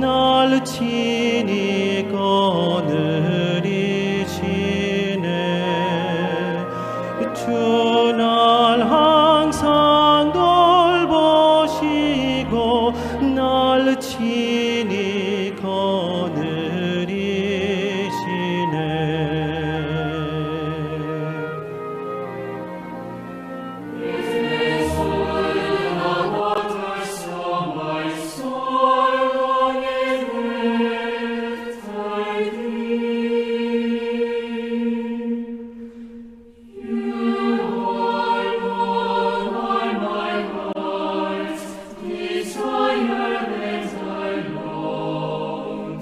날 친히 거느리시네. 주 날 항상 돌보시고 날 친히 거느리시네. If the waters, so my soul longeth after thee. You alone are my heart's desire, and I long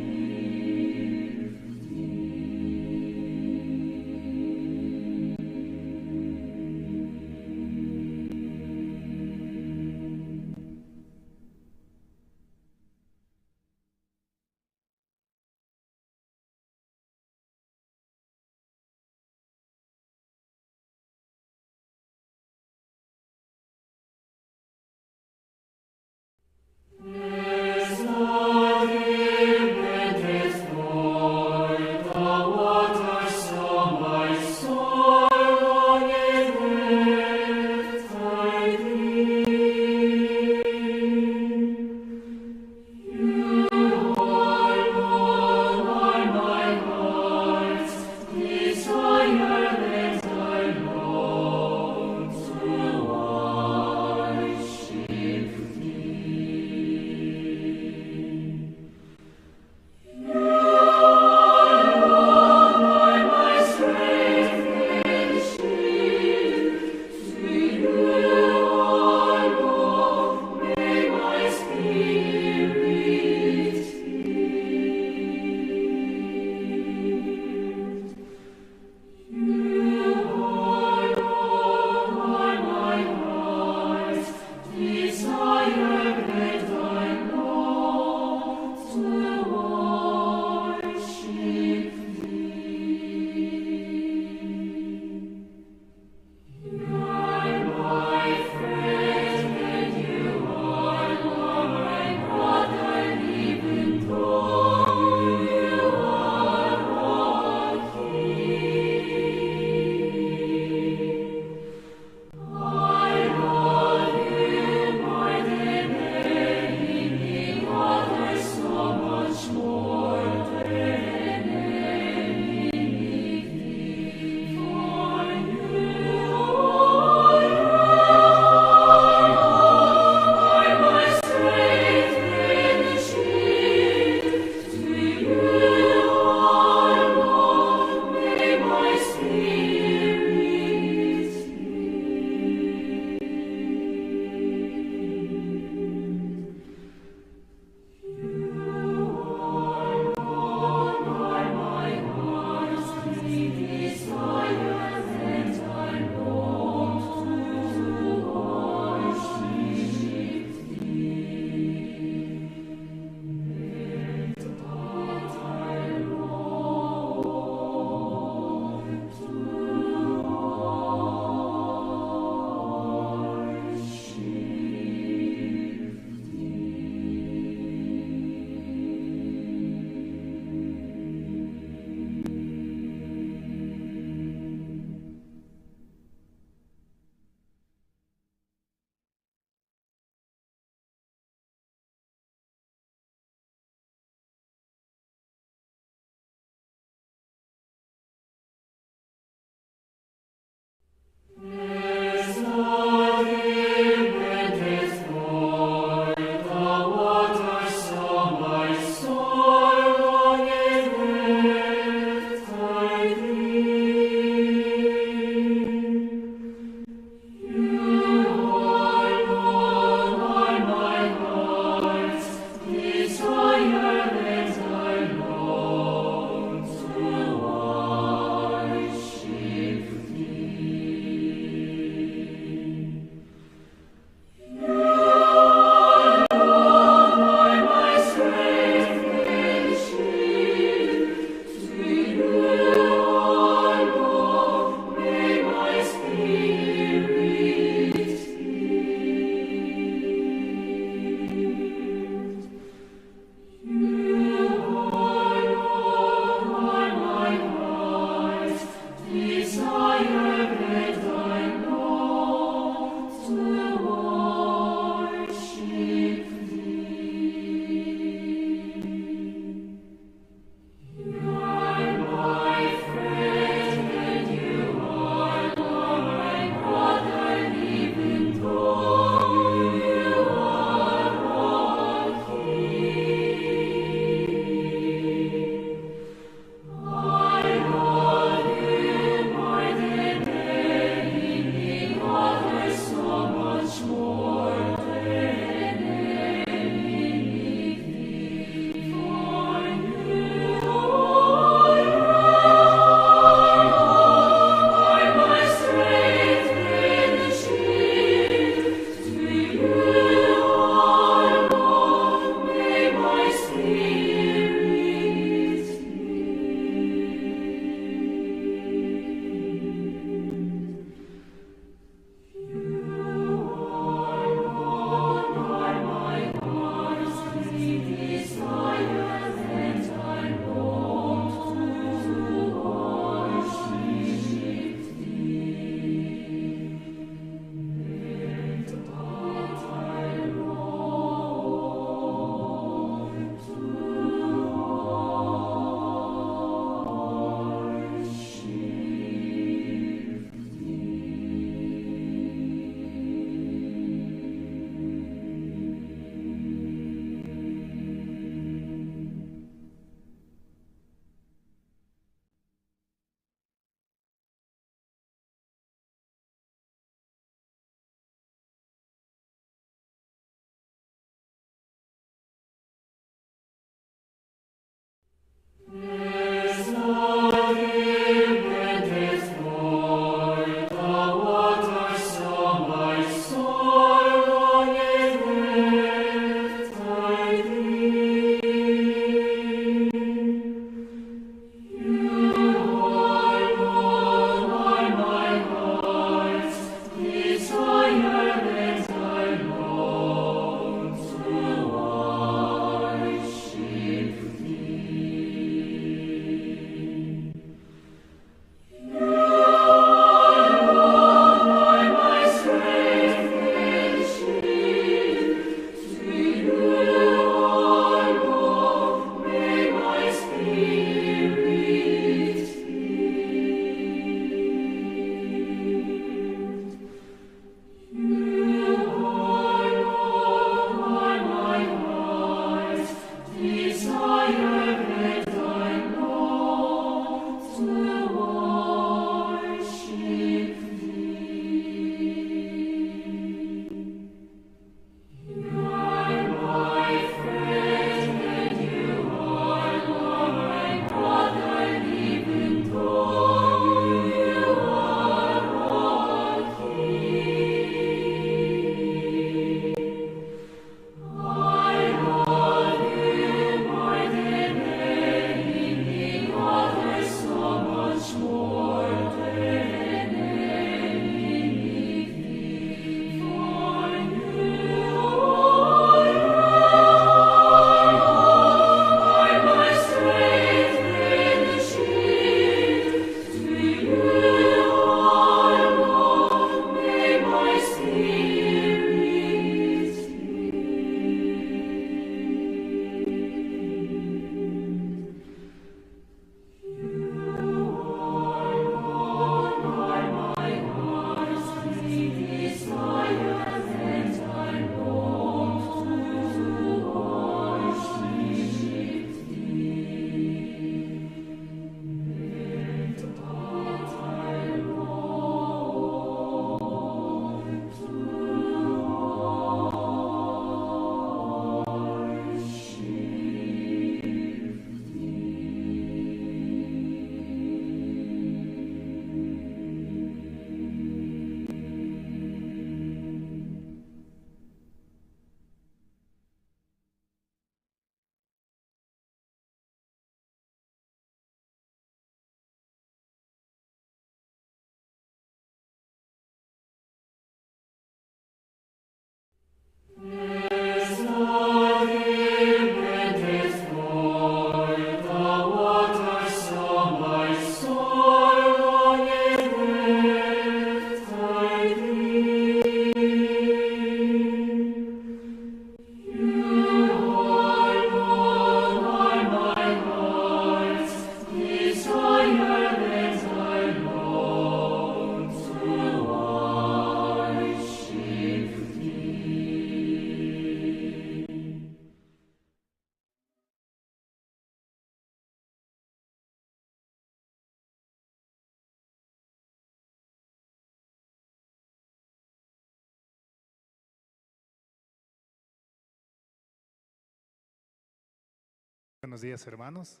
Buenos días, hermanos.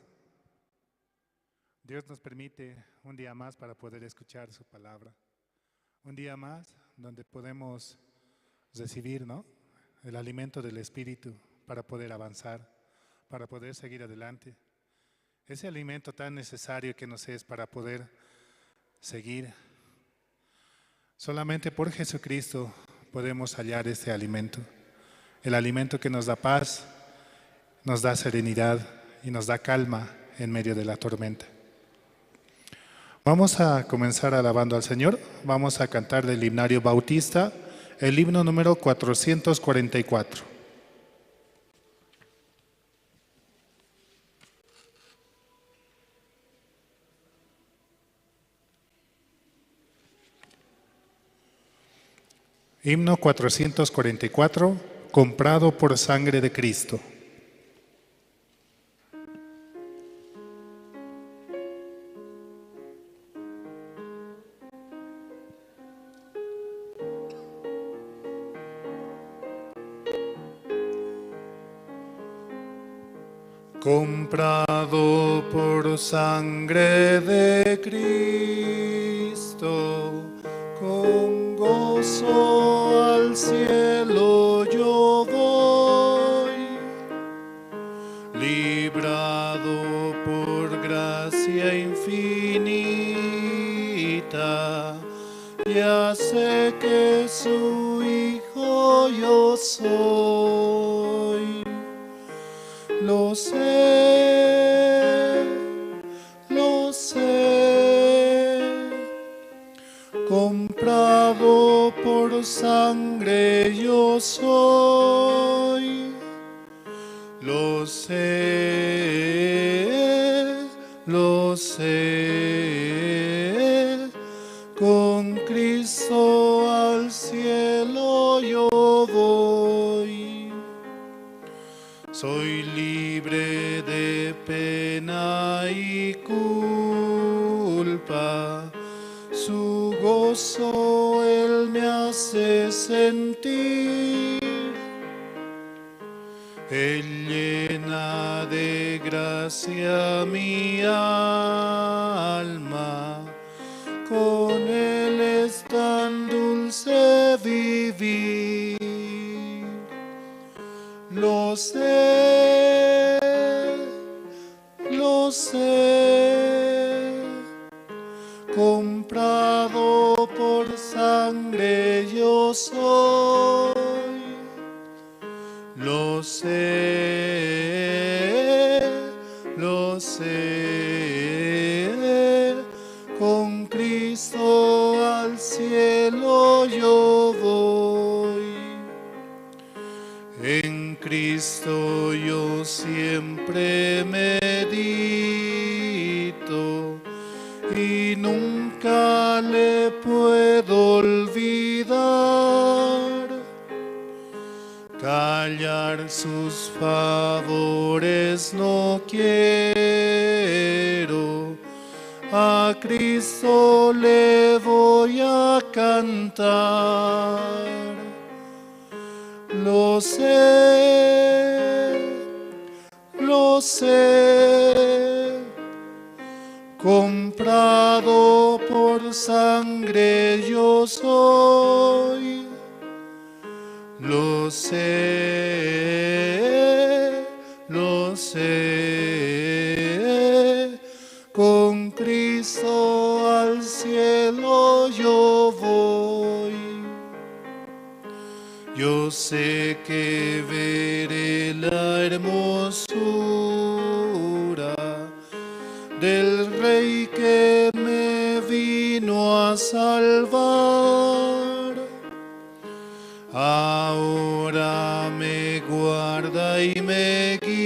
Dios nos permite un día más para poder escuchar su palabra. Un día más donde podemos recibir, ¿no?, el alimento del Espíritu para poder avanzar, para poder seguir adelante. Ese alimento tan necesario que nos es para poder seguir. Solamente por Jesucristo podemos hallar este alimento. El alimento que nos da paz, nos da serenidad y nos da calma en medio de la tormenta. Vamos a comenzar alabando al Señor. Vamos a cantar del himnario bautista, el himno número 444. Himno 444, comprado por sangre de Cristo. Comprado por sangre de Cristo, con gozo al cielo yo voy, librado por gracia infinita, ya sé que su hijo yo soy. Lo sé, comprado por sangre yo soy. Lo sé, con Cristo al cielo yo voy. Soy libre de pena y culpa, su gozo él me hace sentir. Él llena de gracia mi alma, con él es tan dulce vivir. Lo sé, comprado por sangre yo soy. Lo sé, con Cristo al cielo yo voy. Cristo yo siempre medito y nunca le puedo olvidar. Callar sus favores no quiero, a Cristo le voy a cantar. Lo sé, comprado por sangre yo soy. Lo sé, con Cristo al cielo yo voy. Yo sé que veré la hermosura del Rey que me vino a salvar. Ahora me guarda y me guía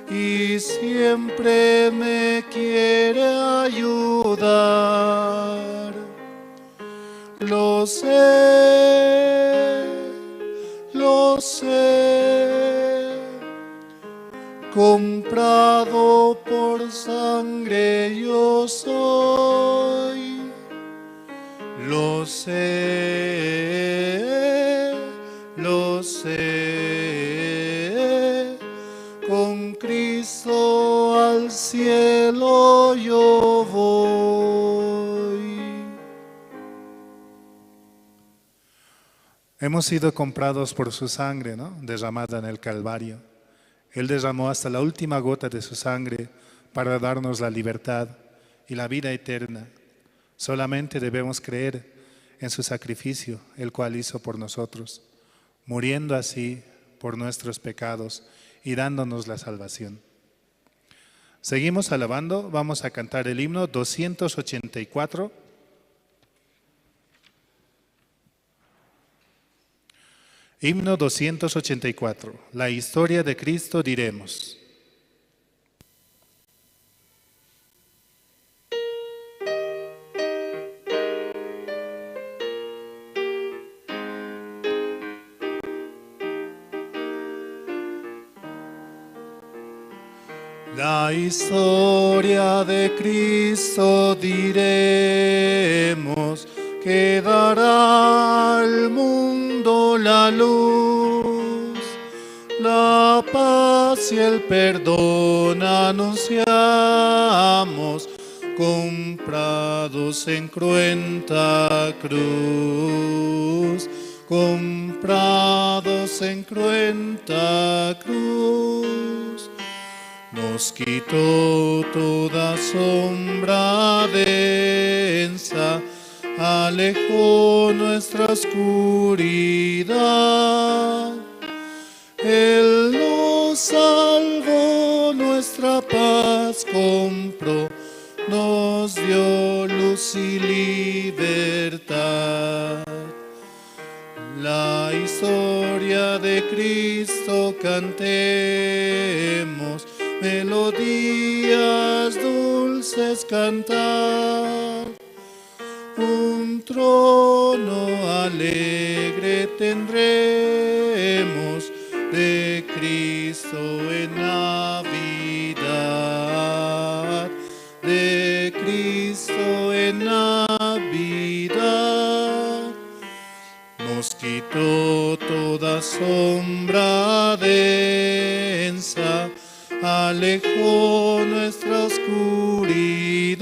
y siempre me quiere ayudar. Lo sé, comprado por sangre yo soy. Lo sé, con Cristo al cielo yo voy. Hemos sido comprados por su sangre, ¿no?, derramada en el Calvario. Él derramó hasta la última gota de su sangre para darnos la libertad y la vida eterna. Solamente debemos creer en su sacrificio, el cual hizo por nosotros, muriendo así por nuestros pecados y dándonos la salvación. Seguimos alabando, vamos a cantar el himno 284. Himno 284, la historia de Cristo diremos. La historia de Cristo diremos, que dará al mundo la luz, la paz y el perdón anunciamos, comprados en cruenta cruz, comprados en cruenta cruz. Nos quitó toda sombra densa, alejó nuestra oscuridad. Él nos salvó, nuestra paz compró, nos dio luz y libertad. La historia de Cristo cantemos, melodías dulces cantar. Un trono alegre tendremos de Cristo en Navidad, de Cristo en Navidad. Nos quitó toda sombra densa, alejó nuestra oscuridad.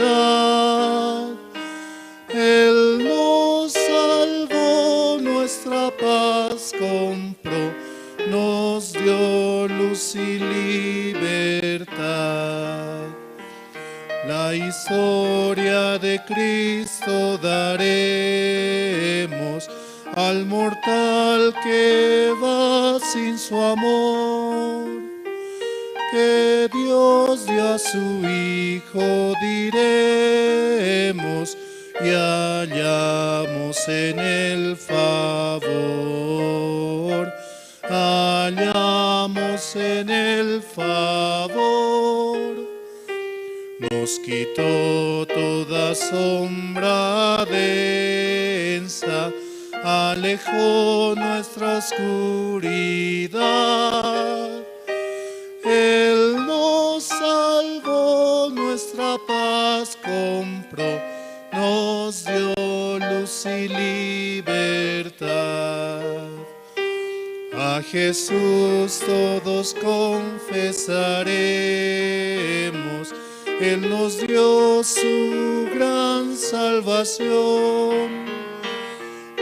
Él nos salvó, nuestra paz compró, nos dio luz y libertad. La historia de Cristo daremos al mortal que va sin su amor. Que Dios dio a su Hijo diremos, y hallamos en el favor. en el favor. Nos quitó toda sombra densa, alejó nuestra oscuridad. Él nos salvó, nuestra paz compró, nos dio luz y libertad. A Jesús todos confesaremos, Él nos dio su gran salvación.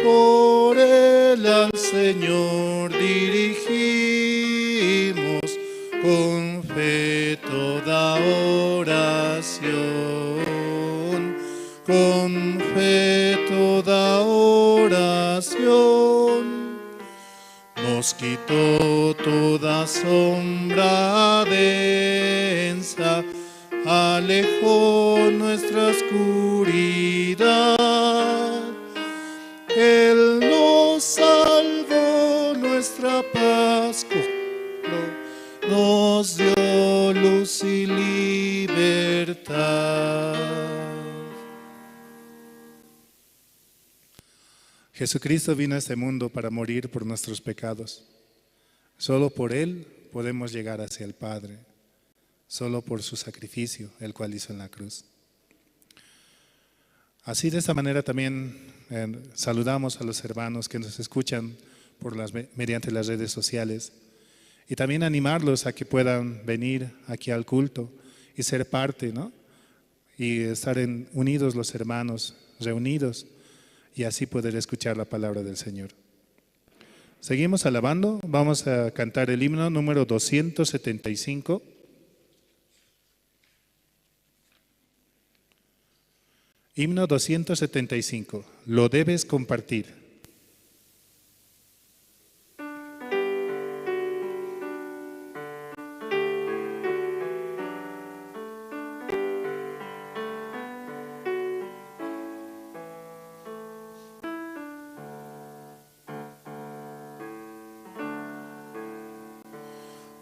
Por Él al Señor dirigimos con fe toda oración, con fe toda oración. Nos quitó toda sombra densa, alejó nuestra oscuridad. Él nos salvó, nuestra paz compró, nos dio luz y libertad. Jesucristo vino a este mundo para morir por nuestros pecados. Solo por Él podemos llegar hacia el Padre, solo por su sacrificio, el cual hizo en la cruz. Así, de esta manera también saludamos a los hermanos que nos escuchan mediante las redes sociales y también animarlos a que puedan venir aquí al culto y ser parte, ¿no? Y estar unidos los hermanos, reunidos, y así poder escuchar la palabra del Señor. Seguimos alabando, vamos a cantar el himno número 275. Himno 275, lo debes compartir.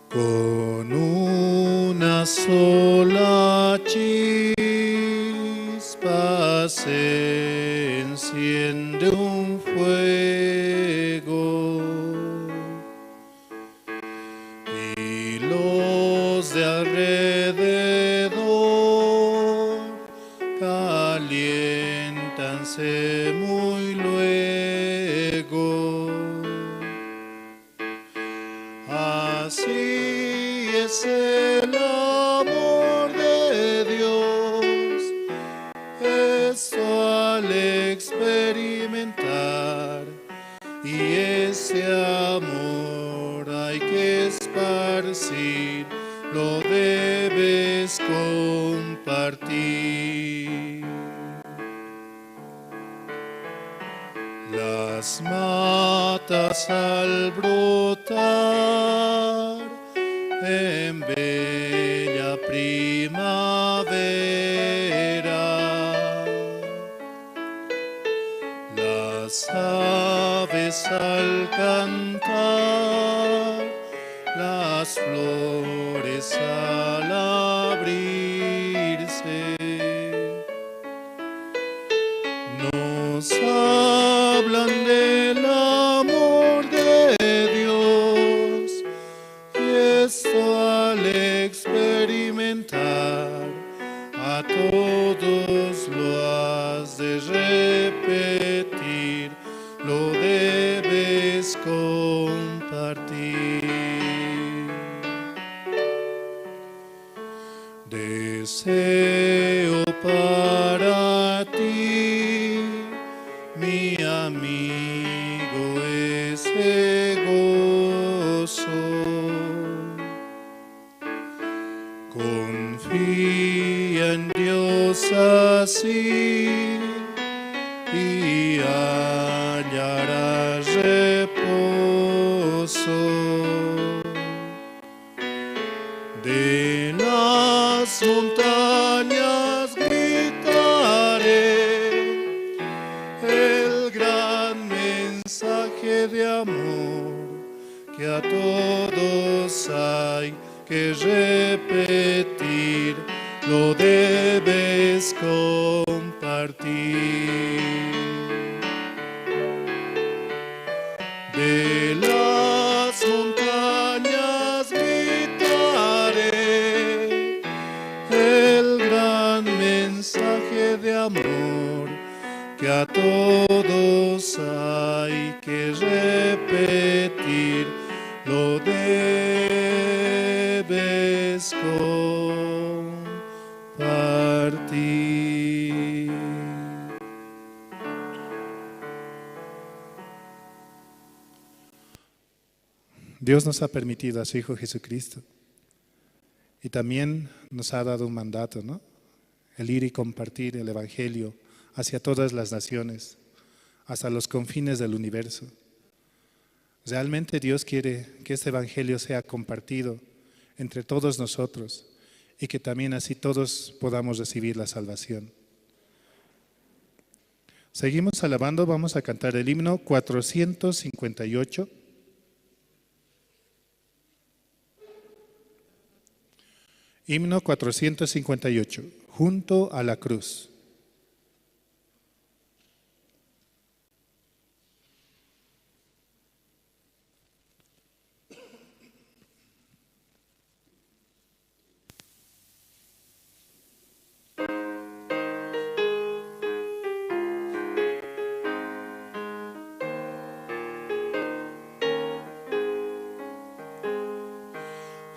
Con una sola chispa se enciende un fuego y los de alrededor caliéntanse muy luego. Así es el amor de Dios, esto al experimentar, y ese amor hay que esparcir, lo debes compartir. Las matas al brotar en bella primavera, las aves al cantar, las flores al abrirse, nos hablan del amor de Dios, y esto al experimentar, a todos lo has de repetir, lo debes compartir. Deseo para ti, mi amigo, ese gozo. Confía en Dios así y hallarás reposo. De las montañas que a todos hay que repetir, lo debes compartir. De las montañas gritaré el gran mensaje de amor que a todos hay que repetir, lo debes compartir. Dios nos ha permitido a su Hijo Jesucristo y también nos ha dado un mandato, ¿no? El ir y compartir el Evangelio hacia todas las naciones, hasta los confines del universo. Realmente Dios quiere que este Evangelio sea compartido entre todos nosotros y que también así todos podamos recibir la salvación. Seguimos alabando, vamos a cantar el himno 458. Himno 458, junto a la cruz.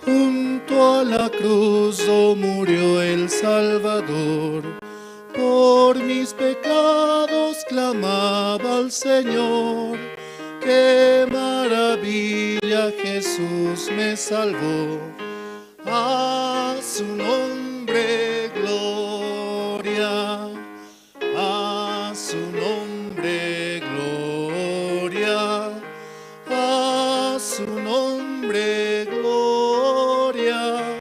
Junto a la cruz oh, murió el Salvador, por mis pecados clamaba al Señor. Qué maravilla, Jesús me salvó. A su nombre gloria, a su nombre gloria, a su nombre gloria.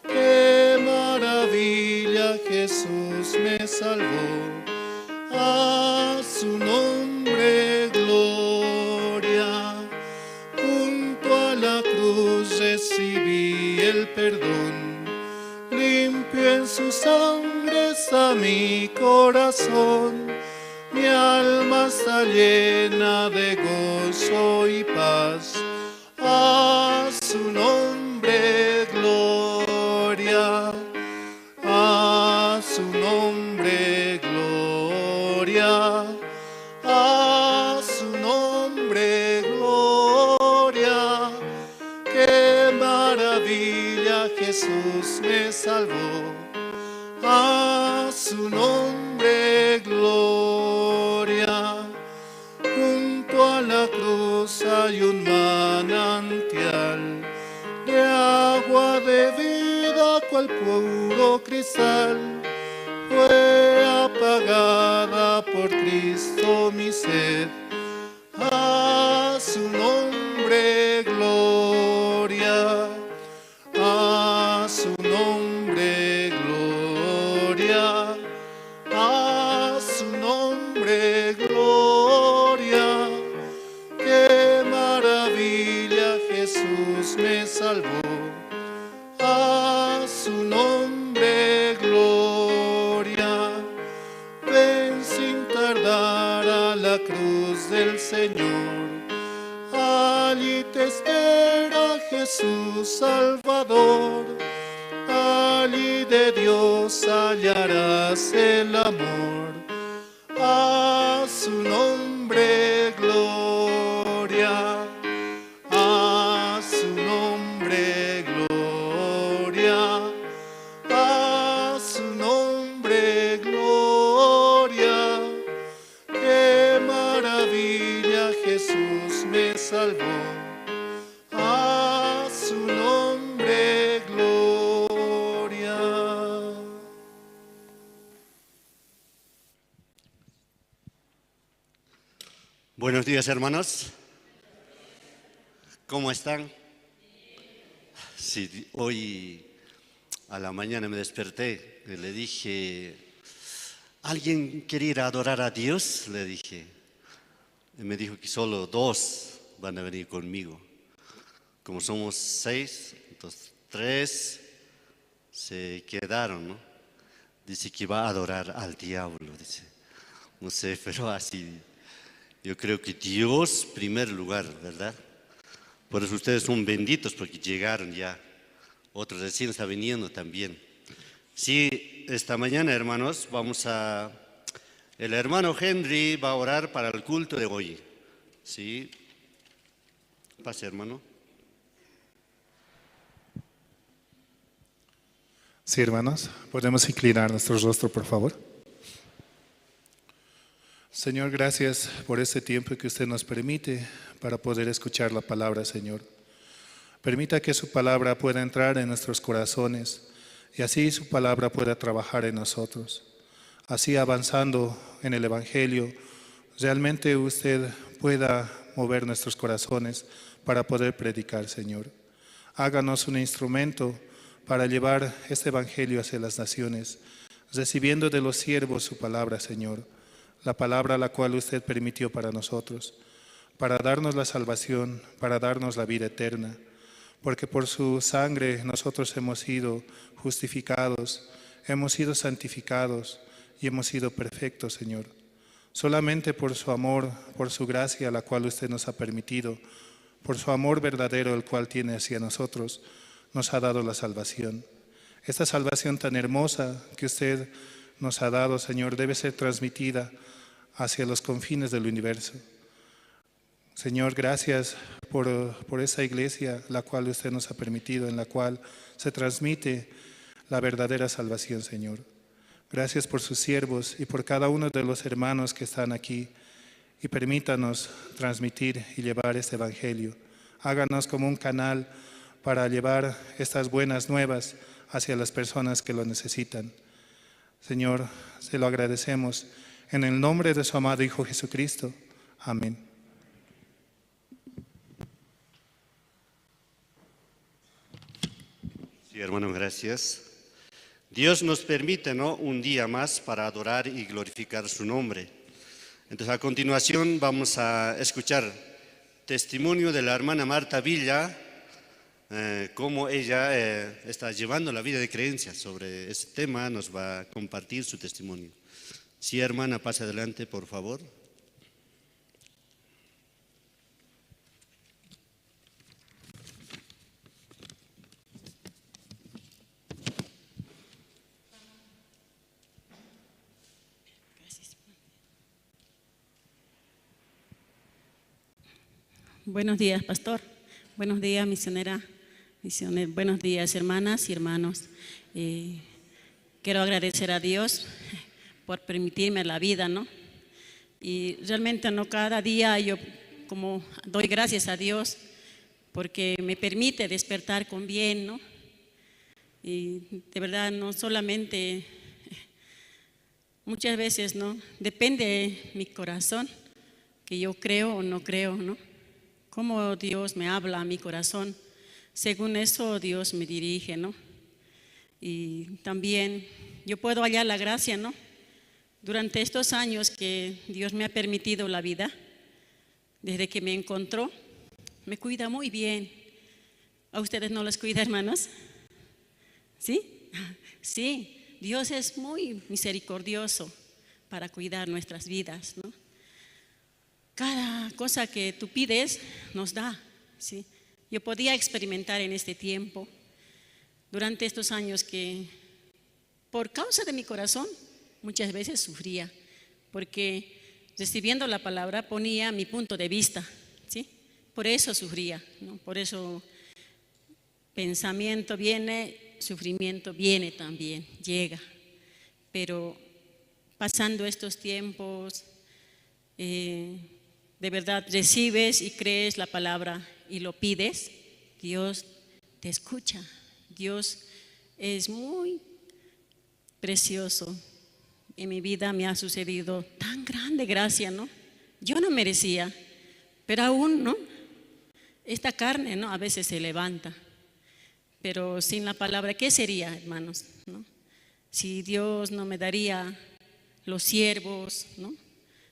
Qué maravilla, Jesús me salvó. A su nombre gloria. Junto a la cruz recibí el perdón. Limpio en su sangre está mi corazón. Mi alma está llena de gozo y paz. A su nombre gloria, a su nombre gloria, a su nombre gloria. Qué maravilla, Jesús me salvó. A su nombre gloria. Junto a la cruz hay un manantial de agua de vida, cual puro cristal. Fue apagada por Cristo mi sed. A su nombre gloria, a su nombre gloria, a su nombre gloria. Qué maravilla, Jesús me salvó. A su nombre gloria. Ven sin tardar a la cruz del Señor. Allí te espera Jesús Salvador. Allí de Dios hallarás el amor. A su nombre gloria, a su nombre gloria, a su nombre gloria. Qué maravilla, Jesús me salvó. A su nombre gloria. Buenos días, hermanos. ¿Cómo están? Sí, hoy a la mañana me desperté y le dije, ¿alguien quiere ir a adorar a Dios? Le dije. Y me dijo que solo dos van a venir conmigo. Como somos 6, entonces 3 se quedaron, ¿no? Dice que va a adorar al diablo, dice. No sé, pero así. Yo creo que Dios primer lugar, ¿verdad? Por eso ustedes son benditos porque llegaron ya. Otros recién están viniendo también. Sí, esta mañana, hermanos, el hermano Henry va a orar para el culto de hoy. Sí. Pase, hermano. Sí, hermanos, podemos inclinar nuestro rostro, por favor. Señor, gracias por este tiempo que usted nos permite para poder escuchar la palabra, Señor. Permita que su palabra pueda entrar en nuestros corazones y así su palabra pueda trabajar en nosotros. Así, avanzando en el Evangelio, realmente usted pueda mover nuestros corazones para poder predicar, Señor. Háganos un instrumento para llevar este Evangelio hacia las naciones, recibiendo de los siervos su palabra, Señor, la palabra la cual usted permitió para nosotros, para darnos la salvación, para darnos la vida eterna, porque por su sangre nosotros hemos sido justificados, hemos sido santificados y hemos sido perfectos, Señor. Solamente por su amor, por su gracia, la cual usted nos ha permitido, por su amor verdadero, el cual tiene hacia nosotros, nos ha dado la salvación. Esta salvación tan hermosa que usted nos ha dado, Señor, debe ser transmitida hacia los confines del universo. Señor, gracias por esa iglesia la cual usted nos ha permitido, en la cual se transmite la verdadera salvación, Señor. Gracias por sus siervos y por cada uno de los hermanos que están aquí, y permítanos transmitir y llevar este Evangelio. Háganos como un canal para llevar estas buenas nuevas hacia las personas que lo necesitan. Señor, se lo agradecemos en el nombre de su amado Hijo Jesucristo. Amén. Sí, hermano, gracias. Dios nos permite, ¿no?, un día más para adorar y glorificar su nombre. Entonces, a continuación vamos a escuchar testimonio de la hermana Marta Villa, cómo ella está llevando la vida de creencia sobre ese tema, nos va a compartir su testimonio. Sí, hermana, pase adelante, por favor. Gracias. Buenos días, pastor. Buenos días, misionera. Misionera. Buenos días, hermanas y hermanos. Quiero agradecer a Dios por permitirme la vida, ¿no? Y realmente no cada día yo como doy gracias a Dios porque me permite despertar con bien, ¿no? Y de verdad no solamente, muchas veces, ¿no? Depende de mi corazón, que yo creo o no creo, ¿no? Cómo Dios me habla a mi corazón, según eso Dios me dirige, ¿no? Y también yo puedo hallar la gracia, ¿no? Durante estos años que Dios me ha permitido la vida, desde que me encontró, me cuida muy bien. ¿A ustedes no los cuida, hermanos? ¿Sí? Sí, Dios es muy misericordioso para cuidar nuestras vidas, ¿no? Cada cosa que tú pides nos da, ¿sí? Yo podía experimentar en este tiempo, durante estos años que por causa de mi corazón muchas veces sufría, porque recibiendo la palabra ponía mi punto de vista, ¿sí? Por eso sufría, ¿no? Por eso pensamiento viene, sufrimiento viene también, llega. Pero pasando estos tiempos, de verdad recibes y crees la palabra y lo pides, Dios te escucha. Dios es muy precioso. En mi vida me ha sucedido tan grande gracia, ¿no? Yo no merecía, pero aún, ¿no? Esta carne, ¿no? A veces se levanta, pero sin la palabra, ¿qué sería, hermanos? ¿No? Si Dios no me daría los siervos, ¿no?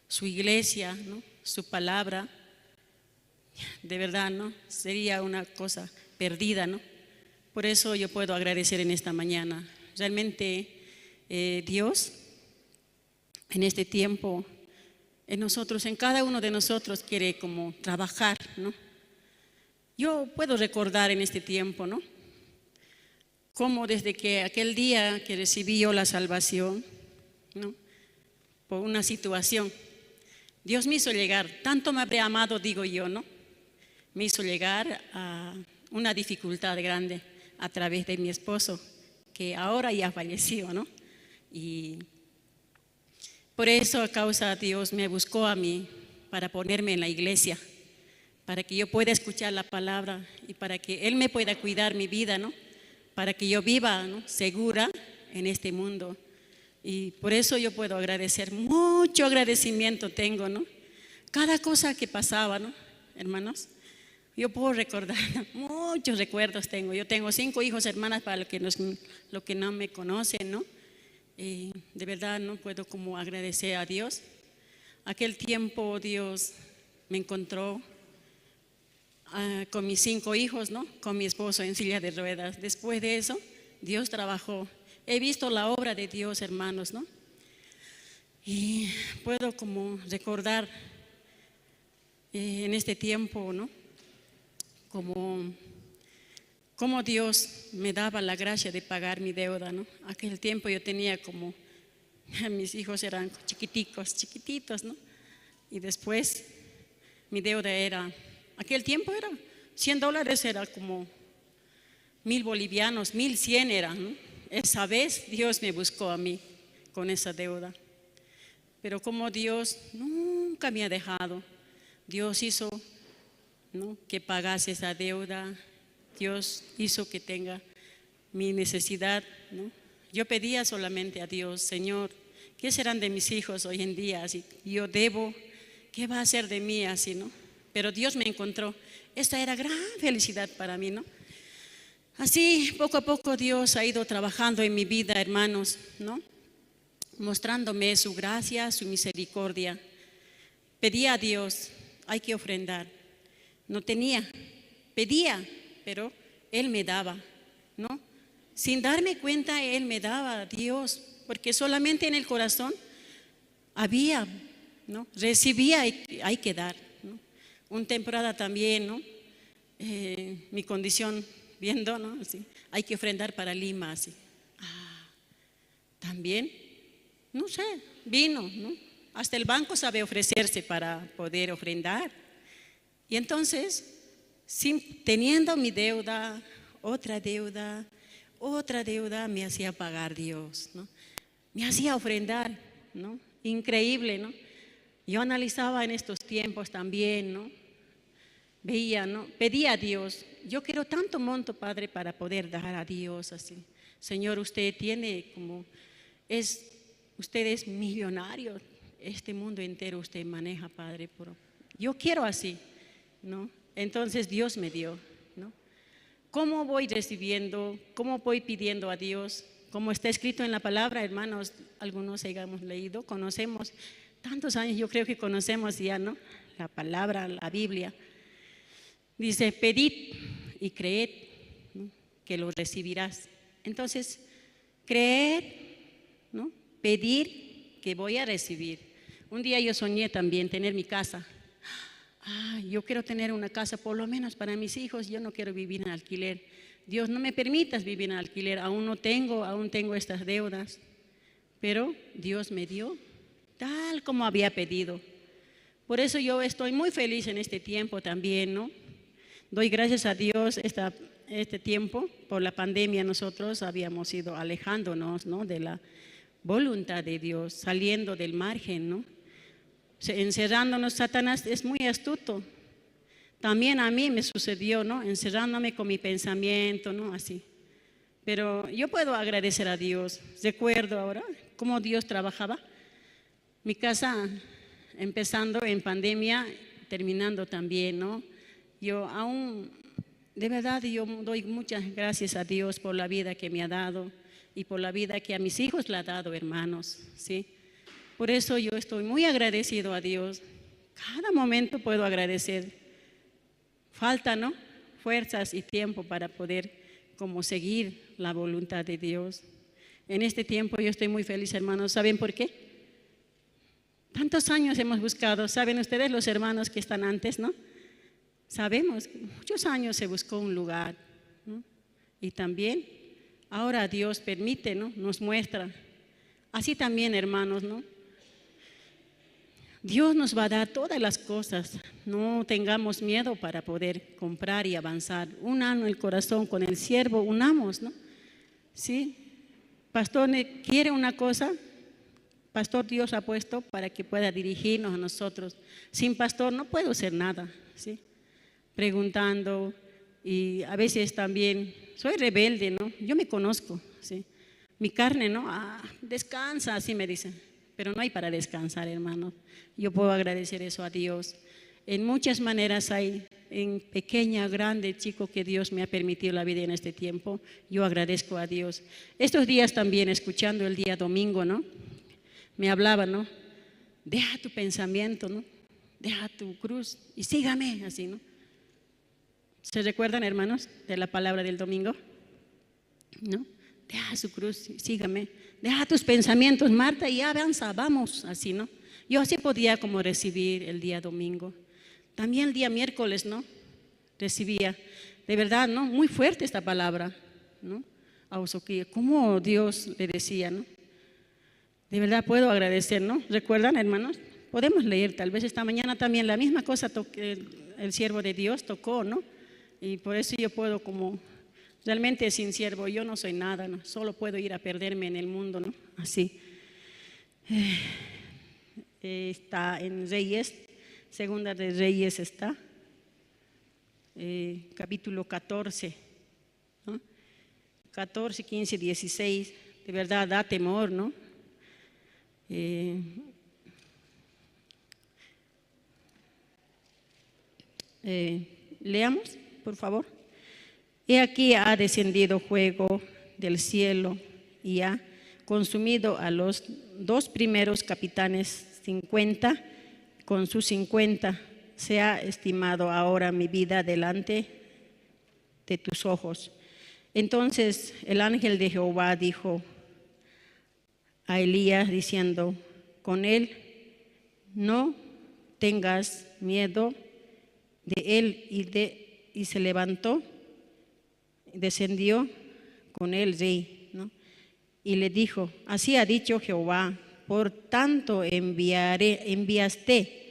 Su iglesia, ¿no? Su palabra, De verdad, ¿no? Sería una cosa perdida, ¿no? Por eso yo puedo agradecer en esta mañana. Realmente Dios, en este tiempo, en nosotros, en cada uno de nosotros quiere como trabajar, ¿no? Yo puedo recordar en este tiempo, ¿no? Cómo desde que aquel día que recibí yo la salvación, ¿no? Por una situación, Dios me hizo llegar, tanto me habría amado, digo yo, ¿no? Me hizo llegar a una dificultad grande a través de mi esposo, que ahora ya falleció, ¿no? Y por eso, a causa de Dios, me buscó a mí para ponerme en la iglesia, para que yo pueda escuchar la palabra y para que Él me pueda cuidar mi vida, ¿no? Para que yo viva, ¿no?, segura en este mundo. Y por eso yo puedo agradecer, mucho agradecimiento tengo, ¿no? Cada cosa que pasaba, ¿no?, hermanos, yo puedo recordar, ¿no? Muchos recuerdos tengo. Yo tengo 5 hijos, hermanas, para los que no me conocen, ¿no? De verdad no puedo como agradecer a Dios. Aquel tiempo Dios me encontró con mis 5 hijos, ¿no? Con mi esposo en silla de ruedas. Después de eso, Dios trabajó. He visto la obra de Dios, hermanos, ¿no? Y puedo como recordar en este tiempo, ¿no? Como Dios me daba la gracia de pagar mi deuda, ¿no? Aquel tiempo yo tenía como, mis hijos eran chiquiticos, chiquititos, ¿no? Y después mi deuda era, aquel tiempo era, $100 era como 1000 bolivianos, 1100 era, ¿no? Esa vez Dios me buscó a mí con esa deuda. Pero como Dios nunca me ha dejado, Dios hizo, ¿no?, que pagase esa deuda. Dios hizo que tenga mi necesidad, ¿no? Yo pedía solamente a Dios, Señor, ¿qué serán de mis hijos hoy en día? Así, yo debo, ¿qué va a ser de mí así, no? Pero Dios me encontró. Esta era gran felicidad para mí, ¿no? Así, poco a poco Dios ha ido trabajando en mi vida, hermanos, ¿no? Mostrándome su gracia, su misericordia. Pedía a Dios, hay que ofrendar. No tenía, pedía, pero Él me daba, ¿no? Sin darme cuenta, Él me daba a Dios, porque solamente en el corazón había, ¿no? Recibía y hay que dar, ¿no? Una temporada también, ¿no? Mi condición, viendo, ¿no? Así, hay que ofrendar para Lima, así. Ah, también, no sé, vino, ¿no? Hasta el banco sabe ofrecerse para poder ofrendar. Y entonces, teniendo mi deuda, otra deuda, otra deuda, me hacía pagar Dios, ¿no? Me hacía ofrendar, ¿no? Increíble, ¿no? Yo analizaba en estos tiempos también, ¿no? Veía, ¿no? Pedía a Dios, yo quiero tanto monto, Padre, para poder dar a Dios así. Señor, usted tiene como, es, usted es millonario, este mundo entero usted maneja, Padre, pero yo quiero así, ¿no? Entonces Dios me dio, ¿no? ¿Cómo voy recibiendo? ¿Cómo voy pidiendo a Dios? Como está escrito en la palabra, hermanos, algunos hemos leído, conocemos, tantos años yo creo que conocemos ya, ¿no? La palabra, la Biblia. Dice, pedid y creed, ¿no?, que lo recibirás. Entonces, creer, ¿no?, pedir que voy a recibir. Un día yo soñé también tener mi casa. Ah, yo quiero tener una casa por lo menos para mis hijos, yo no quiero vivir en alquiler. Dios, no me permitas vivir en alquiler, aún no tengo, aún tengo estas deudas. Pero Dios me dio tal como había pedido. Por eso yo estoy muy feliz en este tiempo también, ¿no? Doy gracias a Dios este tiempo. Por la pandemia nosotros habíamos ido alejándonos, ¿no?, de la voluntad de Dios, saliendo del margen, ¿no? Encerrándonos. Satanás es muy astuto. También a mí me sucedió, ¿no? Encerrándome con mi pensamiento, ¿no? Así. Pero yo puedo agradecer a Dios. Recuerdo ahora cómo Dios trabajaba. Mi casa, empezando en pandemia, terminando también, ¿no? Yo aún, de verdad, yo doy muchas gracias a Dios por la vida que me ha dado y por la vida que a mis hijos le ha dado, hermanos, ¿sí? Por eso yo estoy muy agradecido a Dios. Cada momento puedo agradecer. Falta, ¿no? Fuerzas y tiempo para poder como seguir la voluntad de Dios. En este tiempo yo estoy muy feliz, hermanos. ¿Saben por qué? Tantos años hemos buscado, ¿saben ustedes los hermanos que están antes, no? Sabemos, muchos años se buscó un lugar, ¿no? Y también ahora Dios permite, ¿no? Nos muestra. Así también, hermanos, ¿no? Dios nos va a dar todas las cosas. No tengamos miedo para poder comprar y avanzar. Unan el corazón con el siervo, unamos, ¿no? ¿Sí? Pastor quiere una cosa, pastor Dios ha puesto para que pueda dirigirnos a nosotros. Sin pastor no puedo hacer nada, ¿sí? Preguntando y a veces también soy rebelde, ¿no? Yo me conozco, ¿sí? Mi carne, ¿no? Ah, descansa, así me dicen. Pero no hay para descansar, hermano. Yo puedo agradecer eso a Dios. En muchas maneras hay, en pequeña, grande, chico, que Dios me ha permitido la vida en este tiempo. Yo agradezco a Dios. Estos días también, escuchando el día domingo, ¿no? Me hablaba, ¿no? Deja tu pensamiento, ¿no? Deja tu cruz y sígame, así, ¿no? ¿Se recuerdan, hermanos, de la palabra del domingo? ¿No? Deja su cruz, sígame. Deja tus pensamientos, Marta, y avanza, vamos, así, ¿no? Yo así podía como recibir el día domingo. También el día miércoles, ¿no? Recibía, de verdad, ¿no? Muy fuerte esta palabra, ¿no? A Osoquía, cómo Dios le decía, ¿no? De verdad puedo agradecer, ¿no? ¿Recuerdan, hermanos? Podemos leer, tal vez esta mañana también la misma cosa el siervo de Dios tocó, ¿no? Y por eso yo puedo como, realmente sin siervo yo no soy nada, ¿no? Solo puedo ir a perderme en el mundo, ¿no? Así. Está en Reyes, Segunda de Reyes está, capítulo 14, ¿no? 14, 15, 16, de verdad da temor, ¿no? Leamos, por favor. He aquí ha descendido fuego del cielo y ha consumido a los dos primeros capitanes 50, con sus 50. Se ha estimado ahora mi vida delante de tus ojos. Entonces el ángel de Jehová dijo a Elías diciendo, con él no tengas miedo de él, y se levantó, descendió con él rey, ¿no? Y le dijo, así ha dicho Jehová, por tanto enviaste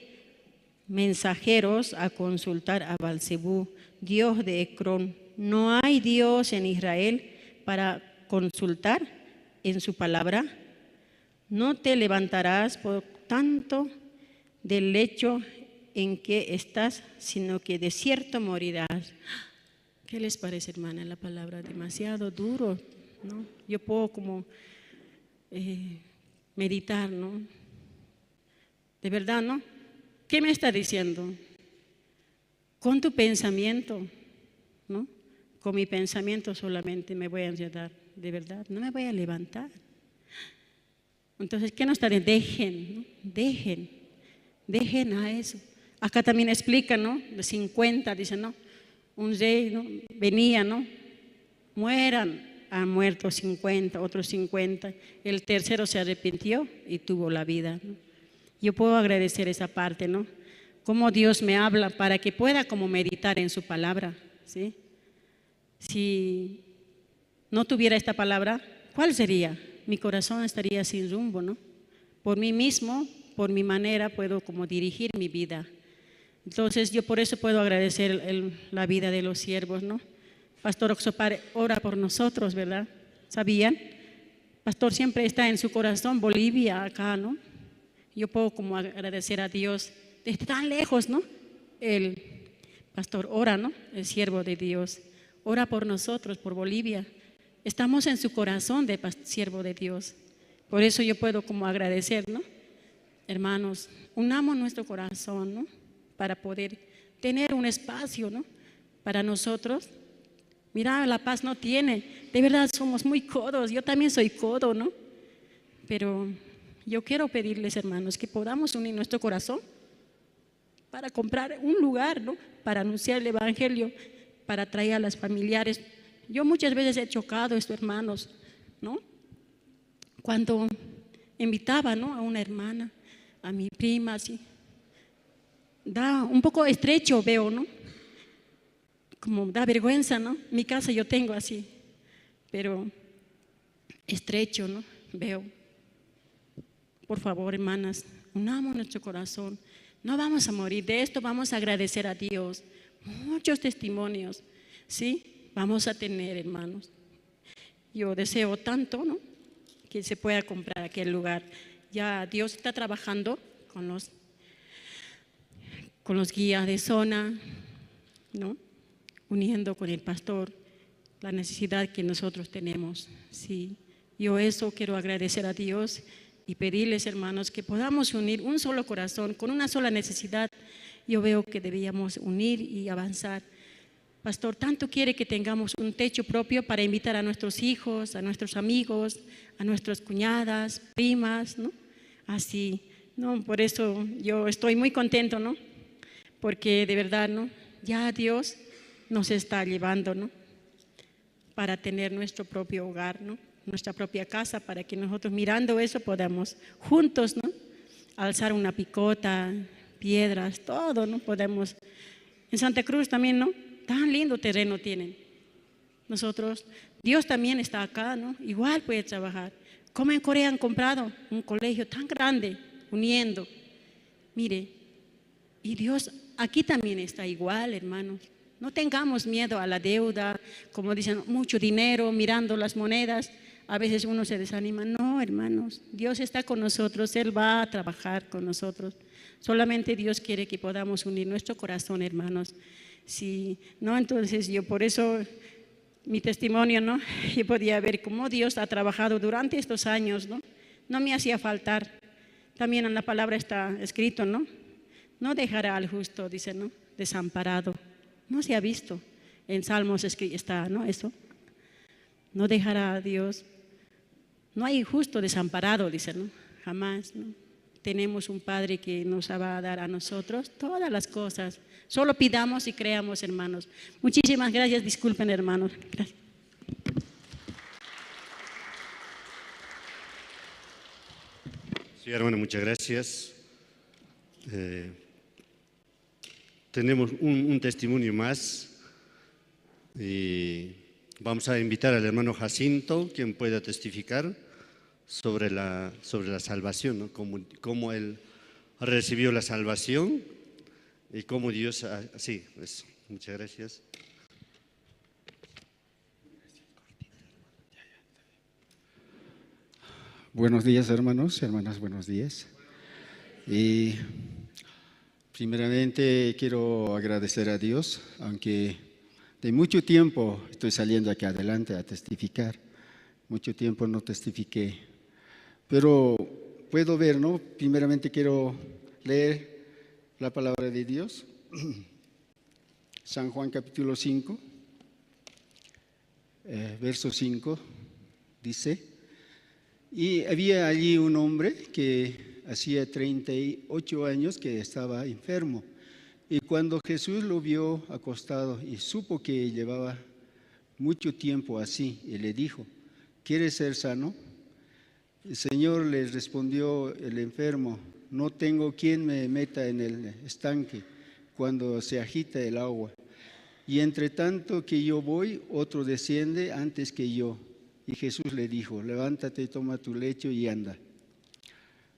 mensajeros a consultar a Baal-zebú, Dios de Ecrón. ¿No hay Dios en Israel para consultar en su palabra? No te levantarás por tanto del lecho en que estás, sino que de cierto morirás. ¿Qué les parece, hermana? La palabra demasiado duro, ¿no? Yo puedo como meditar, ¿no? De verdad, ¿no? ¿Qué me está diciendo? Con tu pensamiento, ¿no? Con mi pensamiento solamente me voy a enredar, de verdad, no me voy a levantar. Entonces, ¿qué nos está diciendo? Dejen, ¿no? Dejen, dejen a eso. Acá también explica, ¿no? De 50, dice, ¿no? Un rey, ¿no? Venía, ¿no? Mueran, han muerto 50, otros 50. El tercero se arrepintió y tuvo la vida, ¿no? Yo puedo agradecer esa parte, ¿no? Cómo Dios me habla para que pueda como meditar en su palabra, ¿sí? Si no tuviera esta palabra, ¿cuál sería? Mi corazón estaría sin rumbo, ¿no? Por mí mismo, por mi manera, puedo como dirigir mi vida. Entonces, yo por eso puedo agradecer la vida de los siervos, ¿no? Pastor Oxopar ora por nosotros, ¿verdad? ¿Sabían? Pastor siempre está en su corazón, Bolivia, acá, ¿no? Yo puedo como agradecer a Dios desde tan lejos, ¿no? El pastor ora, ¿no? El siervo de Dios. Ora por nosotros, por Bolivia. Estamos en su corazón de siervo de Dios. Por eso yo puedo como agradecer, ¿no? Hermanos, unamos nuestro corazón, ¿no? Para poder tener un espacio, ¿no? Para nosotros. Mira, La Paz no tiene. De verdad somos muy codos. Yo también soy codo, ¿no? Pero yo quiero pedirles, hermanos, que podamos unir nuestro corazón Para comprar un lugar, ¿no? Para anunciar el Evangelio, para traer a las familiares. Yo muchas veces he chocado esto, hermanos, ¿no? Cuando invitaba, ¿no?, a una hermana, a mi prima, así, da un poco estrecho, veo, ¿no? Como da vergüenza, ¿no? Mi casa yo tengo así, pero estrecho, ¿no? Veo. Por favor, hermanas, unamos nuestro corazón. No vamos a morir de esto, vamos a agradecer a Dios. Muchos testimonios, ¿sí? Vamos a tener, hermanos. Yo deseo tanto, ¿no?, que se pueda comprar aquel lugar. Ya Dios está trabajando con los guías de zona, ¿no?, uniendo con el pastor la necesidad que nosotros tenemos. Sí, yo eso quiero agradecer a Dios y pedirles, hermanos, que podamos unir un solo corazón, con una sola necesidad. Yo veo que debíamos unir y avanzar. Pastor, tanto quiere que tengamos un techo propio para invitar a nuestros hijos, a nuestros amigos, a nuestras cuñadas, primas, ¿no? Así, ¿no? Por eso yo estoy muy contento, ¿no? Porque de verdad, ¿no?, ya Dios nos está llevando, ¿no?, para tener nuestro propio hogar, ¿no?, nuestra propia casa, para que nosotros mirando eso podamos juntos, ¿no?, alzar una picota, piedras, todo, ¿no? Podemos. En Santa Cruz también, ¿no? Tan lindo terreno tienen. Nosotros, Dios también está acá, ¿no? Igual puede trabajar. Como en Corea han comprado un colegio tan grande, uniendo. Mire, y Dios aquí también está igual, hermanos. No tengamos miedo a la deuda, como dicen, mucho dinero, mirando las monedas. A veces uno se desanima. No, hermanos, Dios está con nosotros, Él va a trabajar con nosotros. Solamente Dios quiere que podamos unir nuestro corazón, hermanos. Sí, ¿no? Entonces yo por eso, mi testimonio, ¿no? Yo podía ver cómo Dios ha trabajado durante estos años, ¿no? No me hacía faltar. También en la palabra está escrito, ¿no? No dejará al justo, dice, ¿no?, desamparado. No se ha visto. En Salmos está, ¿no?, eso. No dejará a Dios. No hay justo desamparado, dice, ¿no? Jamás, ¿no? Tenemos un Padre que nos va a dar a nosotros todas las cosas. Solo pidamos y creamos, hermanos. Muchísimas gracias. Disculpen, hermanos. Gracias. Sí, hermano, muchas gracias. Tenemos un testimonio más y vamos a invitar al hermano Jacinto, quien pueda testificar sobre la salvación, ¿no? Cómo él recibió la salvación y cómo Dios… Sí, pues, muchas gracias. Buenos días, hermanos, hermanas, buenos días. Y primeramente quiero agradecer a Dios, aunque de mucho tiempo estoy saliendo aquí adelante a testificar. Mucho tiempo no testifiqué, pero puedo ver, ¿no? Primeramente quiero leer la palabra de Dios. San Juan capítulo 5, verso 5, dice: y había allí un hombre que hacía 38 años que estaba enfermo. Y cuando Jesús lo vio acostado y supo que llevaba mucho tiempo así, y le dijo: ¿quieres ser sano? El Señor le respondió el enfermo: no tengo quien me meta en el estanque cuando se agita el agua. Y entre tanto que yo voy, otro desciende antes que yo. Y Jesús le dijo: levántate, toma tu lecho y anda.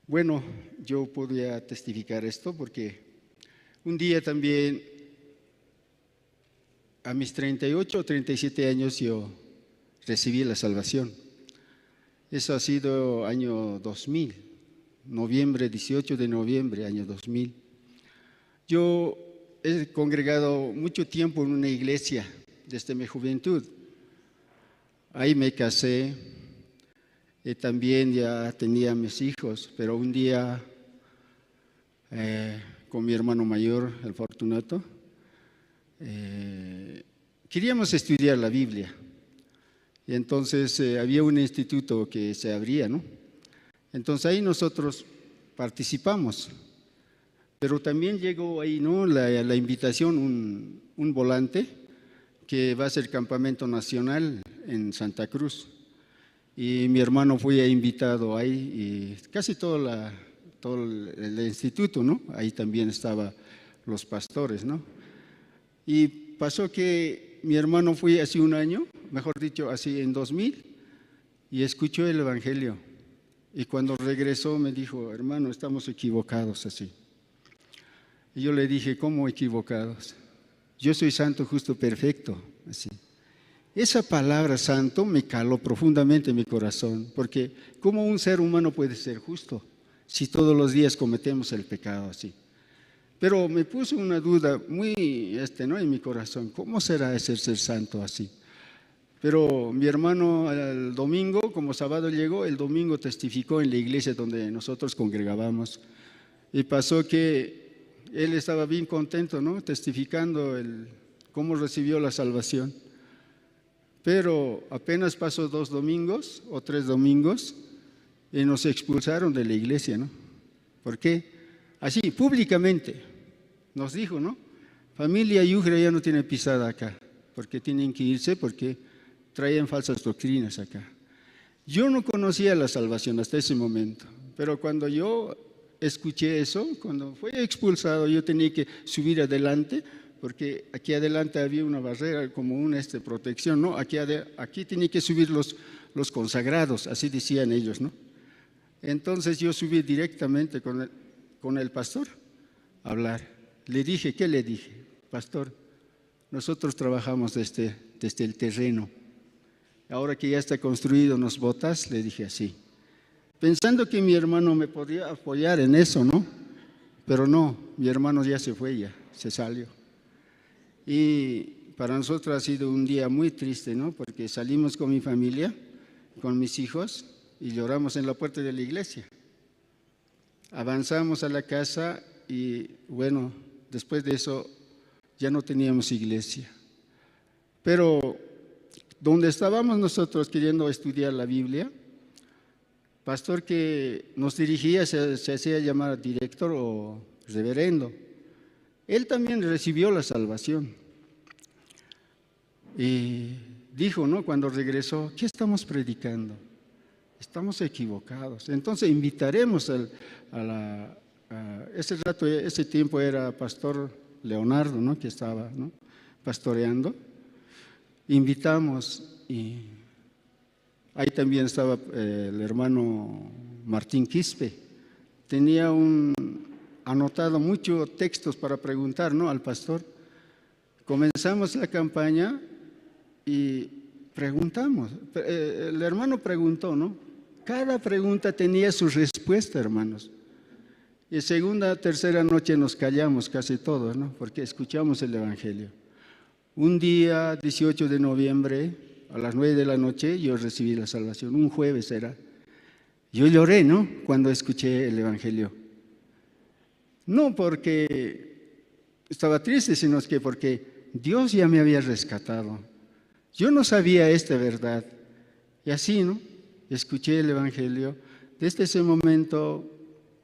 Bueno, yo podía testificar esto porque un día también, a mis 38 o 37 años, yo recibí la salvación. Eso ha sido año 2000, noviembre, 18 de noviembre, año 2000. Yo he congregado mucho tiempo en una iglesia desde mi juventud. Ahí me casé, y también ya tenía mis hijos, pero un día con mi hermano mayor, el Fortunato, queríamos estudiar la Biblia. Y entonces había un instituto que se abría, ¿no? Entonces ahí nosotros participamos. Pero también llegó ahí, ¿no?, la invitación, un volante que va a ser campamento nacional en Santa Cruz. Y mi hermano fue invitado ahí, y casi todo el instituto, ¿no? Ahí también estaban los pastores, ¿no? Y pasó que mi hermano fue hace un año, mejor dicho, así en 2000, y escuchó el Evangelio. Y cuando regresó me dijo, hermano, estamos equivocados así. Y yo le dije, ¿cómo equivocados? Yo soy santo, justo, perfecto, así. Esa palabra santo me caló profundamente en mi corazón, porque ¿cómo un ser humano puede ser justo si todos los días cometemos el pecado así? Pero me puso una duda muy, ¿no?, en mi corazón, ¿cómo será ese ser santo así? Pero mi hermano el domingo, como sábado llegó, el domingo testificó en la iglesia donde nosotros congregábamos. Y pasó que él estaba bien contento, ¿no?, testificando cómo recibió la salvación. Pero apenas pasó 2 domingos o 3 domingos y nos expulsaron de la iglesia, ¿no? ¿Por qué? Así, públicamente, nos dijo, ¿no? Familia Yujra ya no tiene pisada acá, porque tienen que irse, porque traían falsas doctrinas acá. Yo no conocía la salvación hasta ese momento, pero cuando yo escuché eso, cuando fue expulsado, yo tenía que subir adelante, porque aquí adelante había una barrera, como una protección, ¿no? Aquí tenía que subir los consagrados, así decían ellos, ¿no? Entonces yo subí directamente con el pastor a hablar. Le dije, ¿qué le dije? Pastor, nosotros trabajamos desde el terreno. Ahora que ya está construido, ¿nos botas? Le dije así. Pensando que mi hermano me podía apoyar en eso, ¿no? Pero no, mi hermano ya se fue, ya se salió. Y para nosotros ha sido un día muy triste, ¿no? Porque salimos con mi familia, con mis hijos, y lloramos en la puerta de la iglesia. Avanzamos a la casa y, bueno, después de eso ya no teníamos iglesia. Pero donde estábamos nosotros queriendo estudiar la Biblia, pastor que nos dirigía se hacía llamar director o reverendo. Él también recibió la salvación. Y dijo, ¿no?, cuando regresó, ¿qué estamos predicando? Estamos equivocados. Entonces invitaremos ese rato, ese tiempo era pastor Leonardo, ¿no?, que estaba, ¿no?, pastoreando. Invitamos y ahí también estaba el hermano Martín Quispe. Tenía anotado muchos textos para preguntar, ¿no?, al pastor. Comenzamos la campaña y preguntamos. El hermano preguntó, ¿no? Cada pregunta tenía su respuesta, hermanos. Y segunda, tercera noche nos callamos casi todos, ¿no?, porque escuchamos el Evangelio. Un día, 18 de noviembre, a las 9 de la noche, yo recibí la salvación. Un jueves era. Yo lloré, ¿no?, cuando escuché el Evangelio. No porque estaba triste, sino que porque Dios ya me había rescatado. Yo no sabía esta verdad. Y así, ¿no?, escuché el Evangelio. Desde ese momento,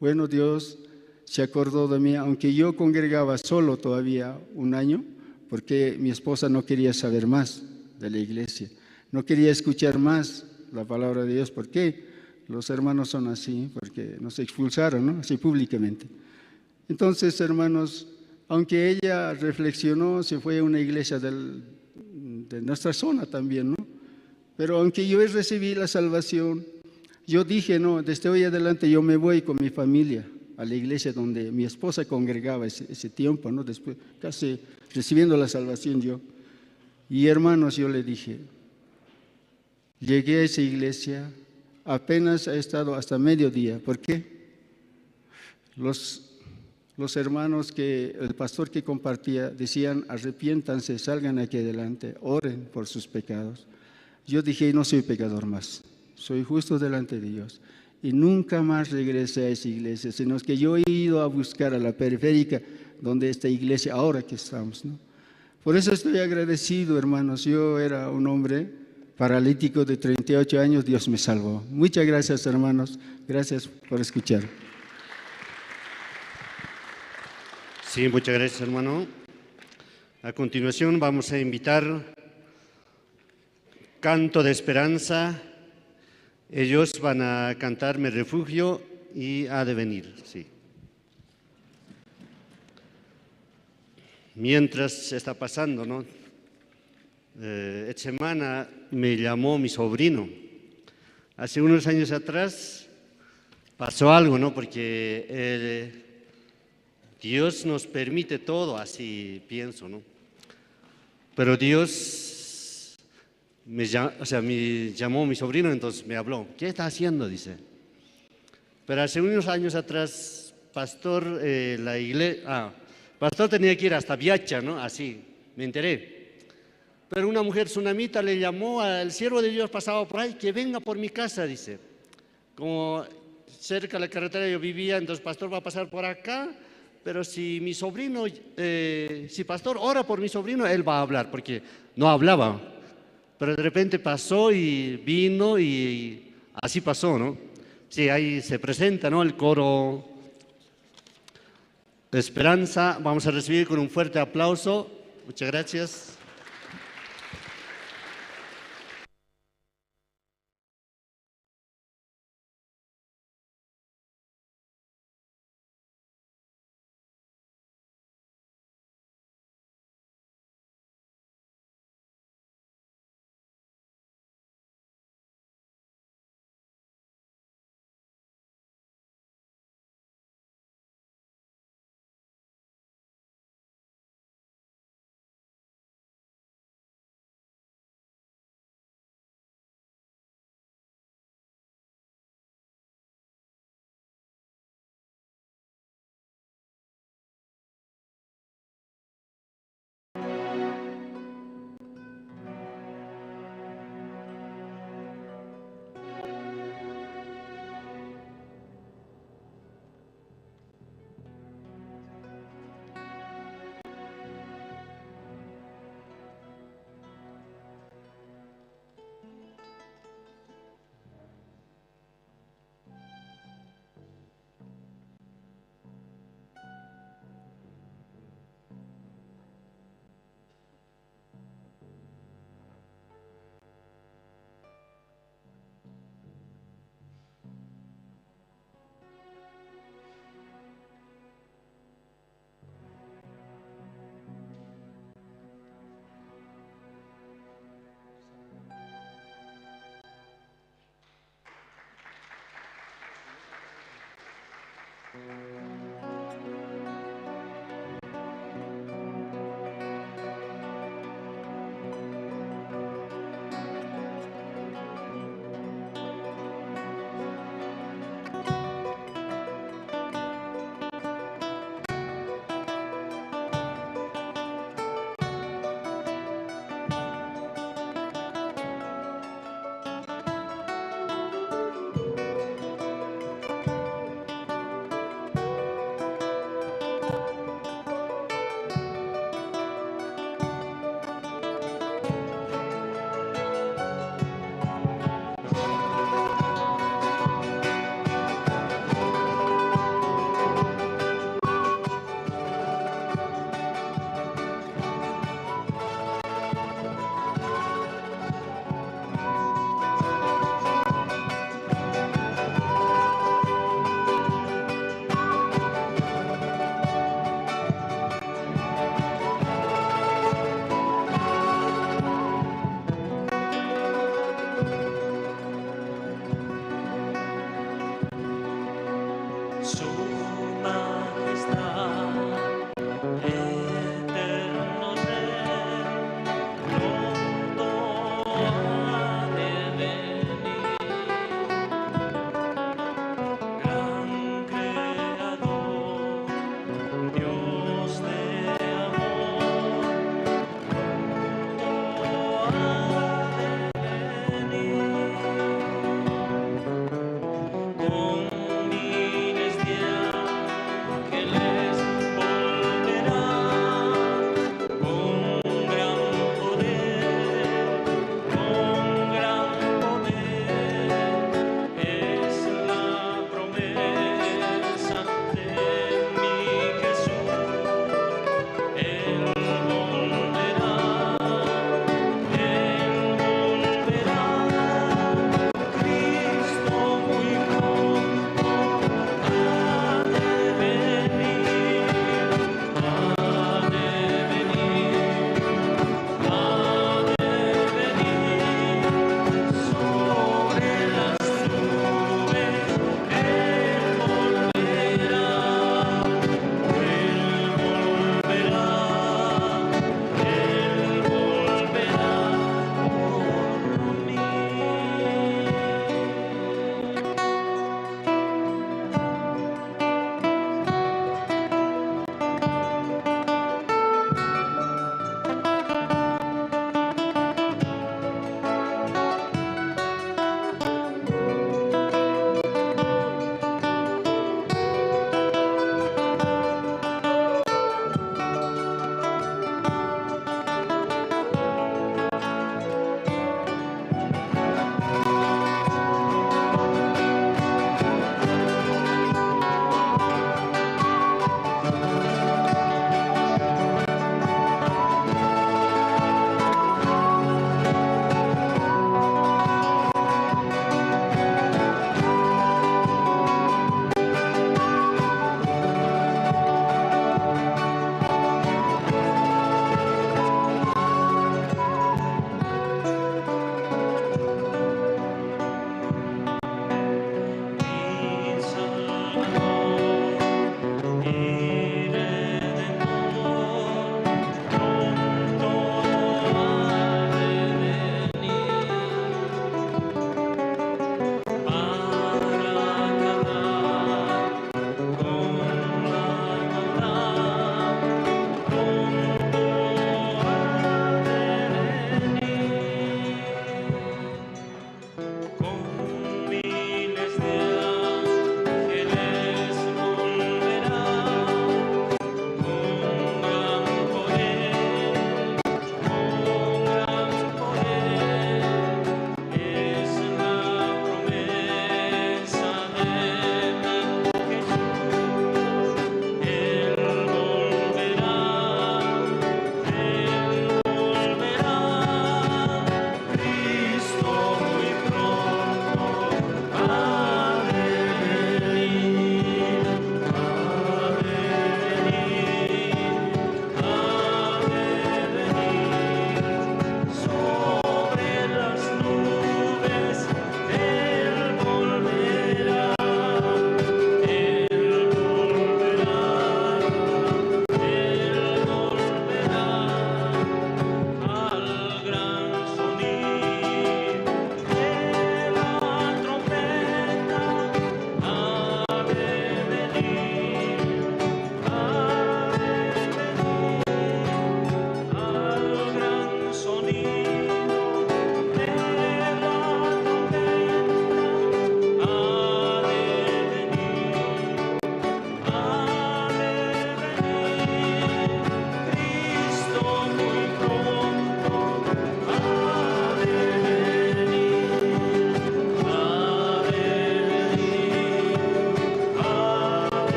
bueno, Dios se acordó de mí, aunque yo congregaba solo todavía un año, porque mi esposa no quería saber más de la iglesia, no quería escuchar más la palabra de Dios. ¿Por qué? Los hermanos son así, porque nos expulsaron, ¿no?, así públicamente. Entonces, hermanos, aunque ella reflexionó, se fue a una iglesia de nuestra zona también, ¿no? Pero aunque yo recibí la salvación, yo dije, no, desde hoy adelante yo me voy con mi familia a la iglesia donde mi esposa congregaba ese tiempo, ¿no? Después, casi recibiendo la salvación yo. Y hermanos, yo le dije, llegué a esa iglesia, apenas he estado hasta mediodía. ¿Por qué? Los hermanos que, el pastor que compartía, decían, arrepiéntanse, salgan aquí adelante, oren por sus pecados. Yo dije, no soy pecador más, soy justo delante de Dios. Y nunca más regresé a esa iglesia, sino que yo he ido a buscar a la periférica donde esta iglesia, ahora que estamos, ¿no? Por eso estoy agradecido, hermanos. Yo era un hombre paralítico de 38 años, Dios me salvó. Muchas gracias, hermanos. Gracias por escuchar. Sí, muchas gracias, hermano. A continuación vamos a invitar Canto de Esperanza. Ellos van a cantar Me Refugio y Ha de venir, sí. Mientras está pasando, ¿no? Esta semana me llamó mi sobrino. Hace unos años atrás pasó algo, ¿no? Porque Dios nos permite todo, así pienso, ¿no? Pero Dios me o sea, me llamó mi sobrino, entonces me habló. ¿Qué está haciendo? Dice. Pero hace unos años atrás, pastor, la igle-, ah, pastor tenía que ir hasta Viacha, ¿no? Así, me enteré. Pero una mujer tsunamita le llamó al siervo de Dios, pasaba por ahí, que venga por mi casa, dice. Como cerca de la carretera yo vivía, entonces pastor va a pasar por acá, pero si mi sobrino, si pastor ora por mi sobrino, él va a hablar, porque no hablaba. Pero de repente pasó y vino y así pasó, ¿no? Sí, ahí se presenta, ¿no? El coro de Esperanza. Vamos a recibir con un fuerte aplauso. Muchas gracias.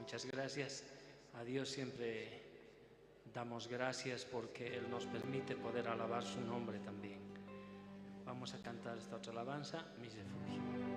Muchas gracias. A Dios siempre damos gracias porque Él nos permite poder alabar su nombre también. Vamos a cantar esta otra alabanza, Mi refugio. Mi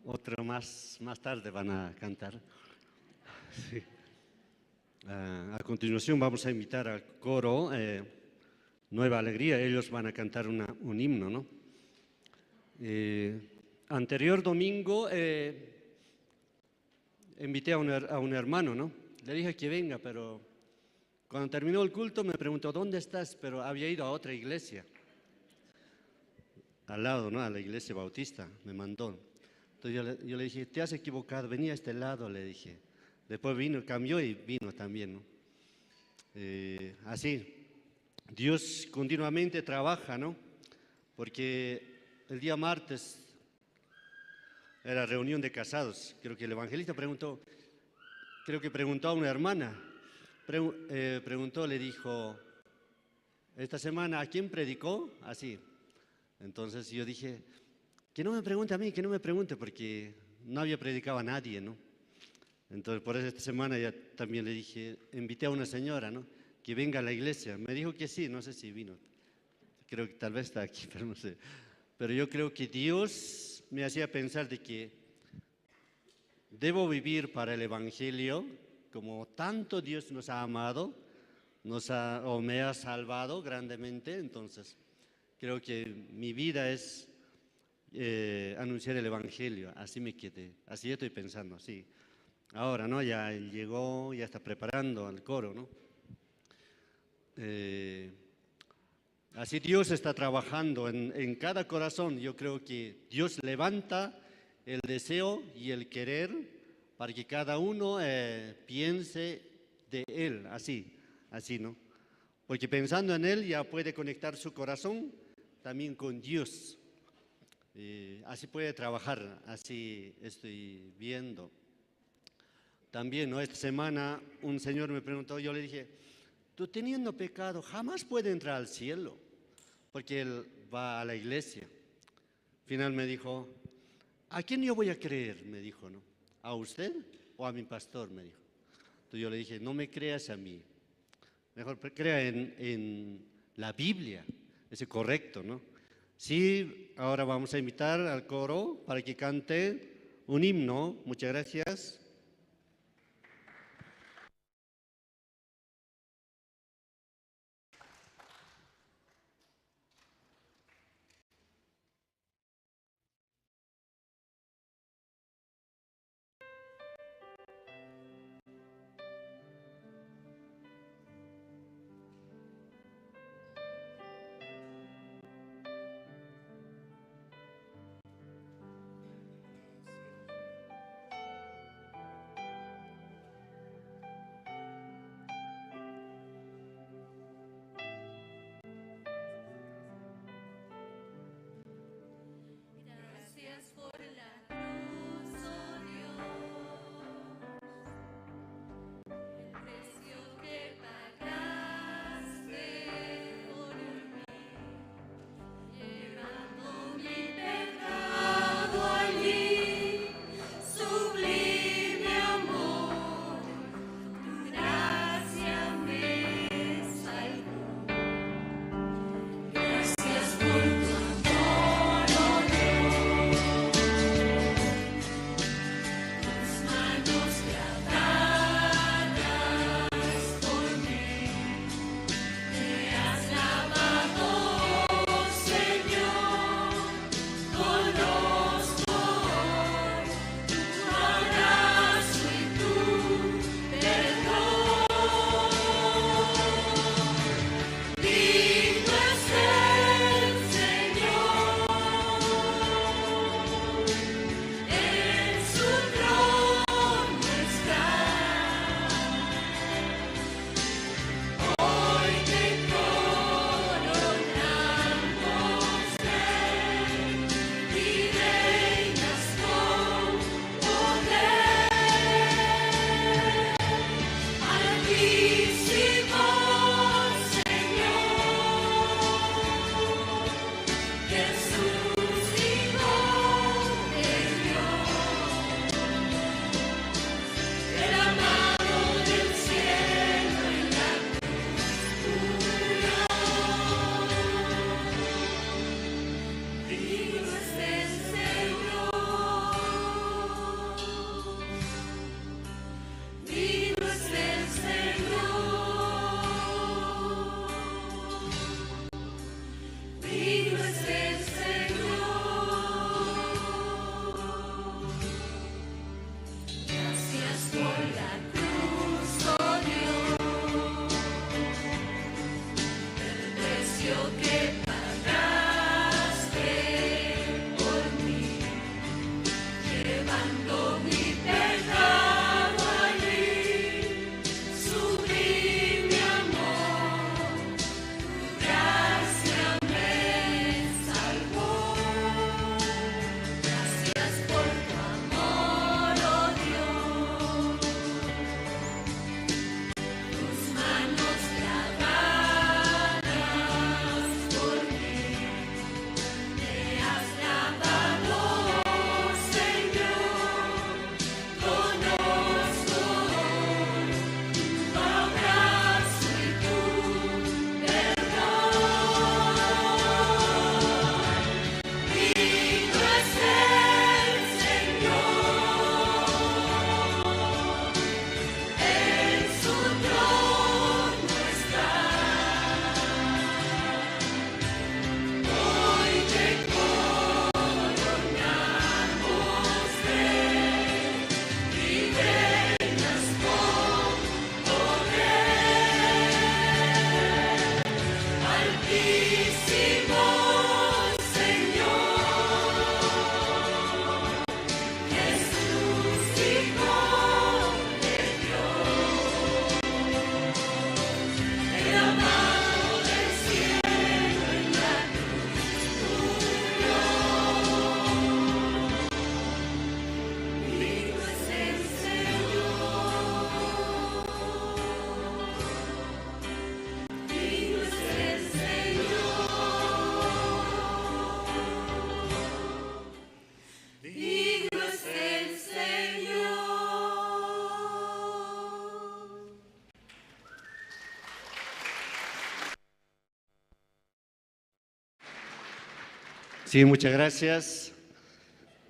Otro más, más tarde van a cantar. Sí. A continuación vamos a invitar al coro Nueva Alegría. Ellos van a cantar un himno, ¿no? Anterior domingo invité a un hermano, ¿no? Le dije que venga, pero cuando terminó el culto me preguntó, ¿dónde estás? Pero había ido a otra iglesia, al lado, ¿no? A la iglesia bautista, me mandó. Entonces yo le dije, te has equivocado, vení a este lado, le dije. Después vino, cambió y vino también, ¿no? Así, Dios continuamente trabaja, ¿no? Porque el día martes era reunión de casados. Creo que el evangelista preguntó, creo que preguntó a una hermana, preguntó, le dijo, esta semana, ¿a quién predicó? Así. Entonces yo dije, que no me pregunte a mí, que no me pregunte, porque no había predicado a nadie, ¿no? Entonces por eso esta semana ya también le dije, invité a una señora, ¿no? Que venga a la iglesia. Me dijo que sí, no sé si vino. Creo que tal vez está aquí, pero no sé. Pero yo creo que Dios me hacía pensar de que debo vivir para el Evangelio, como tanto Dios nos ha amado, o me ha salvado grandemente. Entonces creo que mi vida es anunciar el Evangelio. Así me quedé, así estoy pensando, sí. Ahora, ¿no? Ya llegó, ya está preparando al coro, ¿no? Así Dios está trabajando en cada corazón. Yo creo que Dios levanta el deseo y el querer para que cada uno piense de Él, así, así, ¿no? Porque pensando en Él ya puede conectar su corazón también con Dios. Así puede trabajar, así estoy viendo. También, ¿no? Esta semana un señor me preguntó, yo le dije, tú teniendo pecado jamás puede entrar al cielo, porque él va a la iglesia. Al final me dijo, ¿a quién yo voy a creer? Me dijo, ¿no? ¿A usted o a mi pastor? Me dijo. Entonces yo le dije, no me creas a mí, mejor crea en la Biblia, es correcto, ¿no? Sí, ahora vamos a invitar al coro para que cante un himno. Muchas gracias. Sí, muchas gracias.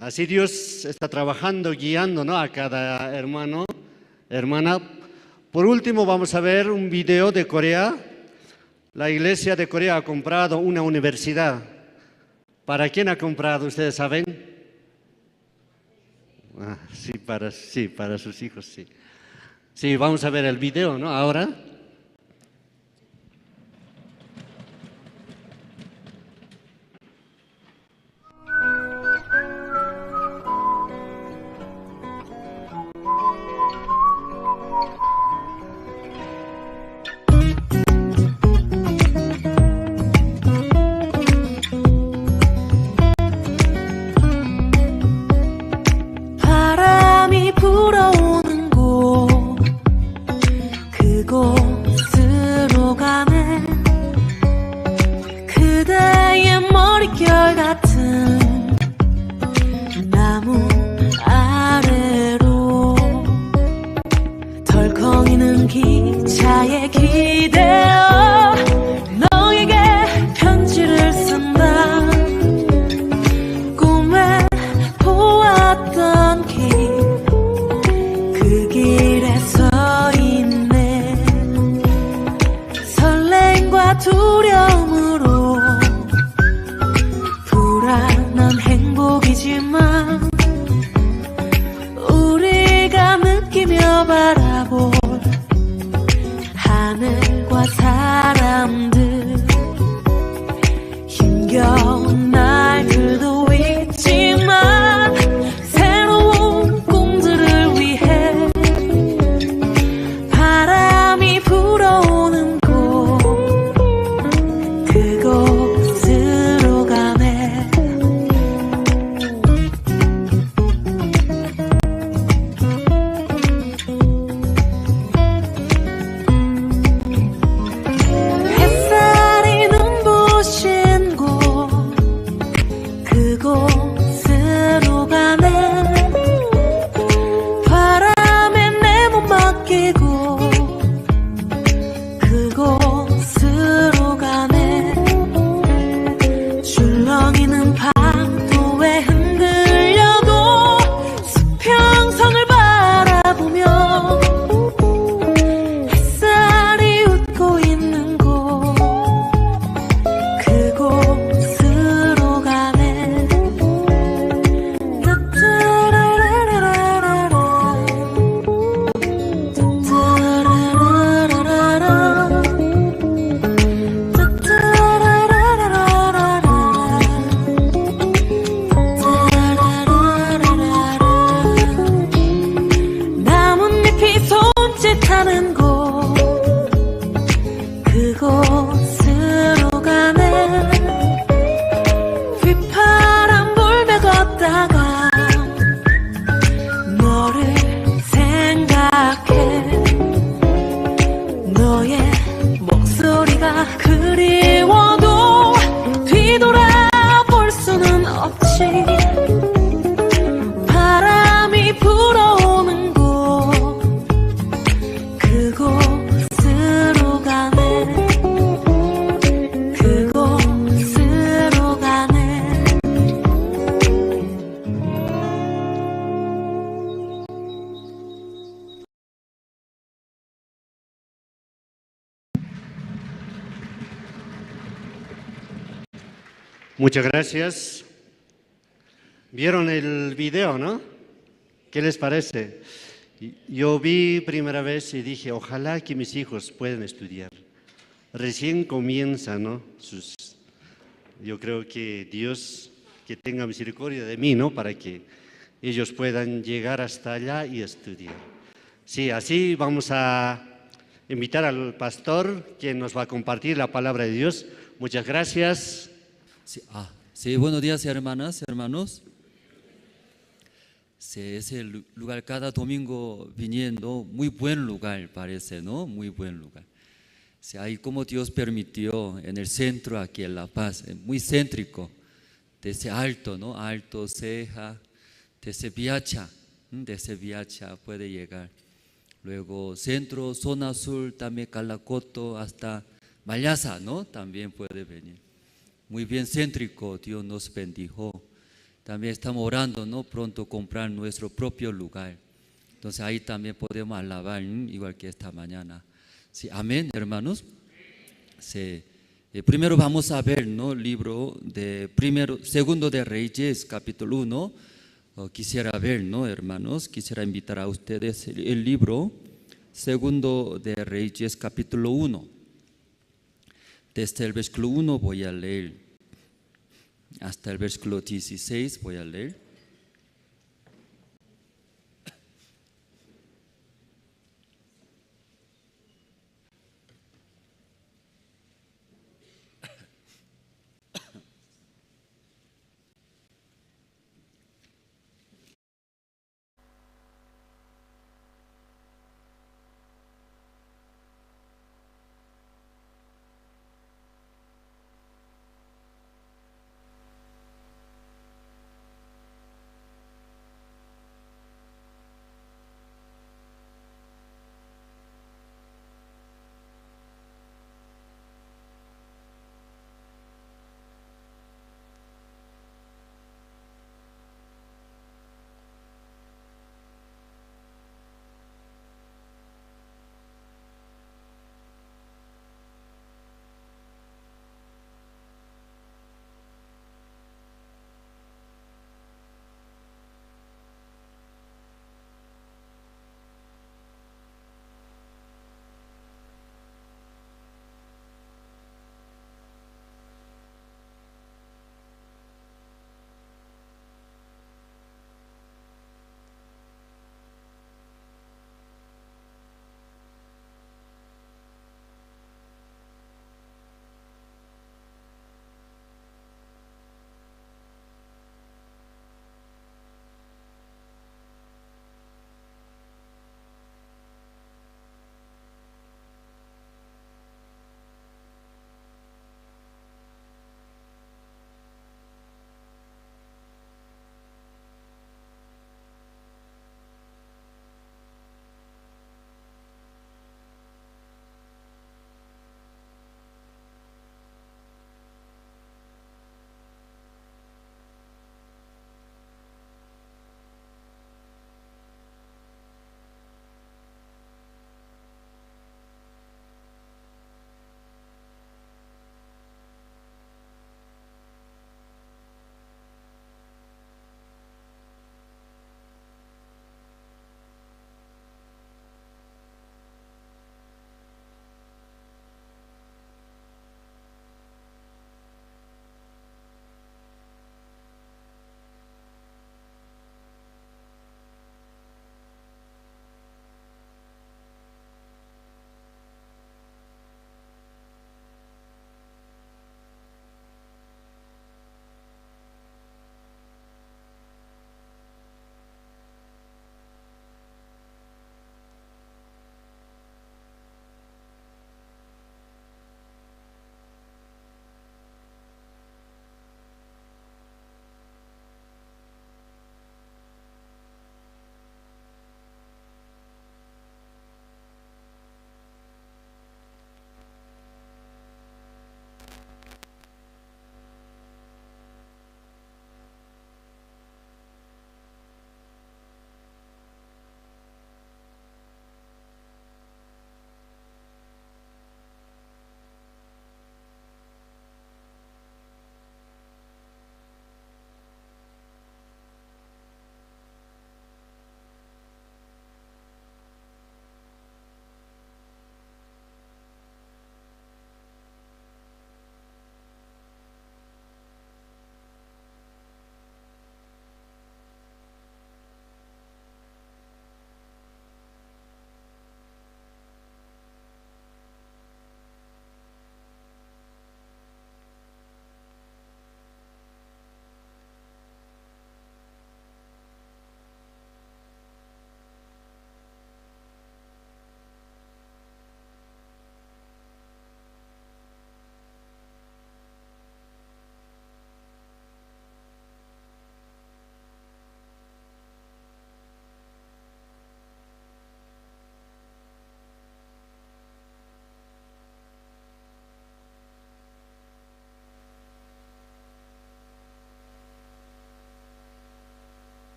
Así Dios está trabajando, guiando, ¿no?, a cada hermano, hermana. Por último, vamos a ver un video de Corea. La iglesia de Corea ha comprado una universidad. ¿Para quién ha comprado? ¿Ustedes saben? Ah, sí, para sus hijos, sí. Sí, vamos a ver el video, ¿no? Ahora. 바람이 불어오는 곳 그곳으로 가네. 그대의 머릿결 같은 나무 아래로 덜컹이는 기차에 기대어 너에게 편지를 쓴다. 꿈에 보았던 길, 그 길에 서 있네. 설렘과 두려움으로 불안한 행복이지만 우리가 느끼며 바라볼 하늘과 사람들, 힘겨운 날들도 있지만 새로운 꿈들을 위해 바람이 불어오는 곳 그곳으로 가네. 햇살이 눈부신 곳 그곳으로 가네. 바람에 내 몸 맡기고 그곳으로 가네. 출렁이는 파도에 흔들려도 수평선을 바라보며 햇살이 웃고 있는 곳 그곳으로 가네. 따따라라라라라, 따따라라라라, 따따라라라라, 따따라라라라. 나뭇잎이 손짓하는 곳 그곳으로 가네. 휘파람 불며 걷다가 너를 생각해. 너의 목소리가 그리워도 뒤돌아볼 수는 없지. 바람이 불어오는 곳 그곳으로 가네. 그곳으로 가네. Muchas gracias. ¿Vieron el video, no? ¿Qué les parece? Yo vi primera vez y dije, ojalá que mis hijos puedan estudiar. Recién comienza, ¿no? Yo creo que Dios que tenga misericordia de mí, ¿no? Para que ellos puedan llegar hasta allá y estudiar. Sí, así vamos a invitar al pastor quien nos va a compartir la palabra de Dios. Muchas gracias. Sí, sí, buenos días, hermanas, hermanos. Sí, ese lugar cada domingo viniendo, muy buen lugar parece, ¿no? Muy buen lugar. Sí, ahí como Dios permitió en el centro aquí en La Paz, muy céntrico, desde Alto, ¿no? Alto, Ceja, desde Viacha, desde Viacha puede llegar. Luego centro, zona sur, también Calacoto, hasta Mallasa, ¿no? También puede venir. Muy bien céntrico, Dios nos bendijo. También estamos orando, ¿no? Pronto comprar nuestro propio lugar. Entonces ahí también podemos alabar, igual que esta mañana. Sí, amén, hermanos. Sí. Primero vamos a ver, ¿no? Libro de primero, segundo de Reyes, capítulo 1. Quisiera ver, ¿no, hermanos? Quisiera invitar a ustedes el libro segundo de Reyes, capítulo 1. Desde el versículo 1 voy a leer hasta el versículo 16 voy a leer.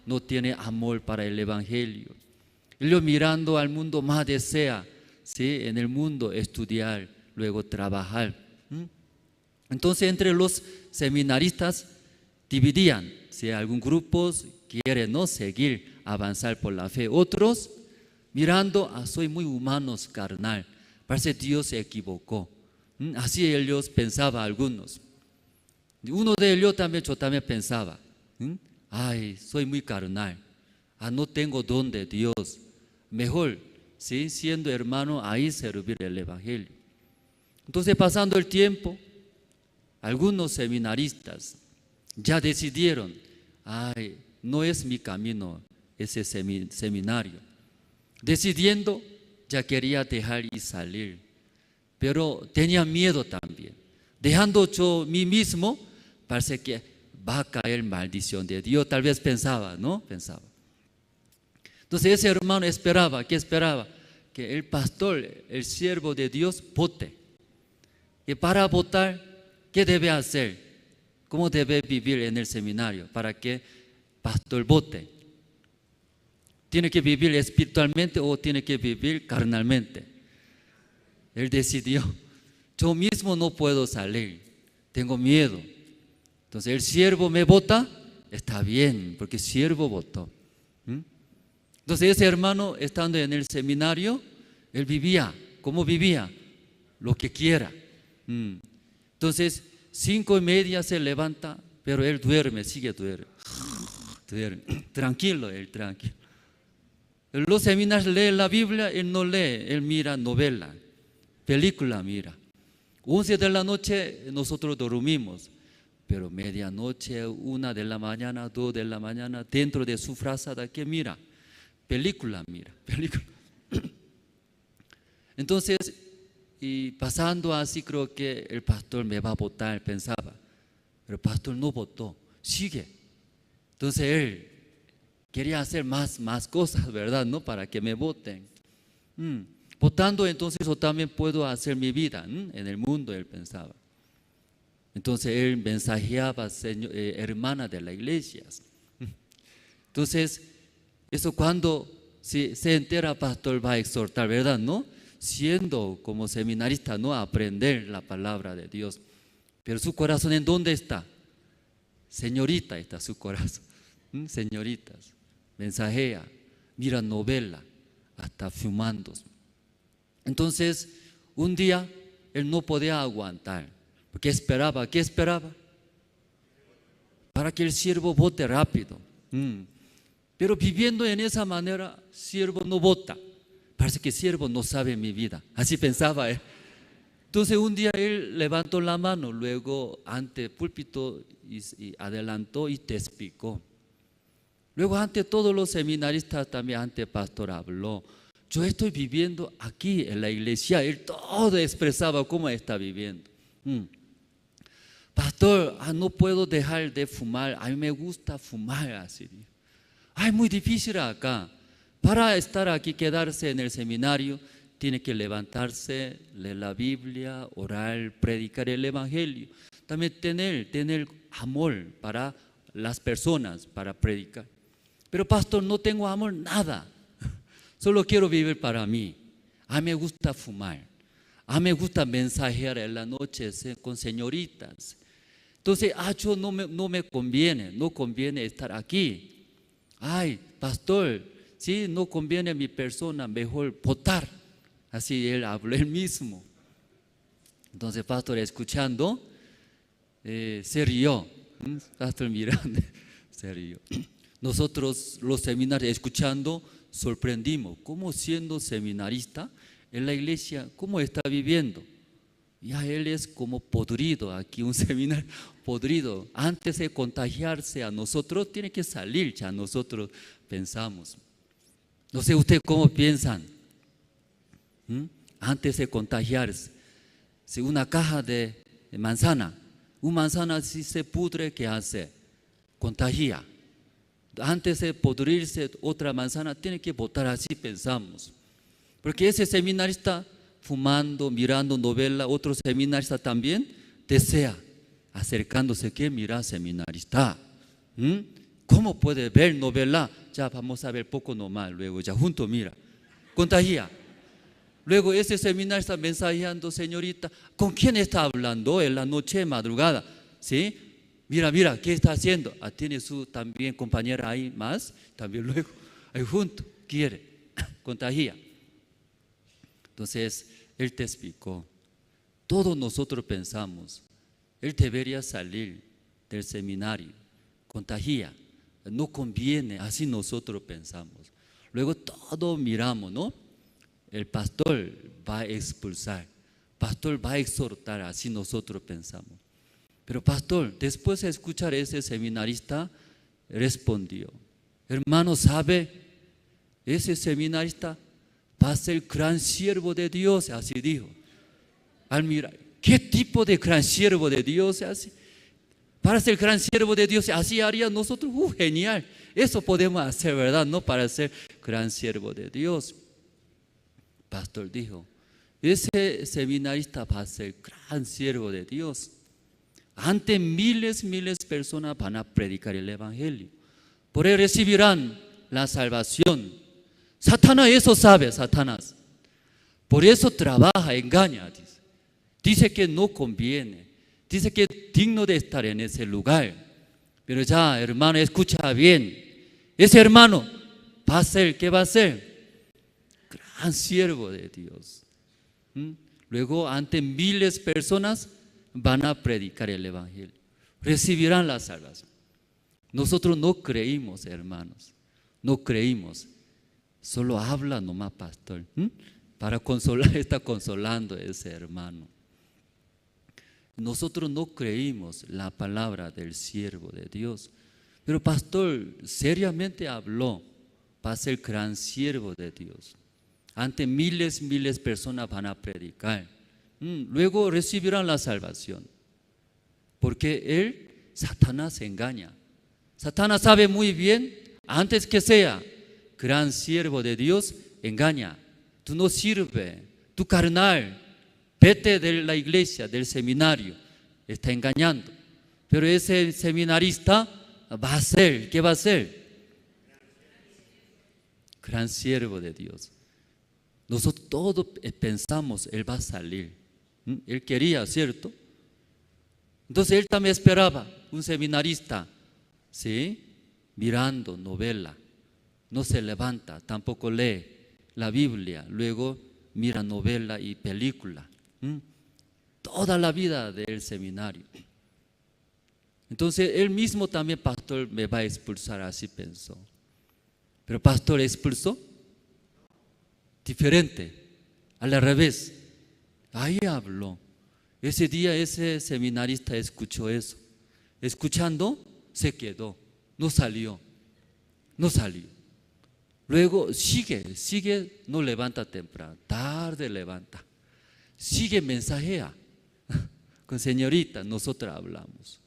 No tiene amor para el Evangelio. Ellos mirando al mundo más desea, ¿sí? En el mundo estudiar, luego trabajar. Entonces entre los seminaristas dividían, si algún grupo quiere no seguir, avanzar por la fe, otros mirando, ah, soy muy humano, carnal, parece Dios se equivocó. Así ellos pensaban algunos. Uno de ellos también, yo también pensaba, ay, soy muy carnal, ah, no tengo don de Dios, mejor, ¿sí? Siendo hermano, ahí servir el Evangelio. Entonces pasando el tiempo, algunos seminaristas ya decidieron, ay, no es mi camino ese seminario. Decidiendo, ya quería dejar y salir, pero tenía miedo también. Dejando yo mí mismo, parece que va a caer maldición de Dios, tal vez pensaba, ¿no? Pensaba. Entonces ese hermano esperaba, ¿qué esperaba? Que el pastor, el siervo de Dios, vote. Y para votar, ¿qué debe hacer? ¿Cómo debe vivir en el seminario para que pastor vote? ¿Tiene que vivir espiritualmente o tiene que vivir carnalmente? Él decidió, yo mismo no puedo salir, tengo miedo. Entonces el siervo me vota, está bien, porque el siervo votó. Entonces ese hermano, estando en el seminario, él vivía, ¿cómo vivía? Lo que quiera. Entonces, 5:30 se levanta, pero él duerme, sigue duerme. Duerme. Tranquilo, él tranquilo. Los seminarios leen la Biblia, él no lee, él mira novela, película mira. 11 de la noche nosotros dormimos, pero medianoche, 1 de la mañana, 2 de la mañana, dentro de su frazada, ¿qué mira? Película mira, película. Entonces, y pasando así, creo que el pastor me va a votar, pensaba. Pero el pastor no votó, sigue. Entonces él quería hacer más cosas, ¿verdad? ¿No? Para que me voten. Votando, entonces yo también puedo hacer mi vida, ¿m? En el mundo, él pensaba. Entonces él mensajeaba, señor, hermana de la iglesia. Entonces, eso cuando se entera, pastor va a exhortar, ¿verdad? ¿No? Siendo como seminarista, ¿no? Aprender la palabra de Dios. Pero su corazón, ¿en dónde está? Señorita está su corazón. Señoritas, mensajea, mira novela, hasta fumando. Entonces, un día él no podía aguantar, porque esperaba, ¿qué esperaba? Para que el siervo vote rápido. Pero viviendo en esa manera, siervo no vota. Parece que siervo no sabe mi vida. Así pensaba él. Entonces un día él levantó la mano, luego ante el púlpito y adelantó y testificó. Luego ante todos los seminaristas también, ante el pastor habló. Yo estoy viviendo aquí en la iglesia. Él todo expresaba cómo está viviendo. Pastor, no puedo dejar de fumar. A mí me gusta fumar, así dijo. Ay, muy difícil acá. Para estar aquí, quedarse en el seminario, tiene que levantarse, leer la Biblia, orar, predicar el Evangelio. También tener amor para las personas, para predicar. Pero pastor, no tengo amor, nada. Solo quiero vivir para mí. A mí me gusta fumar. A mí me gusta mensajear en la noche con señoritas. Entonces, yo no me conviene, no conviene estar aquí. Ay, pastor, si no conviene a mi persona, mejor votar. Así él habló él mismo. Entonces, pastor, escuchando, se rió. Pastor mirando, se rió. Nosotros, los seminarios, escuchando, sorprendimos. ¿Cómo siendo seminarista en la iglesia, cómo está viviendo? Ya él es como podrido aquí, un seminario podrido. Antes de contagiarse a nosotros, tiene que salir ya, nosotros pensamos. No sé ustedes cómo piensan. Antes de contagiarse, si una caja de manzana, una manzana si se pudre, ¿qué hace? Contagia. Antes de podrirse otra manzana, tiene que botar, así pensamos. Porque ese seminarista fumando, mirando novela, otro seminarista también desea, acercándose, ¿qué mira seminarista? ¿Cómo puede ver novela? Ya vamos a ver poco nomás, luego ya junto mira. Contagia. Luego ese seminario está mensajeando, señorita, ¿con quién está hablando en la noche madrugada? ¿Sí? Mira, mira, ¿qué está haciendo? Ah, tiene su también compañera ahí más, también luego, ahí junto, quiere, contagia. Entonces, él te explicó. Todos nosotros pensamos, él debería salir del seminario, contagia, no conviene, así nosotros pensamos. Luego todos miramos, ¿no? El pastor va a expulsar, pastor va a exhortar, así nosotros pensamos. Pero pastor, después de escuchar ese seminarista, respondió, hermano, ¿sabe? Ese seminarista va a ser gran siervo de Dios, así dijo. Al mirar, ¿qué tipo de gran siervo de Dios así? Para ser gran siervo de Dios, así haría nosotros, genial. Eso podemos hacer, ¿verdad? No para ser gran siervo de Dios. Pastor dijo, ese seminarista va a ser gran siervo de Dios. Ante miles, miles de personas van a predicar el Evangelio. Por él recibirán la salvación. Satanás eso sabe, Satanás. Por eso trabaja, engaña, dice. Dice que no conviene. Dice que es digno de estar en ese lugar. Pero ya, hermano, escucha bien. Ese hermano va a ser, ¿qué va a ser? Gran siervo de Dios. Luego, ante miles de personas van a predicar el Evangelio. Recibirán la salvación. Nosotros no creímos, hermanos. No creímos. Solo habla nomás, pastor. Para consolar, está consolando a ese hermano. Nosotros no creímos la palabra del siervo de Dios. Pero pastor seriamente habló para ser gran siervo de Dios. Ante miles, miles de personas van a predicar. Luego recibirán la salvación. Porque él, Satanás, engaña. Satanás sabe muy bien, antes que sea gran siervo de Dios, engaña. Tú no sirves, tú carnal, vete de la iglesia, del seminario. Está engañando. Pero ese seminarista va a ser, ¿qué va a ser? Gran siervo de Dios. Nosotros todos pensamos, él va a salir. Él quería, ¿cierto? Entonces él también esperaba un seminarista, ¿sí? Mirando novela, no se levanta, tampoco lee la Biblia, luego mira novela y película. Toda la vida del seminario. Entonces él mismo también, pastor, me va a expulsar, así pensó. Pero pastor expulsó diferente, al revés. Ahí habló. Ese día ese seminarista escuchó eso. Escuchando, se quedó. No salió. No salió. Luego sigue, no levanta temprano, tarde levanta. Sigue, mensajea. Con señorita, nosotros hablamos.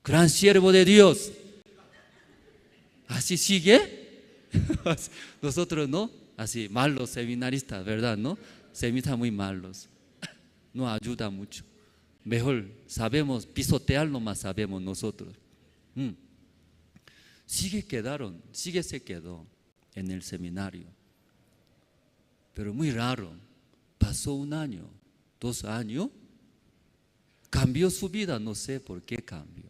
Gran siervo de Dios. Así sigue. Nosotros no, así, malos seminaristas, ¿verdad? ¿No? Seminaristas muy malos. No ayuda mucho. Mejor sabemos pisotear nomás sabemos nosotros. Sigue quedaron, sigue se quedó en el seminario. Pero muy raro, pasó un año, 2 años, cambió su vida, no sé por qué cambió.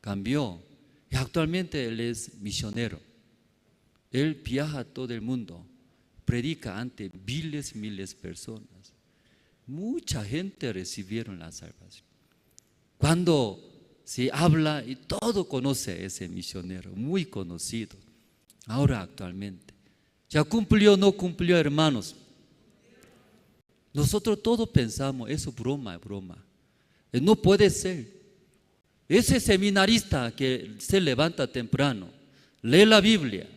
Cambió. Y actualmente él es misionero. Él viaja a todo el mundo, predica ante miles, miles de personas. Mucha gente recibieron la salvación. Cuando se habla y todo conoce a ese misionero, muy conocido, ahora actualmente. ¿Ya cumplió o no cumplió, hermanos? Nosotros todos pensamos, eso es broma, es broma. No puede ser. Ese seminarista que se levanta temprano, lee la Biblia,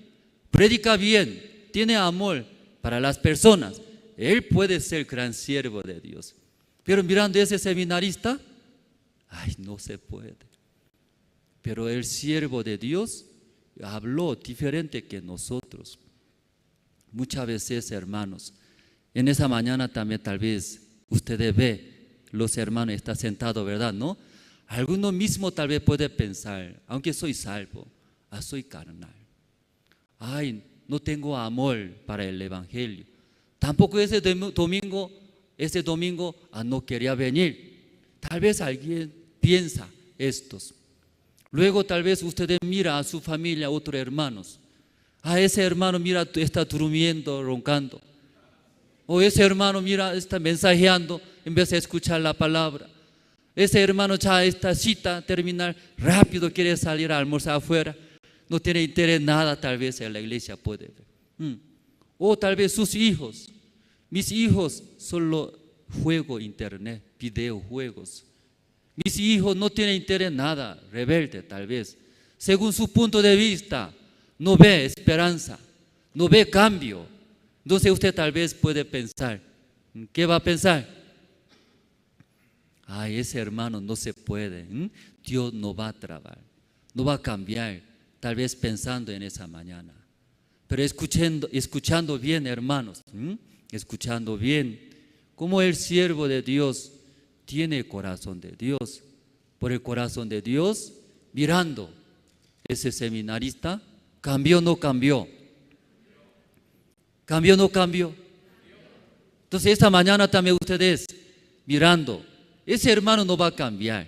predica bien, tiene amor para las personas, él puede ser gran siervo de Dios. Pero mirando a ese seminarista, ay, no se puede. Pero el siervo de Dios habló diferente que nosotros. Muchas veces, hermanos, en esa mañana también tal vez ustedes ve, los hermanos están sentados, ¿verdad? ¿No? Alguno mismo tal vez puede pensar, aunque soy salvo, Ah, soy carnal. Ay, no tengo amor para el evangelio. Tampoco ese domingo, no quería venir. Tal vez alguien piensa estos. Luego tal vez ustedes mira a su familia, a otros hermanos. A ese hermano mira, está durmiendo, roncando. O ese hermano mira, está mensajeando en vez de escuchar la palabra. Ese hermano ya esta cita terminal, rápido quiere salir a almorzar afuera. No tiene interés en nada, tal vez en la iglesia puede ver. O tal vez sus hijos. Mis hijos solo juego internet, videojuegos. Mis hijos no tienen interés en nada, rebelde tal vez. Según su punto de vista, no ve esperanza, no ve cambio. Entonces usted tal vez puede pensar, ¿qué va a pensar? Ay, ese hermano no se puede, Dios no va a trabajar, no va a cambiar, tal vez pensando en esa mañana. Pero escuchando bien, hermanos, escuchando bien, como el siervo de Dios tiene el corazón de Dios, por el corazón de Dios, mirando ese seminarista, ¿cambió o no cambió? ¿Cambió o no cambió? Entonces esta mañana también ustedes mirando, ese hermano no va a cambiar,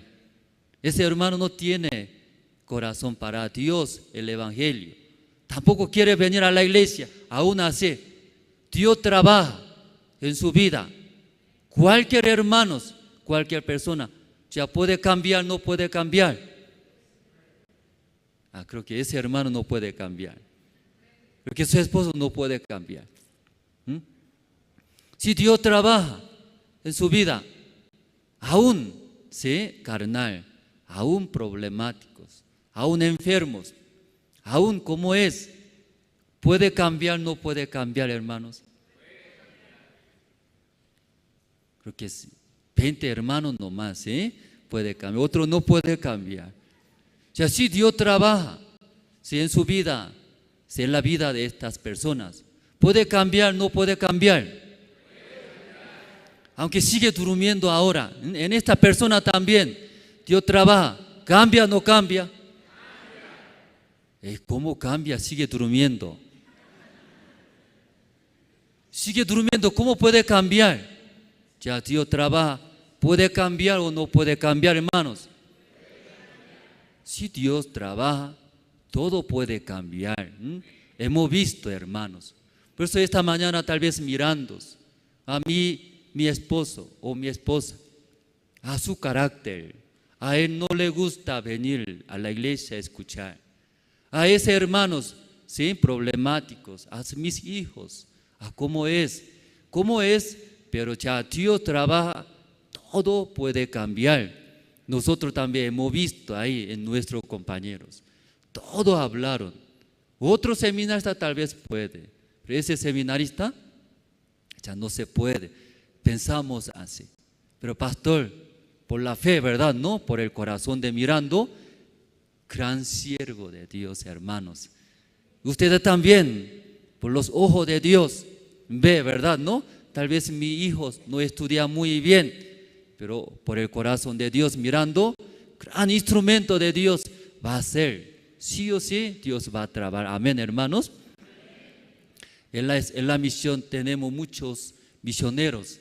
ese hermano no tiene corazón para Dios, el evangelio, tampoco quiere venir a la iglesia, aún así, Dios trabaja en su vida. Cualquier hermano, cualquier persona, ya puede cambiar, no puede cambiar. Ah, creo que ese hermano no puede cambiar. Porque su esposo no puede cambiar. Si Dios trabaja en su vida, aún, ¿sí?, carnal, aún problemáticos, aún enfermos, aún como es, puede cambiar, no puede cambiar, hermanos. Creo que es 20 hermanos nomás, ¿sí?, puede cambiar, otro no puede cambiar. O sea, si Dios trabaja, si en su vida, si en la vida de estas personas, puede cambiar, no puede cambiar. Aunque sigue durmiendo ahora, en esta persona también, Dios trabaja, cambia, no cambia. ¿Cómo cambia? Sigue durmiendo. Sigue durmiendo, ¿cómo puede cambiar? Ya Dios trabaja, ¿puede cambiar o no puede cambiar, hermanos? Si Dios trabaja, todo puede cambiar. Hemos visto, hermanos. Por eso esta mañana tal vez mirando a mí, mi esposo o mi esposa, a su carácter, a él no le gusta venir a la iglesia a escuchar. A ese hermanos, sí, problemáticos, a mis hijos, a cómo es, pero ya Dios trabaja, todo puede cambiar. Nosotros también hemos visto ahí en nuestros compañeros, todos hablaron. Otro seminarista tal vez puede, pero ese seminarista ya no se puede. Pensamos así. Pero pastor, por la fe, ¿verdad? No, por el corazón de mirando, gran siervo de Dios, hermanos. Ustedes también, por los ojos de Dios, ve, ¿verdad? No, tal vez mi hijo no estudia muy bien, pero por el corazón de Dios mirando, gran instrumento de Dios va a ser. Sí o sí, Dios va a trabajar. Amén, hermanos. En la misión tenemos muchos misioneros,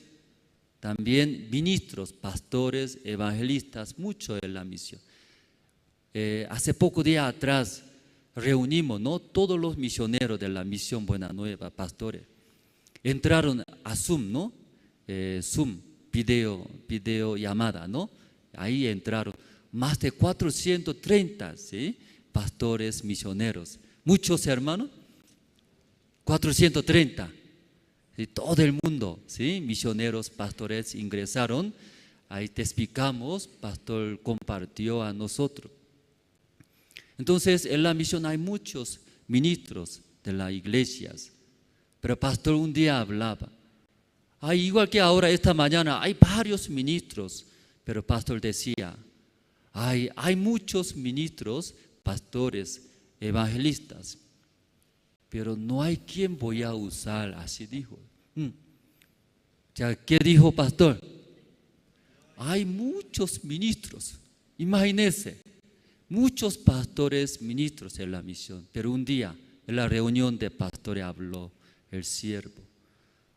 también ministros, pastores, evangelistas, mucho en la misión. Hace pocos días atrás reunimos, ¿no?, todos los misioneros de la misión Buena Nueva, pastores. Entraron a Zoom, ¿no? Zoom, videollamada, ¿no? Ahí entraron más de 430, ¿sí?, pastores misioneros. Muchos hermanos, 430. ¿Sí? Todo el mundo, ¿sí?, misioneros, pastores ingresaron. Ahí te explicamos, pastor compartió a nosotros. Entonces, en la misión hay muchos ministros de las iglesias. Pero pastor un día hablaba. Ay, igual que ahora, esta mañana, hay varios ministros. Pero pastor decía, hay muchos ministros, pastores, evangelistas, pero no hay quien voy a usar, así dijo. Ya, ¿qué dijo pastor? Hay muchos ministros, imagínense, Muchos pastores, ministros en la misión, pero un día en la reunión de pastores habló el siervo.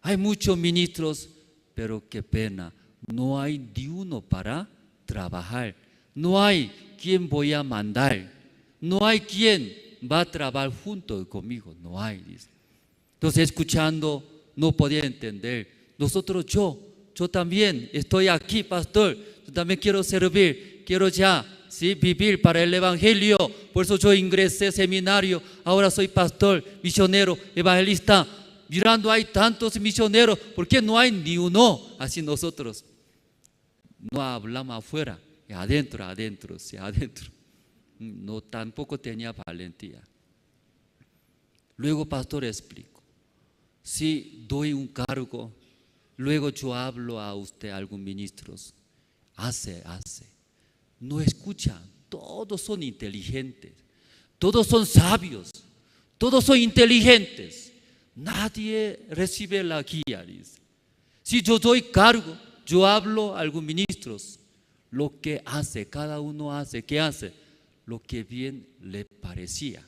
Hay muchos ministros, pero qué pena, no hay ni uno para trabajar. No hay quien voy a mandar. No hay quien va a trabajar junto conmigo. No hay, dice. Entonces, escuchando, no podía entender. Nosotros, yo también estoy aquí, pastor. Yo también quiero servir, quiero ya, ¿sí?, vivir para el evangelio. Por eso yo ingresé seminario. Ahora soy pastor, misionero, evangelista. Mirando, hay tantos misioneros, ¿por qué no hay ni uno? Así nosotros no hablamos afuera, adentro, adentro, sí, adentro. No, tampoco tenía valentía. Luego pastor explicó, si doy un cargo, luego yo hablo a usted, a algún ministro, hace. No escucha, todos son inteligentes, todos son sabios, todos son inteligentes. Nadie recibe la guía, dice. Si yo doy cargo, yo hablo a algunos ministros, lo que hace, cada uno hace, ¿qué hace? Lo que bien le parecía.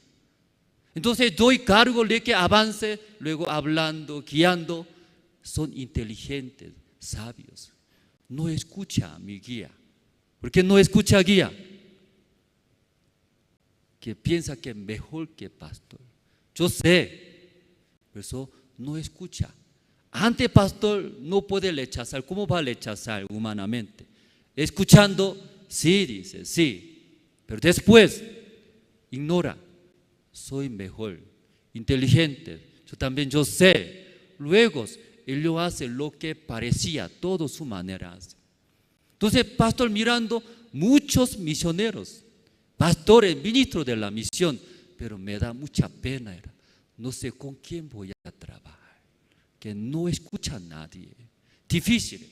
Entonces doy cargo de que avance, luego hablando, guiando. Son inteligentes, sabios. No escucha mi guía. ¿Por qué no escucha guía? Que piensa que es mejor que pastor. Yo sé. Por eso no escucha. Ante pastor no puede rechazar. ¿Cómo va a rechazar humanamente? Escuchando, sí, dice, sí. Pero después, ignora. Soy mejor, inteligente. Yo también, yo sé. Luego, él lo hace lo que parecía, todo su manera hace. Entonces, pastor mirando muchos misioneros, pastores, ministros de la misión, pero me da mucha pena, era. No sé con quién voy a trabajar, que no escucha a nadie. Difícil.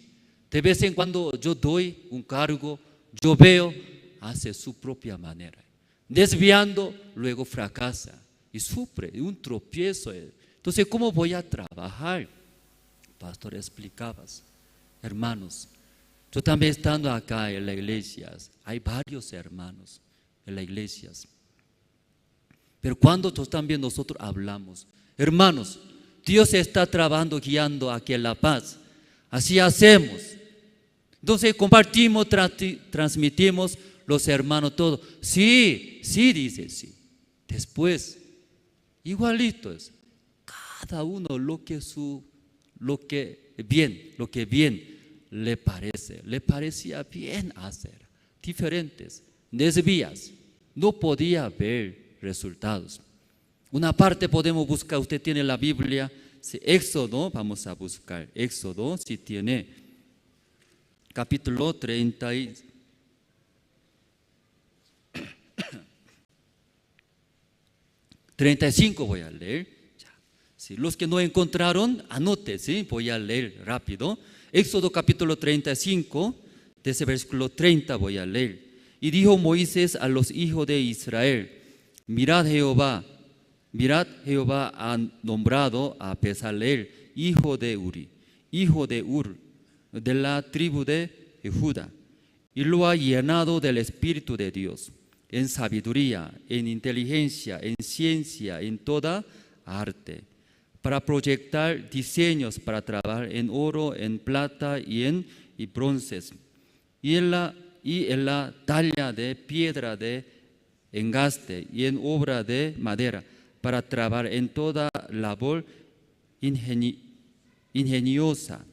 De vez en cuando yo doy un cargo, yo veo, hace su propia manera. Desviando, luego fracasa y sufre un tropiezo. Entonces, ¿cómo voy a trabajar? Pastor, explicabas, hermanos, yo también estando acá en la iglesia, hay varios hermanos en la iglesia. Pero cuando también nosotros hablamos, hermanos, Dios está trabajando, guiando aquí en La Paz. Así hacemos. Entonces compartimos, transmitimos los hermanos todo. Sí, sí, dice, sí. Después, igualito es. Cada uno lo que bien le parece. Le parecía bien hacer. Diferentes desvías. No podía ver resultados. Una parte podemos buscar, usted tiene la Biblia, si Éxodo, vamos a buscar Éxodo, si tiene capítulo 35 voy a leer. Si los que no encontraron, anote, ¿sí? Voy a leer rápido. Éxodo capítulo 35, desde versículo 30 voy a leer. Y dijo Moisés a los hijos de Israel: Mirad Jehová ha nombrado a Bezaleel, hijo de Uri, hijo de Ur, de la tribu de Judá, y lo ha llenado del Espíritu de Dios, en sabiduría, en inteligencia, en ciencia, en toda arte, para proyectar diseños, para trabajar en oro, en plata y en bronces, y en la talla de piedra de engaste y en obra de madera, para trabajar en toda labor ingeniosa.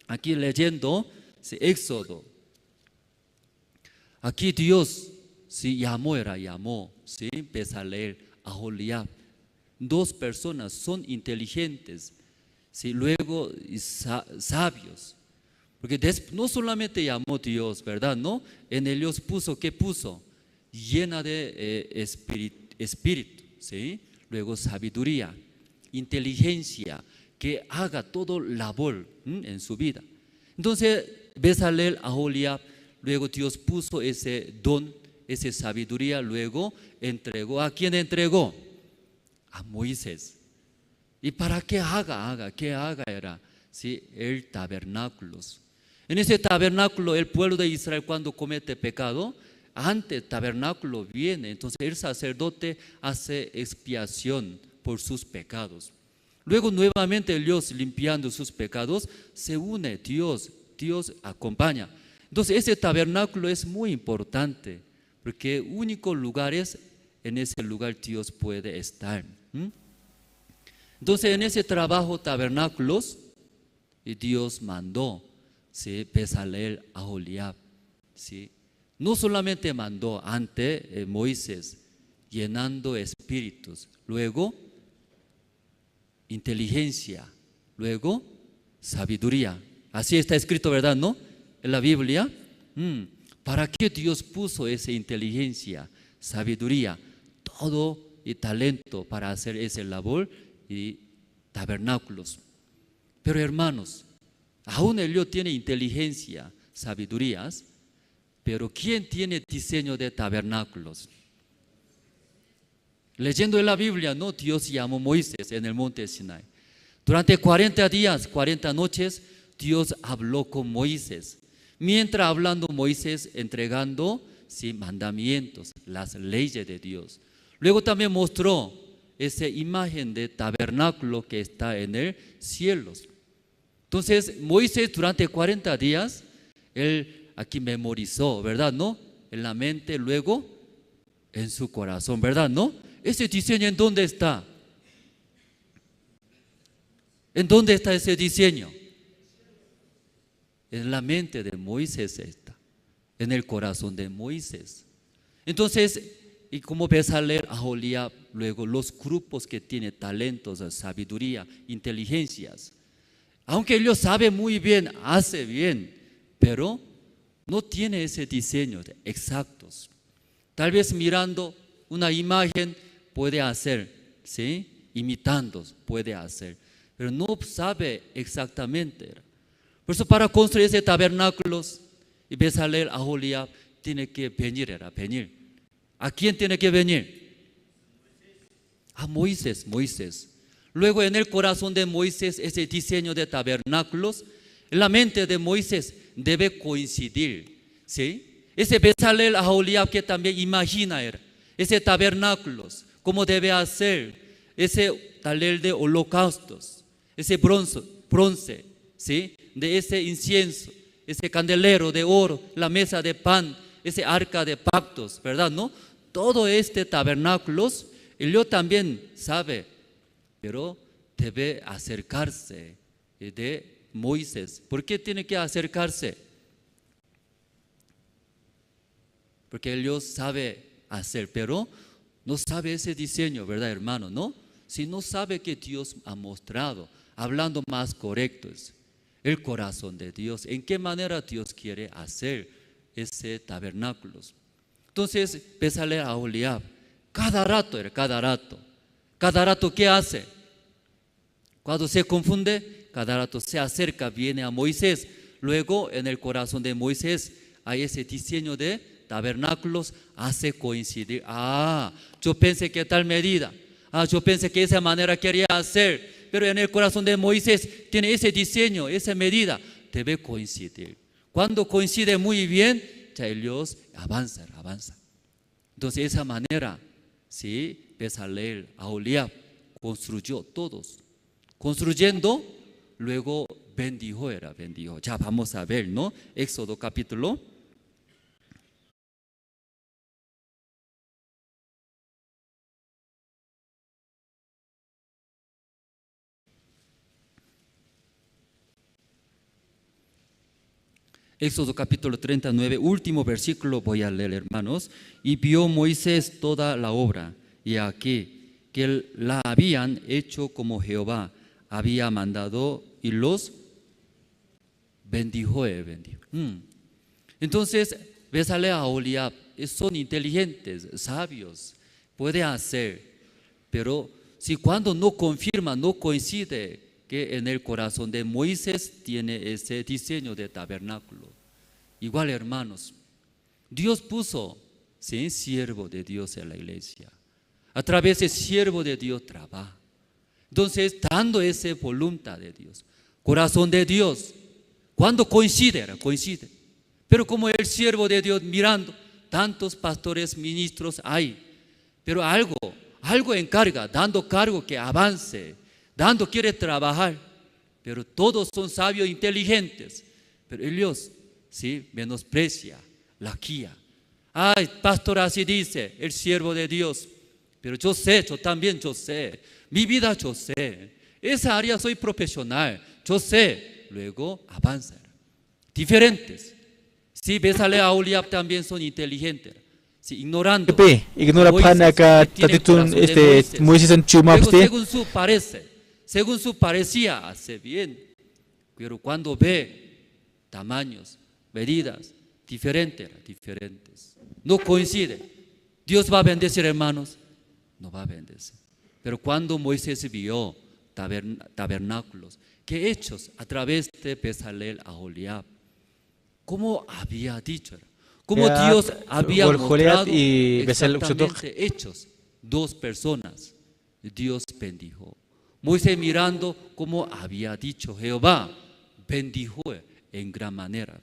Aquí leyendo Éxodo, aquí Dios sí llamó, sí, Bezaleel, Aholiab. Dos personas son inteligentes, sí, luego sabios. Porque no solamente llamó Dios, ¿verdad? ¿No? En ellos puso, ¿qué puso? Llena de espíritu, ¿sí? Luego sabiduría, inteligencia, que haga todo labor en su vida. Entonces, Bezaleel, Aholiab, luego Dios puso ese don, esa sabiduría, luego entregó. ¿A quién entregó? A Moisés. ¿Y para qué haga? ¿Qué haga era? ¿Sí? El tabernáculo. En ese tabernáculo, el pueblo de Israel cuando comete pecado, Antes tabernáculo viene, entonces el sacerdote hace expiación por sus pecados. Luego nuevamente Dios limpiando sus pecados, se une Dios, Dios acompaña. Entonces ese tabernáculo es muy importante, porque único lugar es, en ese lugar Dios puede estar. Entonces en ese trabajo tabernáculos, y Dios mandó, ¿sí? Bezalel a Aholiab, ¿sí? No solamente mandó ante Moisés, llenando espíritus, luego inteligencia, luego sabiduría. Así está escrito, ¿verdad? ¿No? En la Biblia. ¿Para qué Dios puso esa inteligencia, sabiduría, todo y talento para hacer ese labor y tabernáculos? Pero hermanos, aún ellos tiene inteligencia, sabidurías, pero ¿quién tiene diseño de tabernáculos? Leyendo en la Biblia, ¿no? Dios llamó a Moisés en el monte Sinai. Durante 40 días, 40 noches, Dios habló con Moisés. Mientras hablando Moisés, entregando, sí, mandamientos, las leyes de Dios. Luego también mostró esa imagen de tabernáculo que está en el cielo. Entonces Moisés durante 40 días, él aquí memorizó, ¿verdad? ¿No? En la mente, luego en su corazón, ¿verdad? ¿No? Ese diseño, ¿en dónde está? ¿En dónde está ese diseño? En la mente de Moisés está, en el corazón de Moisés. Entonces, y como Bezalel, Aholiab, luego los grupos que tienen talentos, sabiduría, inteligencias. Aunque ellos saben muy bien, hace bien, pero no tiene ese diseño de exactos. Tal vez mirando una imagen puede hacer, ¿sí? Imitando puede hacer, pero no sabe exactamente. Por eso para construir ese tabernáculos, y Bezalel, Aholiab, tiene que venir, era venir. ¿A quién tiene que venir? A Moisés, Moisés. Luego en el corazón de Moisés, ese diseño de tabernáculos, en la mente de Moisés debe coincidir, ¿sí? Ese Bezalel, Aholiab que también imagina era, ese tabernáculos, cómo debe hacer, ese taler de holocaustos, ese bronce, ¿sí? De ese incienso, ese candelero de oro, la mesa de pan, ese arca de pactos, ¿verdad? ¿No? Todo este tabernáculos, él también sabe, pero debe acercarse de Moisés. ¿Por qué tiene que acercarse? Porque ellos sabe hacer, pero no sabe ese diseño, ¿verdad, hermano? ¿No? Si no sabe que Dios ha mostrado, hablando más correcto, es el corazón de Dios, en qué manera Dios quiere hacer ese tabernáculo. Entonces, Bezalel a Aholiab, cada rato, era cada rato. Cada rato, ¿qué hace? Cuando se confunde, cada rato se acerca, viene a Moisés. Luego, en el corazón de Moisés, hay ese diseño de tabernáculos, hace coincidir. Ah, yo pensé que tal medida. Ah, yo pensé que esa manera quería hacer. Pero en el corazón de Moisés tiene ese diseño, esa medida. Debe coincidir. Cuando coincide muy bien, ya ellos avanzan, avanzan. Entonces, esa manera, ¿sí? Bezalel, Aholiab, construyó todos. Construyendo, luego bendijo, era bendijo. Ya vamos a ver, ¿no? Éxodo capítulo Éxodo capítulo 39, último versículo voy a leer, hermanos. Y vio Moisés toda la obra, y aquí que la habían hecho como Jehová había mandado, y los bendijo, bendijo. Entonces, Bezalel, Aholiab, son inteligentes, sabios, puede hacer, pero si cuando no confirma, no coincide que en el corazón de Moisés tiene ese diseño de tabernáculo. Igual, hermanos, Dios puso, sí, siervo de Dios en la iglesia. A través del siervo de Dios trabaja. Entonces, dando esa voluntad de Dios, corazón de Dios, cuando coincide, era, coincide. Pero como el siervo de Dios mirando, Tantos pastores, ministros hay. Pero algo, algo encarga, dando cargo que avance, dando quiere trabajar. Pero todos son sabios, inteligentes. Pero ellos, sí, menosprecia la guía. Ay, pastor, así dice el siervo de Dios. Pero yo sé, yo también yo sé. Mi vida yo sé. Esa área soy profesional. Yo sé. Luego avanza. Diferentes. Sí, Bezalel, Aholiab también son inteligentes. Sí, ignorando. Pi, ignora Moisés, pana ka que tiene tatitun corazón de este Moisés. Moisés en Luego, chumapste. según su parece, según su parecía, hace bien. Pero cuando ve tamaños, medidas, diferentes, diferentes, no coincide. Dios va a bendecir, hermanos, no va a bendecir. Pero cuando Moisés vio tabernáculos que hechos a través de Bezalel a Aholiab, como había dicho, como Ya, Dios había Gol- Goliat mostrado y Bezalel exactamente hechos, dos personas, Dios bendijo. Moisés mirando como había dicho Jehová, bendijo en gran manera.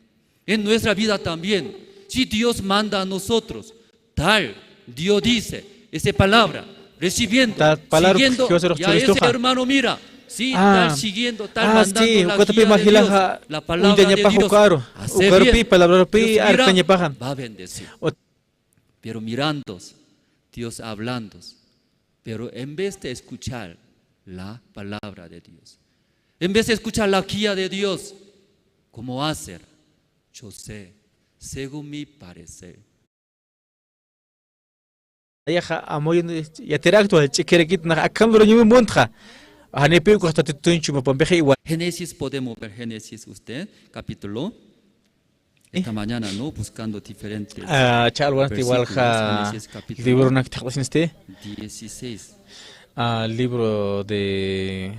En nuestra vida también, si Dios manda a nosotros, tal, Dios dice esa palabra, recibiendo, Ta palabra siguiendo, Jehová se los ya ese chulistuja. hermano mira, sí, Ah. tal siguiendo, tal Ah, mandando sí, la ukatapi guía de mahila Dios, ja la palabra de untañapaja Dios, ukaru. hace Ukarupi bien. palabrapi Dios mira, arcañapajan. va a bendecir. O- Pero mirando, Dios hablando, pero en vez de escuchar la palabra de Dios, en vez de escuchar la guía de Dios, ¿cómo hacer? Yo sé, según mi parecer. Yaja amoy yateracto chikerekit na akamro ñumi muntja. Hanepi ko tatitun chumapampeje igual. Génesis, podemos ver Génesis usted, capítulo. Esta mañana, ¿no? Buscando diferentes Ah, chalwan igual versículos. ja Génesis capítulo libro na este 16. ah libro de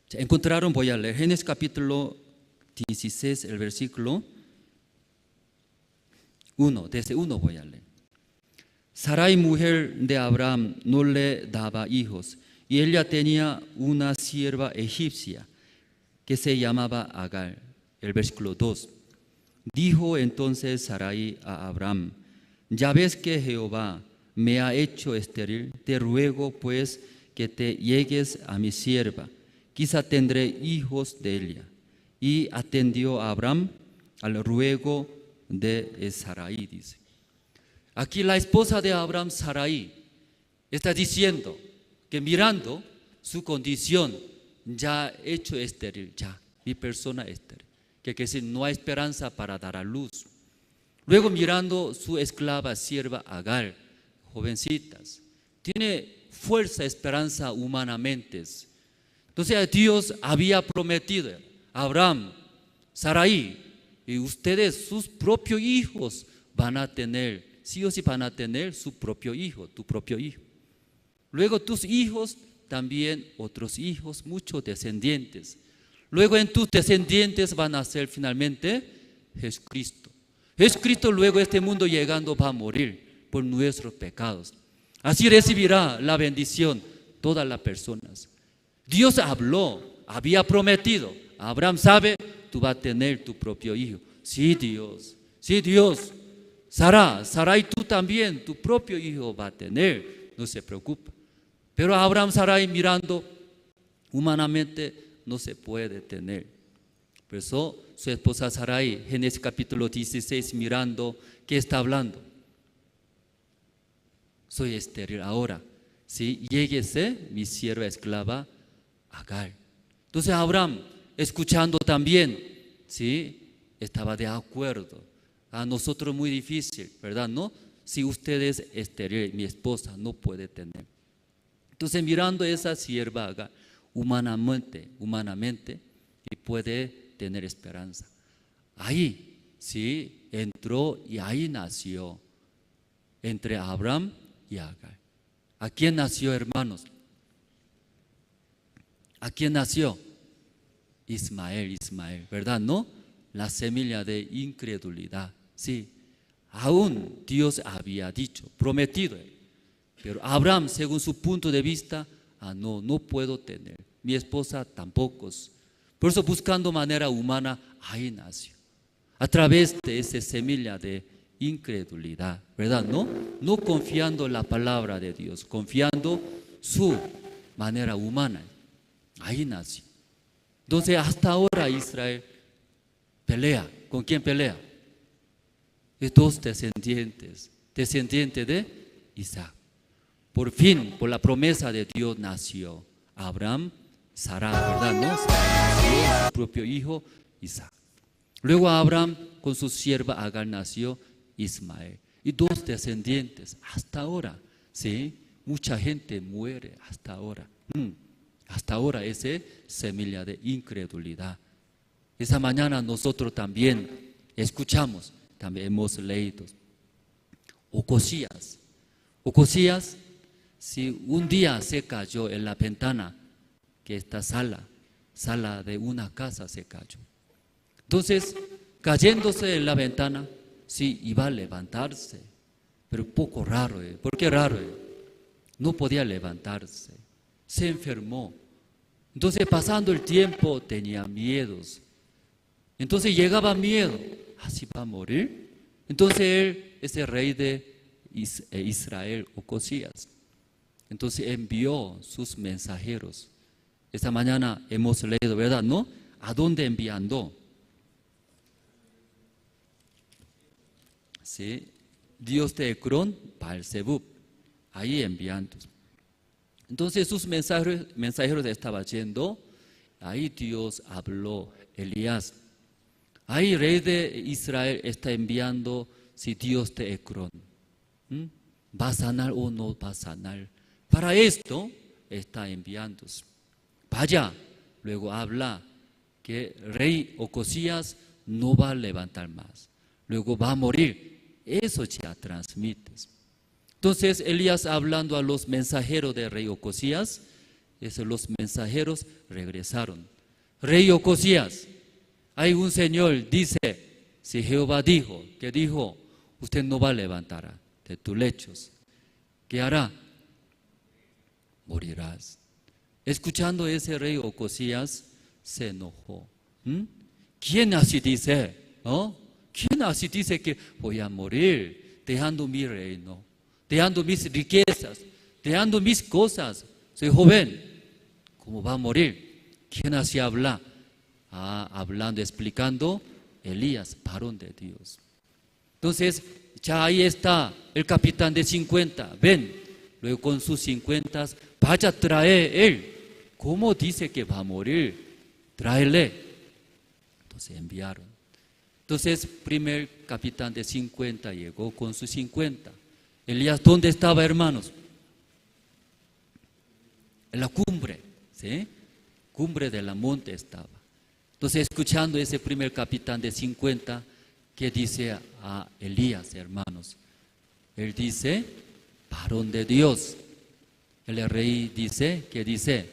Ya Encontraron, voy a leer Génesis capítulo 16, el versículo 1, desde 1 voy a leer. Sarai, mujer de Abraham, no le daba hijos, y ella tenía una sierva egipcia que se llamaba Agar. El versículo 2. Dijo entonces Sarai a Abraham, ya ves que Jehová me ha hecho estéril, te ruego pues que te llegues a mi sierva, quizá tendré hijos de ella. Y atendió a Abraham al ruego de Sarai, dice. Aquí la esposa de Abraham, Sarai, está diciendo que mirando su condición, ya hecho estéril, ya, mi persona estéril, que quiere decir no hay esperanza para dar a luz. Luego mirando su esclava, sierva Agar, jovencitas, tiene fuerza, esperanza humanamente. Entonces Dios había prometido a Abraham, Sarai, y ustedes, sus propios hijos van a tener, sí o sí van a tener su propio hijo, tu propio hijo. Luego tus hijos, también otros hijos, muchos descendientes. Luego en tus descendientes van a ser finalmente Jesucristo. Jesucristo luego este mundo llegando va a morir por nuestros pecados. Así recibirá la bendición todas las personas. Dios habló, había prometido. Abraham sabe, tú vas a tener tu propio hijo. Sí, Dios, sí, Dios. Sara, Sara y tú también, tu propio hijo va a tener. No se preocupa. Pero Abraham, Sarai mirando humanamente no se puede tener. Por eso su esposa Sarai, Génesis capítulo 16, mirando, ¿qué está hablando? Soy estéril ahora. ¿Sí? Lléguese mi sierva esclava Agar. Entonces Abraham, escuchando también, ¿sí? Estaba de acuerdo. A nosotros muy difícil, ¿verdad? ¿No? Si usted es estéril, mi esposa no puede tener. Entonces mirando esa sierva Agar, humanamente, humanamente, y puede tener esperanza. Ahí, sí, entró y ahí nació entre Abraham y Agar. ¿A quién nació, hermanos? ¿A quién nació? Ismael, Ismael, ¿verdad? ¿No? La semilla de incredulidad, sí. Aún Dios había dicho, prometido. Pero Abraham, según su punto de vista, ah, no, no puedo tener. Mi esposa tampoco. Por eso buscando manera humana, ahí nació. A través de esa semilla de incredulidad, ¿verdad? ¿No? No confiando en la palabra de Dios, confiando su manera humana. Ahí nació. Entonces, hasta ahora Israel pelea. ¿Con quién pelea? De dos descendientes, descendiente de Isaac. Por fin, por la promesa de Dios nació Abraham, Sara, ¿verdad? ¿No? Sara nació su propio hijo Isaac. Luego Abraham con su sierva Agar nació Ismael. Y dos descendientes hasta ahora, ¿sí? Mucha gente muere hasta ahora. Hasta ahora esa semilla de incredulidad. Esa mañana nosotros también escuchamos, también hemos leído. Ocosías. Ocosías, si un día se cayó en la ventana, que esta sala de una casa se cayó. Entonces, cayéndose en la ventana, sí iba a levantarse, pero poco raro, ¿Por qué raro? No podía levantarse, se enfermó. Entonces, pasando el tiempo, tenía miedos. Entonces llegaba miedo, ¿así va a morir? Entonces él, ese rey de Israel, Ocosías, entonces envió sus mensajeros. Esta mañana hemos leído, ¿verdad? ¿No? ¿A dónde enviando? Sí, Dios de Ecrón, Baal-zebub, ahí enviando. Entonces sus mensajeros estaban yendo, ahí Dios habló, Elías. Ahí rey de Israel está enviando, si Dios de Ecrón, ¿va a sanar o no va a sanar? Para esto está enviando. Vaya, luego habla que rey Ocosías no va a levantar más, luego va a morir. Eso ya transmites. Entonces Elías hablando a los mensajeros del rey Ocosías, los mensajeros regresaron. Rey Ocosías, hay un señor, dice, si Jehová dijo, que dijo, usted no va a levantar de tus lechos, ¿qué hará? Morirás. Escuchando ese rey Ocosías, se enojó. ¿Quién así dice? ¿Oh? ¿Quién así dice que voy a morir dejando mi reino, dejando mis riquezas, dejando mis cosas? Soy joven, ¿cómo va a morir? ¿Quién así habla? Ah, hablando, explicando, Elías, varón de Dios. Entonces, ya ahí está el capitán de 50, ven, luego con sus 50, vaya, trae él. ¿Cómo dice que va a morir? Tráele. Entonces enviaron. Entonces, primer capitán de 50 llegó con sus 50. Elías, ¿dónde estaba, hermanos? En la cumbre, ¿sí? Cumbre de la monte estaba. Entonces, escuchando ese primer capitán de 50, que dice a Elías, hermanos? Él dice, varón de Dios. El rey dice, ¿qué dice?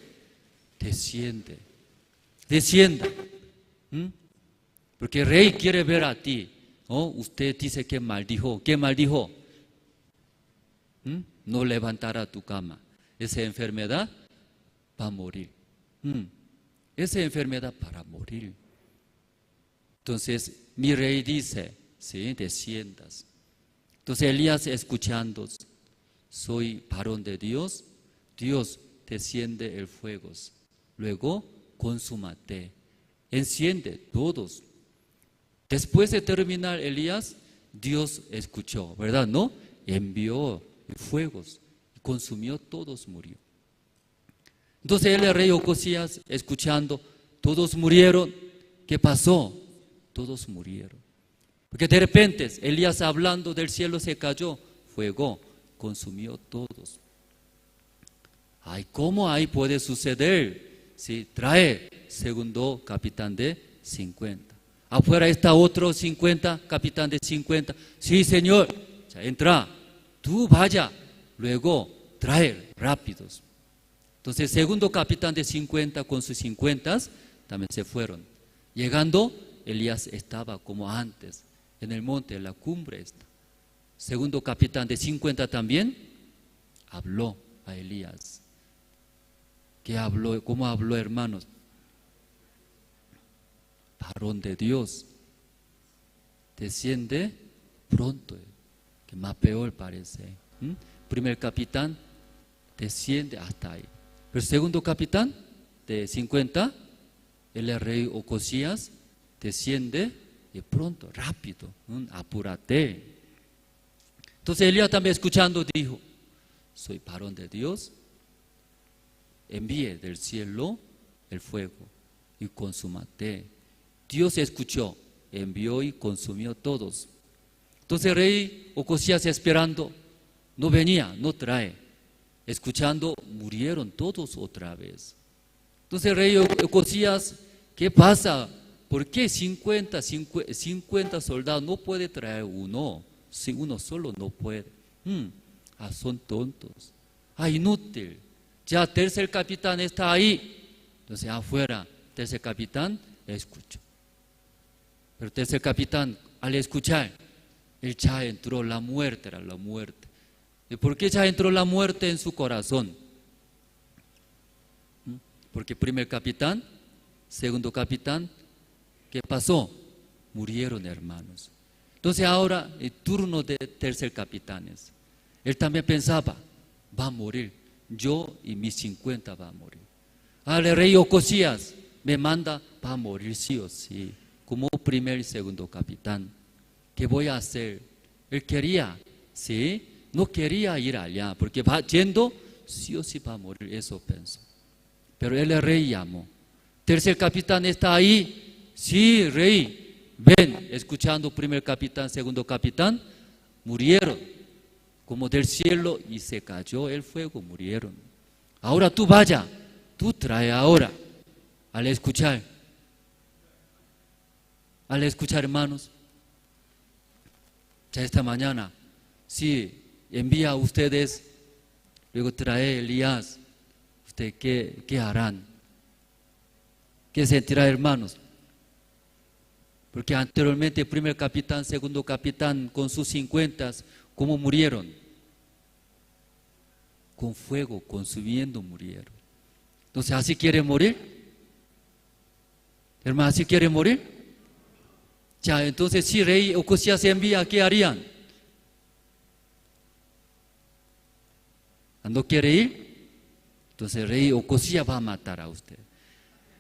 Desciende, descienda. Porque el rey quiere ver a ti. ¿Oh? Usted dice que maldijo. ¿Qué maldijo? No levantará tu cama. Esa enfermedad va a morir. Esa enfermedad para morir. Entonces, mi rey dice, sí, desciendas. Entonces, Elías escuchando, soy varón de Dios, Dios desciende el fuego. Luego, consúmate. Enciende todos. Después de terminar Elías, Dios escuchó, ¿verdad? ¿No? Envió fuegos, consumió todos, murió. Entonces el rey Ocosías, escuchando, todos murieron. ¿Qué pasó? Todos murieron. Porque de repente Elías hablando del cielo se cayó, fuego, consumió todos. Ay, ¿cómo ahí puede suceder? Si trae segundo capitán de 50. Afuera está otro 50, capitán de 50. Sí, señor, ya entra, tú vaya, luego trae rápidos. Entonces, segundo capitán de 50 con sus 50 también se fueron. Llegando, Elías estaba como antes, en el monte, en la cumbre esta. Segundo capitán de 50 también habló a Elías. ¿Qué habló? ¿Cómo habló, hermanos? Varón de Dios. Desciende pronto, que más peor parece. Primer capitán desciende hasta ahí. Pero segundo capitán de 50, el rey Ocosías, desciende y pronto, rápido, apúrate. Entonces Elías también escuchando dijo, soy varón de Dios, envíe del cielo el fuego y consúmate. Dios escuchó, envió y consumió todos. Entonces el rey Ocosías esperando, no venía, no trae. Escuchando, murieron todos otra vez. Entonces el rey Ocosías, ¿qué pasa? ¿Por qué 50 soldados no puede traer uno? Si uno solo no puede. Son tontos. Inútil. Ya tercer capitán está ahí. Entonces afuera, tercer capitán escuchó. Pero tercer capitán, al escuchar, él ya entró la muerte, era la muerte. ¿Y por qué ya entró la muerte en su corazón? Porque primer capitán, segundo capitán, ¿qué pasó? Murieron, hermanos. Entonces ahora el turno de tercer capitanes. Él también pensaba, va a morir, yo y mis 50 va a morir. Al rey Ocosías me manda, va a morir sí o sí, como primer y segundo capitán. ¿Qué voy a hacer? Él quería, ¿sí? No quería ir allá, porque va yendo, sí o sí va a morir, eso pensó. Pero el rey llamó. Tercer capitán está ahí. Sí, rey, ven, escuchando primer capitán, segundo capitán, murieron. Como del cielo y se cayó el fuego, murieron. Ahora tú vaya, tú trae ahora. Al escuchar, hermanos, ya esta mañana, sí, envía a ustedes, luego trae Elías, ¿usted qué harán? ¿Qué sentirá, hermanos? Porque anteriormente primer capitán, segundo capitán, con sus 50, ¿cómo murieron? Con fuego, consumiendo murieron. Entonces, ¿así quiere morir? Hermano, ¿así quiere morir? Ya, entonces si rey Ocosías se envía, ¿qué harían? ¿No quiere ir? Entonces el rey Ocosías va a matar a usted.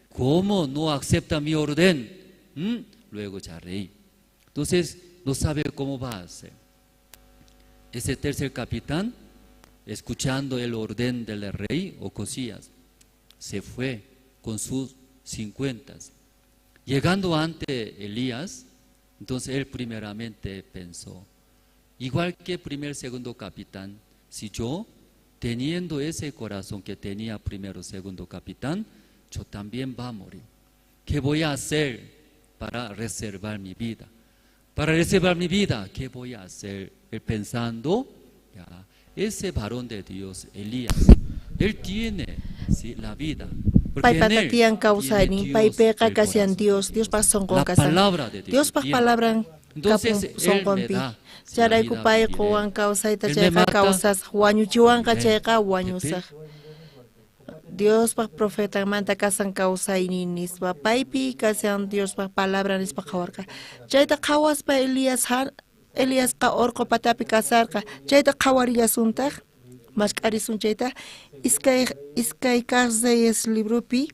¿Cómo no acepta mi orden? Luego ya rey. Entonces no sabe cómo va a hacer. Ese tercer capitán, escuchando el orden del rey Ocosías, se fue con sus 50. Llegando ante Elías, entonces él primeramente pensó, igual que primer, segundo capitán, si yo, teniendo ese corazón que tenía primero, segundo capitán, yo también va a morir. ¿Qué voy a hacer para reservar mi vida? Para reservar mi vida, ¿qué voy a hacer? Él pensando, ya, ese varón de Dios, Elías, él tiene, ¿sí?, la vida. Paypata tiyan kawsaynin, paypiqa kashan Dios, Diospaj sonqon kasan, Diospaj palabran kapun sonqonpi. Chayrayku pay qowan kawsayta chayqa kawsasaj, wañuchiwanqa chayqa wañusaj. Diospaj profetanmanta kasan kawsaynin nispa, paypi kashan Diospaj palabra nispa qhawarqa. Chayta qhawaspa Eliasqa orqo patapi kasarqa, chayta qhawarillasuntaq. Mask'arisun chayta iskay kaq Reyes libropi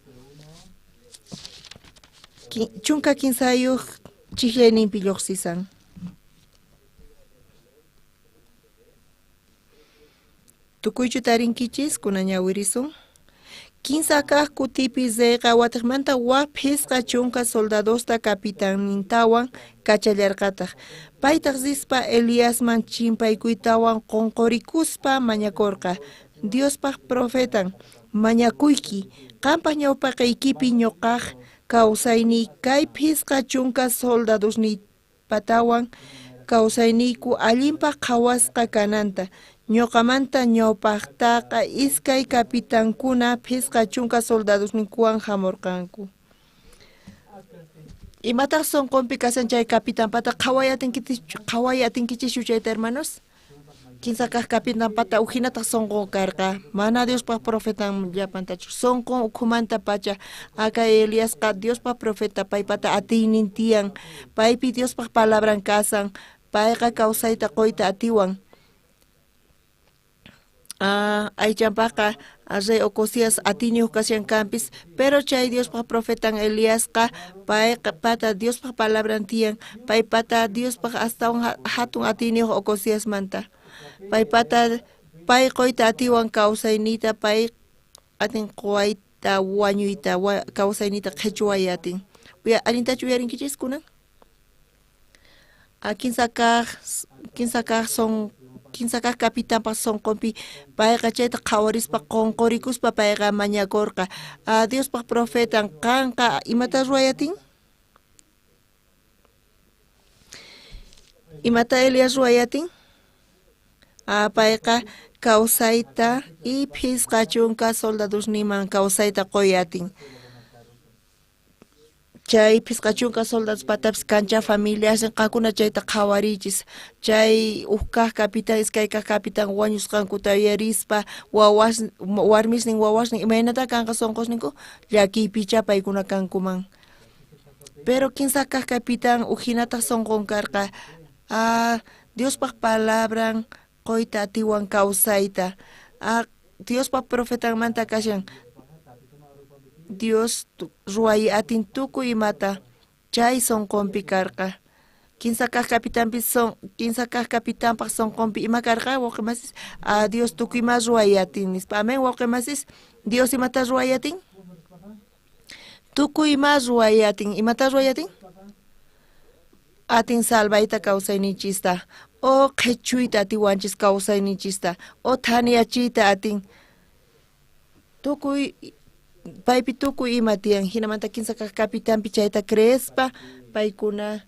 13 chijllayninpi lluqsisan. Tukuychu tarinkichis kunan ñawirisun. 15 kaq kutipi reyqa watiqmanta waj 50 soldadosta capitannintawan kachallarqataq. Paytaq rispa Eliasman chimpaykuytawan qunqurikuspa mañakurqa. Diospaj profetan, mañakuyki, qampaj ñawpaqaykipi ñuqaj kawsayniy kay 50 soldadosniypatawan kawsayniyku allinpaq qhawasqa kananta. Ñuqamanta ñawpaqtaqa iskay capitankuna 50 soldadosninkuwan hamurqanku. Imataq sonqonpi kashan chay capitanpata qhaway atinkichischu chayta, hermanos? Kinsa kaq kapitanpata ujinataq sunqun karqa, mana Diospaq profetan llapantachu, sunqun ukhumanta pacha. Kay Eliasqa Diospaq profeta, paypata atiynin tiyan, paypi Diospaq palabran kasan, payqa kawsayta quyta atiwan. Aychanpaqqa rey Ocosías atiyniyuq kashan kanpis, pero chay Diospaq profetan Eliasqa payqa pata Diospaq palabran tiyan, paypata Diospaq astawan hatun atiyniyuq Ocosiasmanta. Paypata pay quyta atiwan kawsayniyta, pay atin quwayta wañuyta, kawsayniyta qhichway atin. Allintachu uyarinkichis kunan? Kinsa kaq kapitanpaq sunqunpi payqa chayta qhawarispa qunqurikuspa payqa mañakurqa. Diospaq profetan qanqa imata ruway atin? Imata Elias ruway atin? Payqa kawsayta y phisqa chunka soldadosninman kawsayta quy atin. Chay phisqa chunka soldados patapis kancha familiasnin qankuna chayta qhawarichis. Chay uj kaq capitan, iskay kaq capitan wañusqankuta uyarispa wawas warmisnin wawasnin imaynata kanqa sunqusninku llakiypicha paykuna kankuman. Pero kinsa kaq capitan ujinataq sunqun karqa. Diospaq palabran quyta atiwan kawsayta. Diospaq profetanmanta kashan. Dios ruway atin tukuy imata chay sunqunpi karqa. Kinsa kaq kapitanpi kinsa kaq kapitanpaq sunqunpi ima karqa wawqimasis? Dios tukuy ima ruway atin nispa. Amén wawqimasis. Dios imata ruway atin? Tukuy ima ruway atin. Imata ruway atin? Atin salvayta kawsayninchista o qhichuyta atiwanchis kawsayninchista o thaniyachiyta atin. Tukuy paypi tukuy ima tiyan. Hinamanta kinsa kaq kapitanpi chayta creespa paykuna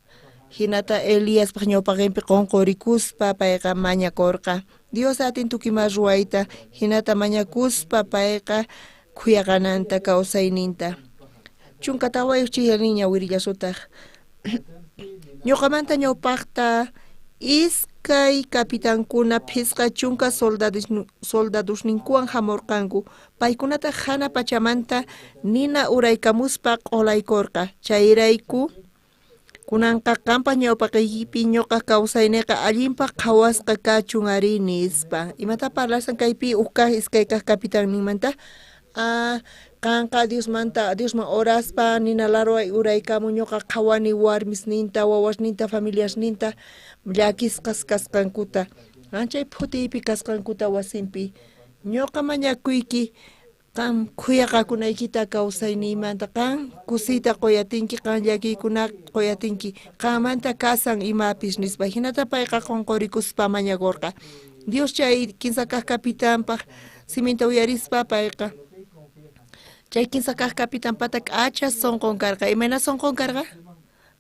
hinata Eliaspaq ñawpaqinpi qunqurikuspa payqa mañakurqa. Dios atin tukuy ima ruwayta hinata mañakuspa payqa khuyaqananta kawsayninta. Chunka tawayuq chihllanin ñawirillasutaq. Ñuqamanta ñawpaqta iskay kapitankuna phisqa chunka soldadosninkuwan hamurqanku. Paykunataq hana pachamanta nina uraykamuspa q'ulaykurqa. Chayrayku kunanqa qanpaq ñawpaqiykipi ñuqa kawsayniqa allinpaq qhawasqa kachun ari nispa. Imata parlasan kaypi uj kaq iskay kaq kapitanninmanta? Qanqa Diosmanta Diosman oraspa nina larway uraykamun ñuqa qhawani warmisninta wawasninta familiasninta llakisqas kasqankuta anchay phutiypi kasqankuta wasinpi. Ñuqa mañakuyki qan khuyaqakunaykita kawsayniymanta, qan kusiyta quyatinki, qan llakiykuna quyatinki, qanmanta kasan imapis nispa. Hinata payqa qunqurikuspa mañakurqa. Dios chay kinsa kaq kapitanpaq siminta uyarispa payqa chay kinsa kaq kapitanpata k'acha sunqun karqa. Imayna sunqun karqa?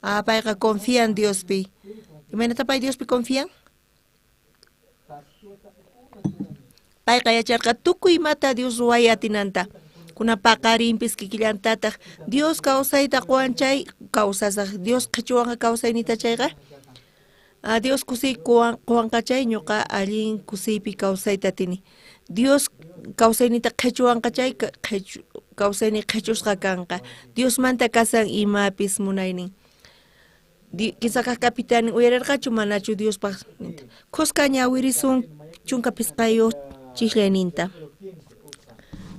Payqa confian Diospi. Imaynata pay Diospi confian? Payqa yacharqa tukuy imata Dios ruway atinanta. Kuna paqarinpis kikillantataq Dios kawsayta quwan chay kawsasaq. Dios qhichwanqa kawsaynita chayqa. Dios kusiy quwanqa chay ñuqa allin kusiypi kawsayta atini. Dios kawsaynita qhichwanqa chay kawsayni qhichusqa kanqa. Diosmanta kasan imapis munaynin. Kinsa kaq kapitanin uyarirqachu manachu Diospaq khuska ñawirisun chunka phisqayuq chihlayninta.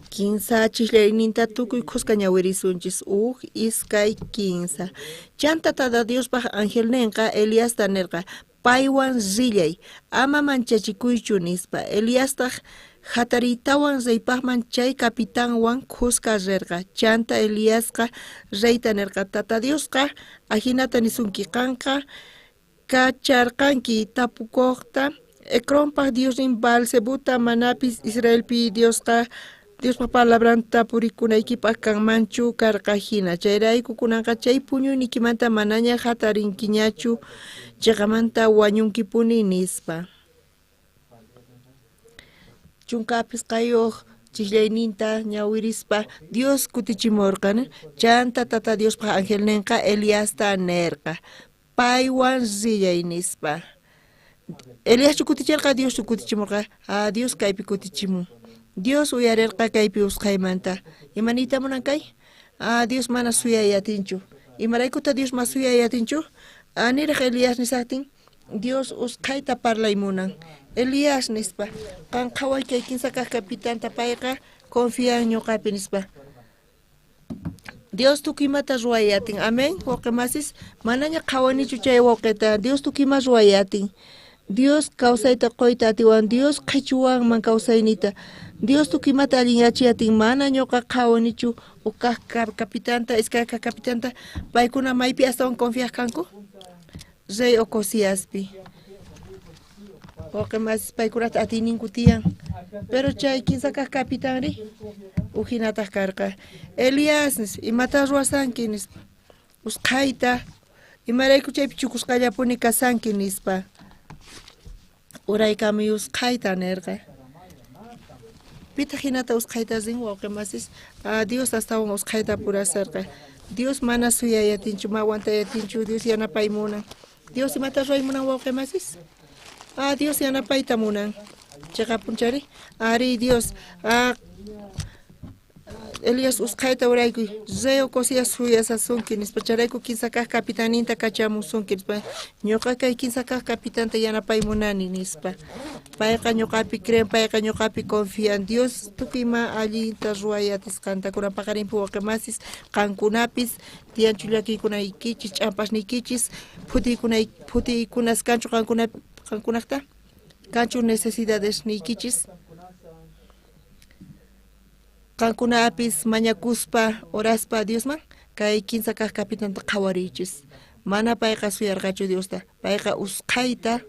Kinsa chihlayninta tukuy khuska ñawirisunchis. Uj, iskay, kinsa. Chanta tata Diospaq angelninqa Eliasta nirqa paywan rillay, ama manchachikuychu nispa. Eliastaq hatariytawan reypaqman chay kapitanwan khuska rirqa. Chanta Eliasqa reyta nirqa tata Diosqa ajinata nisunki qanqa kacharqanki tapukuqta Ecronpaq Diosnin Baal-zebuta manapis Israelpi Diosqa Diospa palabranta purikunaykipaq kanmanchu karqa hina. Chayrayku kunanqa chay puñuyniykimanta manaña hatarinkiñachu chiqamanta wañunkipuni nispa. Chunka phisqayuq chihlayninta ñawirispa Dios kutichimurqa. Chanta tata Diospaq angelninqa Eliasta nirqa paywan rillay nispa. Eliaschu kuticherqa, Dioschu kutichimorqa? Ah, Dios kaypi kutichimun. Dios uyarerqa kaypi usqhaymanta. Ima niyta munan kay? Ah, Dios mana suyay atinchu. Imaraykuta Dios ma suyay atinchu? Ah, niraj Elías nisajtin, Dios usqhayta parlay munan. Elías nispa, qan qhaway kay kinsa kaj capitanta, payqa confian ñuqapi nispa. Dios tukuy imata ruway atin. Amén. Wawqi masis, manaña qhawanichu chay wawqita. Dios tukuy ima ruway atin. Dios kawsayta qoyta atiwan. Dios qhichuwanman kawsaynita. Dios tukuy imata allinyachiy atin. Mana ñuqa qhawanichu uj kaj capitanta, iskay kaj capitanta. Paykuna maypi astawan confiaj kanku? Rey Ocosíaspi. Wawqi masis, paykunata atiyninku tiyan. Pero chay kinsa kaj capitanri ujinataj karqa. Elías nispa, imata ruwasanki nispa. Usqhayta, imarayku chaypi chukusqallapuni kasanki nispa. Uraykamuy usqhayta nerqa. Pitaq hinata usqhayta rin wawqi masis? Ah, Dios astawan usqhayta purasarqa. Dios mana suyay atinchu, ma aguantay atinchu, Dios yanapay munan. Dios imata ruway munan wawqi masis? Ah, Dios yanapayta munan. Chiqapunchari? Ari Dios. Ah, Elías usqhayta uraykuy. Rey Ocosías suyasasunki nispa. Chayrayku kinsa kaj capitaninta kachamusunki nispa. Ñuqa kay kinsa kaj capitanta yanapay munani nispa. Payqa ñuqapi creen, payqa ñuqapi confian. Dios tukuy ima allinta ruway atisqanta. Kunan paqarinpi wawqi masis, qankunapis tiyanchu llakiykunaykichis, ch'ampasniykichis, phutiykunas kanchu qankunaqta? Kanchu necesidades niykichis? Qankunapis mañakuspa, oraspa Diosman, kay kinsa kaj capitanta qhawariychis. Mana payqa suyarqachu Diosta, payqa usqhayta.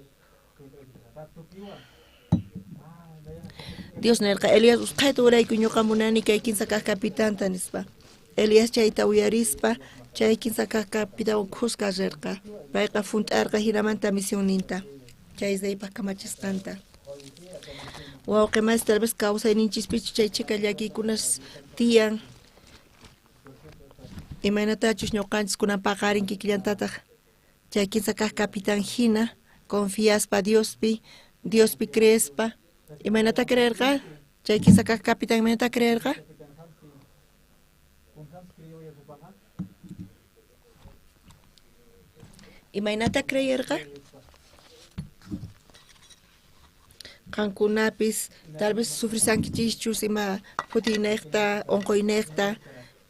Dios nerqa, Elías usqhayta urayku, ñuqa munani kay kinsa kaj capitanta nispa. Elías chayta uyarispa, chay kinsa kaj capitanwan khuska rerqa. Payqa junt'arqa jinamanta misionninta, chay reypaj kamachisqanta. Wawqi masis, tal vez kawsayninchispichu chay chhika llakiykunas tiyan. Imaynatachus ñuqanchis kunan paqarin kikillantataq chay kinsa kaj capitán hina confiaspa Diospi, Diospi creespa. Imaynata creerqa? Chay kinsa kaj capitán imaynata creerqa? Imaynata creerqa? Qankunapis tal vez sufrisankichischus ima phutiynejta, onqoynejta,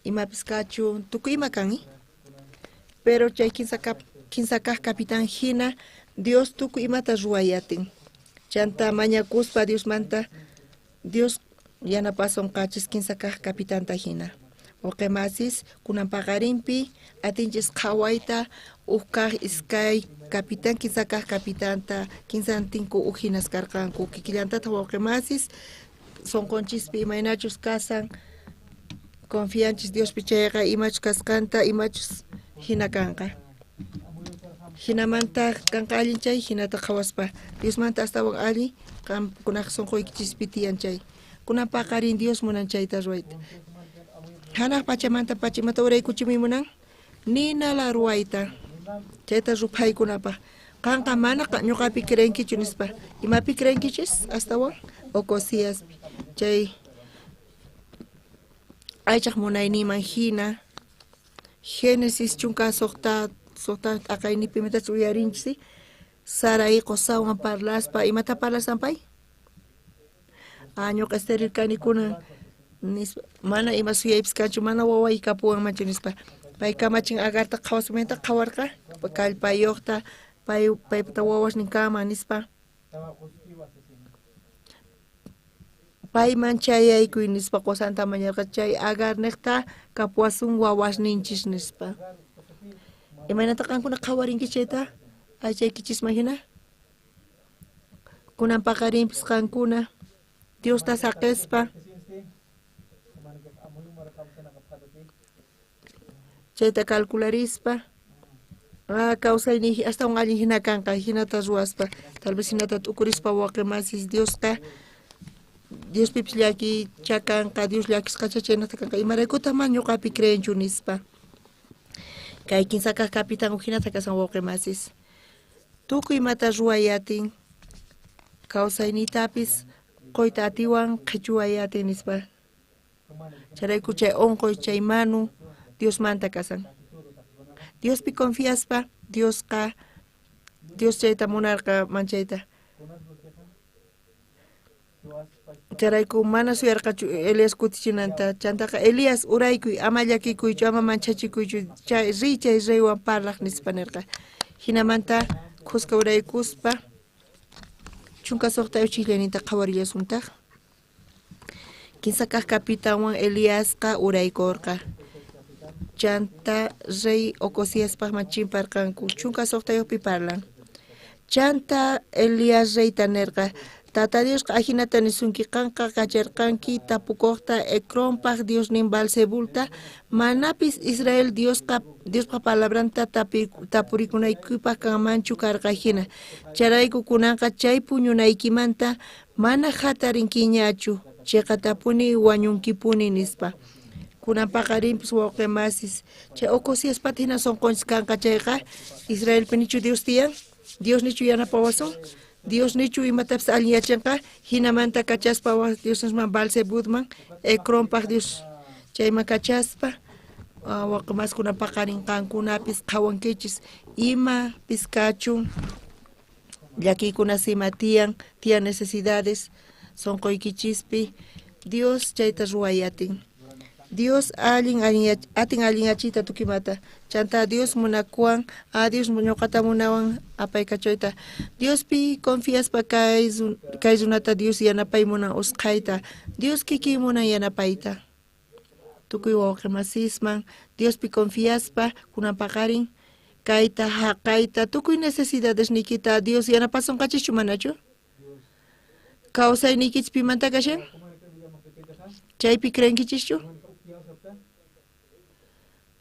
imapis kachun, tukuy ima kan, Pero chay kinsa kaj capitán hina Dios tukuy imata ruway atin. Chanta mañakuspa Diosmanta, Dios yanapasonqachis kinsa kaj capitanta hina. Wawqi masis, kunan paqarinpi atinchis qhawayta uj kaj iskay capitán, kinsa kaj capitanta, kinsantinku uj hinas karqanku. Kikillantataq wawqi masis, sonqonchispi imaynachus kasan, confianchis Diospi chayqa imachus kasqanta, imachus hina kanqa. Hinamanta kanqa allin chay, hinata qhawaspa Diosmanta astawan allin qankunaq sonqoykichispi tiyan chay. Kunan paqarin Dios munan chayta ruwayta. Hanaq pachamanta pacha imata uraykuchimi munan? Nina la ruwayta. Chayta ruphaykunapaj. Qanqa mana ñuqapi creenkichu nispa. Imapi creenkichis astawan? Ocosíaspi. Chay aychaq munayninman hina Génesis chunka suqta t'aqaynipi imatachus uyarinchis, Sarai qosawan parlaspa, imata parlasan pay? Ah, ñuqa estéril kani kunan nispa, mana ima suyaypis kanchu, mana waway kapuwanmanchu nispa. Pay kamachin Agarta qhawaspa, imaynata qhawarqa? Kallpayuqta, paypata wawasnin kanman nispa. Payman chayaykuy nispa qosanta mañarqa, chay Agar niqta kapuwasun wawasninchis nispa. Imaynata qankuna qhawarinkichis chayta? Aychaykichisman hina? Kunan paqarinpis qankuna Diosta saqespa chayta calcularispa, kawsayniy astawan allin hina kanqa, hinata ruwaspa, tal vez hinata t'ukurispa wawqi masis Diosqa Diospipis llakicha kanqa, Dios llakisqacha chaynata kanqa, imaraykutaq mana ñuqapi creenchu nispa. Kay kinsa kaj capitán uj hinata kasan wawqi masis. Tukuy imata ruway atin. Kawsayniytapis qoyta atiwan qhichuway atin nispa. Chayrayku chay onqoy chay manu Diosmanta kasan. Diospi confiaspa Diosqa Dios chayta munarqa manchayta. Chayrayku mana suyarqachu Elías kutichinanta. Chantaqa Elías uraykuy ama llakikuychu ama manchachikuychu chay riy chay reywan parlaj nispa nirqa. Hinamanta khuska uraykuspa 16 chijllayninta qhawarillasuntaq. Kinsa kaq kapitanwan Eliasqa uraykurqa. Chanta rey Ocosiaspaqman chimparqanku 16pi parlan. Chanta Elías reyta nirqa, Tata Diosqa ajinata nisunki qanqa kacharqanki tapukuqta Ecronpaq Diosnin Baalzebulta, manapis Israel Diosqa Diospa palabranta tapurikunaykipaq kanmanchu karqa hina. Chayrayku kunanqa chay puñunaykimanta mana hatarinkiñachu, chiqatapuni wañunkipuni nispa. Kunan paqarinpis wawqi masis, chay Ocosiaspata hina sunqunchis kanqa chayqa, Israelpi nichu Dios tiyan? Dios nichu yanapawasun? Dios nichu imatapis allin yachanqa? Hinamanta kachaspa Diosman Baalzebudman, Ecronpaq Dios chayman kachaspa, wawqi masis kunan paqarin qankunapis qhawankichis imapis kachun, llakiykunas ima tiyan, tiyan necesidades sunquykichispi, Dios chayta ruway atin. Dios allin atin allinyachiyta tukimata. Chanta Dios munakuwan, a Dios ñuqata munawan apaykachayta. Diospi confiaspa kay runata Dios yanapay munan usqhayta. Dios kikin munan yanapayta. Tukuy wawqi masisman Diospi confiaspa kunan paqarin kayta haqayta tukuy necesidades niykita Dios yanapasunqachischu manachu? Kawsayniykichis pimanta kashan? Chaypi creenkichischu?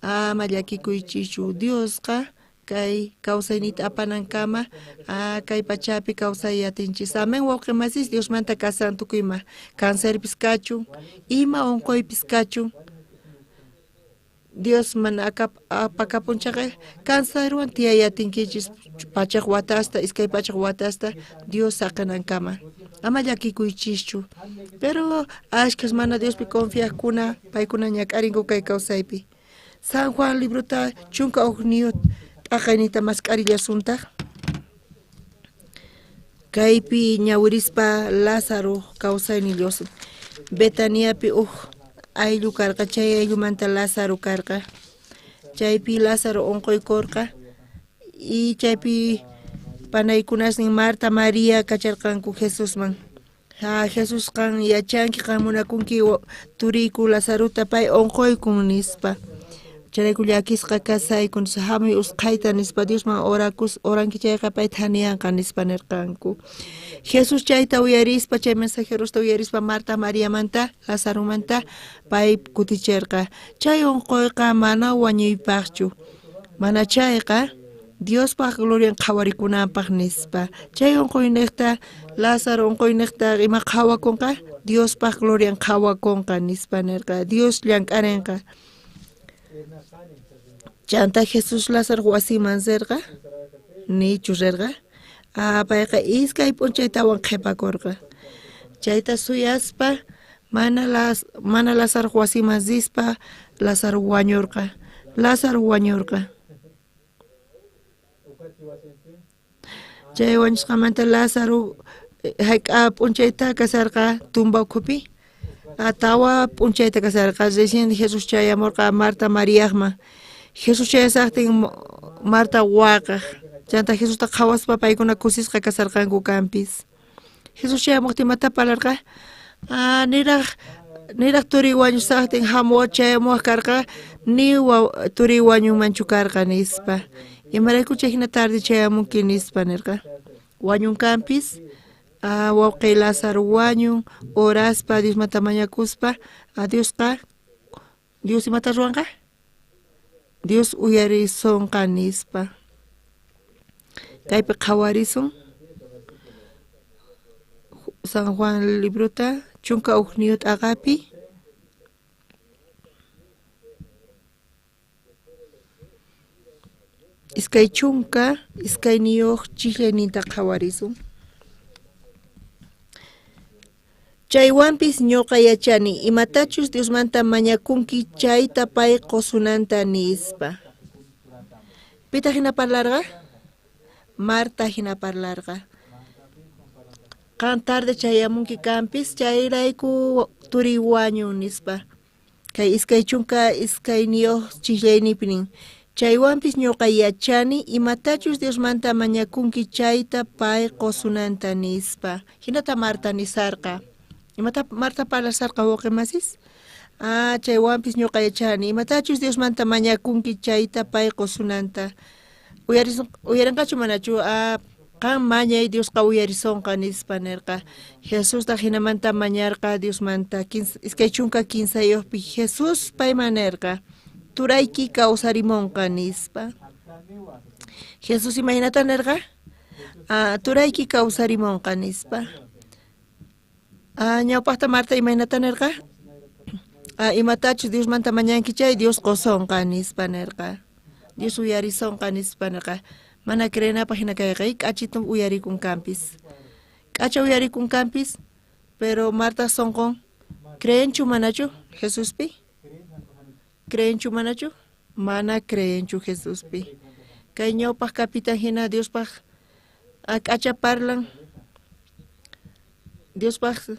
Ama llakikuychischu Diosqa kay kawsayniyta apanankama kay pachapi kawsay atinchis. Amén wawqi masis Diosmanta kasan tukuyma. Cancerpis kachun, ima unquypis kachun. Dios mana apakapunchaqa cancerwan tiyay atinkichis pachak watasta, iskay pachak watasta Dios saqinankama. Ama llakikuychischu. Pero ashkhas mana Diospi confiaqkuna paykuna ñak'arinku kay kawsaypi. San Juan librota 11 t'aqaynita mask'arillasuntaq. Kaypi ñawirispa Lázaro kawsaynin lluqsin. Betaniapi uj ayllu karqa, chay ayllumanta Lázaro karqa. Chaypi Lázaro unquykurqa y chaypi panaykunasnin Marta, María kacharqanku Jesusman. Ha, Jesús qan yachanki, qan munakunki turiyku Lazarota pay unquykun nispa. Chayrayku llakisqa kasayku nispa, hamuy usqhayta nispa Diosman orakus oranki chayqa pay thaniyanqa nispa nirqanku. Jesús chayta uyarispa, chay mensajerosta uyarispa Marta, Mariamanta, Lazaromanta pay kutichirqa. Chay unquyqa mana wañuypaqchu, mana chayqa Diospaq glorian qhawarikunanpaq nispa. Chay unquyniqta Lázaro unquyniqta ima qhawakunqa, Diospaq glorian qhawakunqa nispa nirqa. Dios llank'arinqa. Chanta Jesús Lázaro wasiman rirqa, nichu rirqa. Payqa iskay p'unchaytawan qhipakurqa. Chayta suyaspa mana Lázaro wasiman rispa Lázaro wañurqa. Lázaro wañurqa. Chay wañusqamanta Lázaro hayk'a p'unchayta kasarqa tumba ukhupi. Tawa p'unchayta kasarqa. Recién Jesús chayamurqa Marta Mariaqman. Jesús chayasaqtin Marta waqaq. Chanta Jesusta qhawaspa paykuna kusisqa kasarqanku kanpis. Jesús chayamuqtin imata parlarqa? Niraq turiy wañusaqtin hamuwaq chayamuwaq karqa ni turiy wañunmanchu karqa nispa. Imarayku chay hina tarde chayamunki nispa nirqa. Wañunkanpis, wawqi Lázaro wañun, oraspa Diosmanta mañakuspa, Diosqa Dios imata ruwanqa? Dios uyarisunqa nispa. Kaypi qhawarisun San Juan librota 11 t'aqapi. Iskay chunka iskayniyuq chijllayninta qhawarisun. Chaywanpis ñuqa yachani imatachus Diosmanta mañakunki chayta pay qusunanta nispa. Pitaq hina parlarqa? Marta hina parlarqa. Qan tarde chayamunki kanpis chayrayku turiy wañun nispa. Kay 22 chiqllaynipi nin. Chaywanpis ñuqa yachani imatachus Diosmanta mañakunki chayta pay qusunanta nispa. Hinata Marta nisarqa. Imata Marta parlasarqa wawqimasis? Ah, chaywanpis ñuqa yachani imatachus Diosmanta mañakunki chayta pay qusunanta. Uyarinqachu manachu? Ah, qan mañay Diosqa uyarisonqa nispa nirqa. Jesustaq hinamanta mañarqa Diosmanta. 23 Jesús payman nirqa, turayki kawsarimunqa nispa. Jesús imaynata nirqa? Ah, turayki kawsarimunqa nispa. Ah, ñawpaqta Marta imaynata nirqa? Ah, imatachus Diosmanta mañanki chay Dios qusonqa nispa nirqa. Dios uyarisonqa nispa nirqa. Mana creenapaq hina kayqa, k'achitu uyarikun kanpis. K'acha uyarikun kanpis, pero Marta sonqon creenchu manachu Jesuspi? Creenchu manachu? Mana creenchu Jesuspi. Kay ñawpaq kapitan hina Diospaq k'acha parlan. Diospaq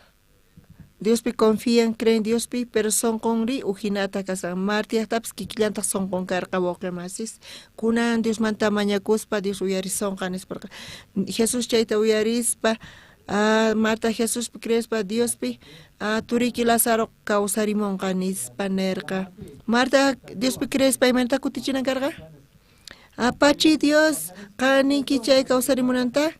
Diospi confían, creen Diospi, pero sonqonri ujinata kasan. Martiaqtapis kikillantaq sonqon karqa wawqimasis. Kunan Diosmanta mañakuspa Dios uyarisonqa nisparqa. Jesús chayta uyarispa, Marta Jesuspi creespa Diospi, turiyki Lázaro kawsarimunqa nispa nirqa. Marta Diospi creespa imaynata kutichinan karqa? Apachi Dios, qan ninki chay kawsarimunanta?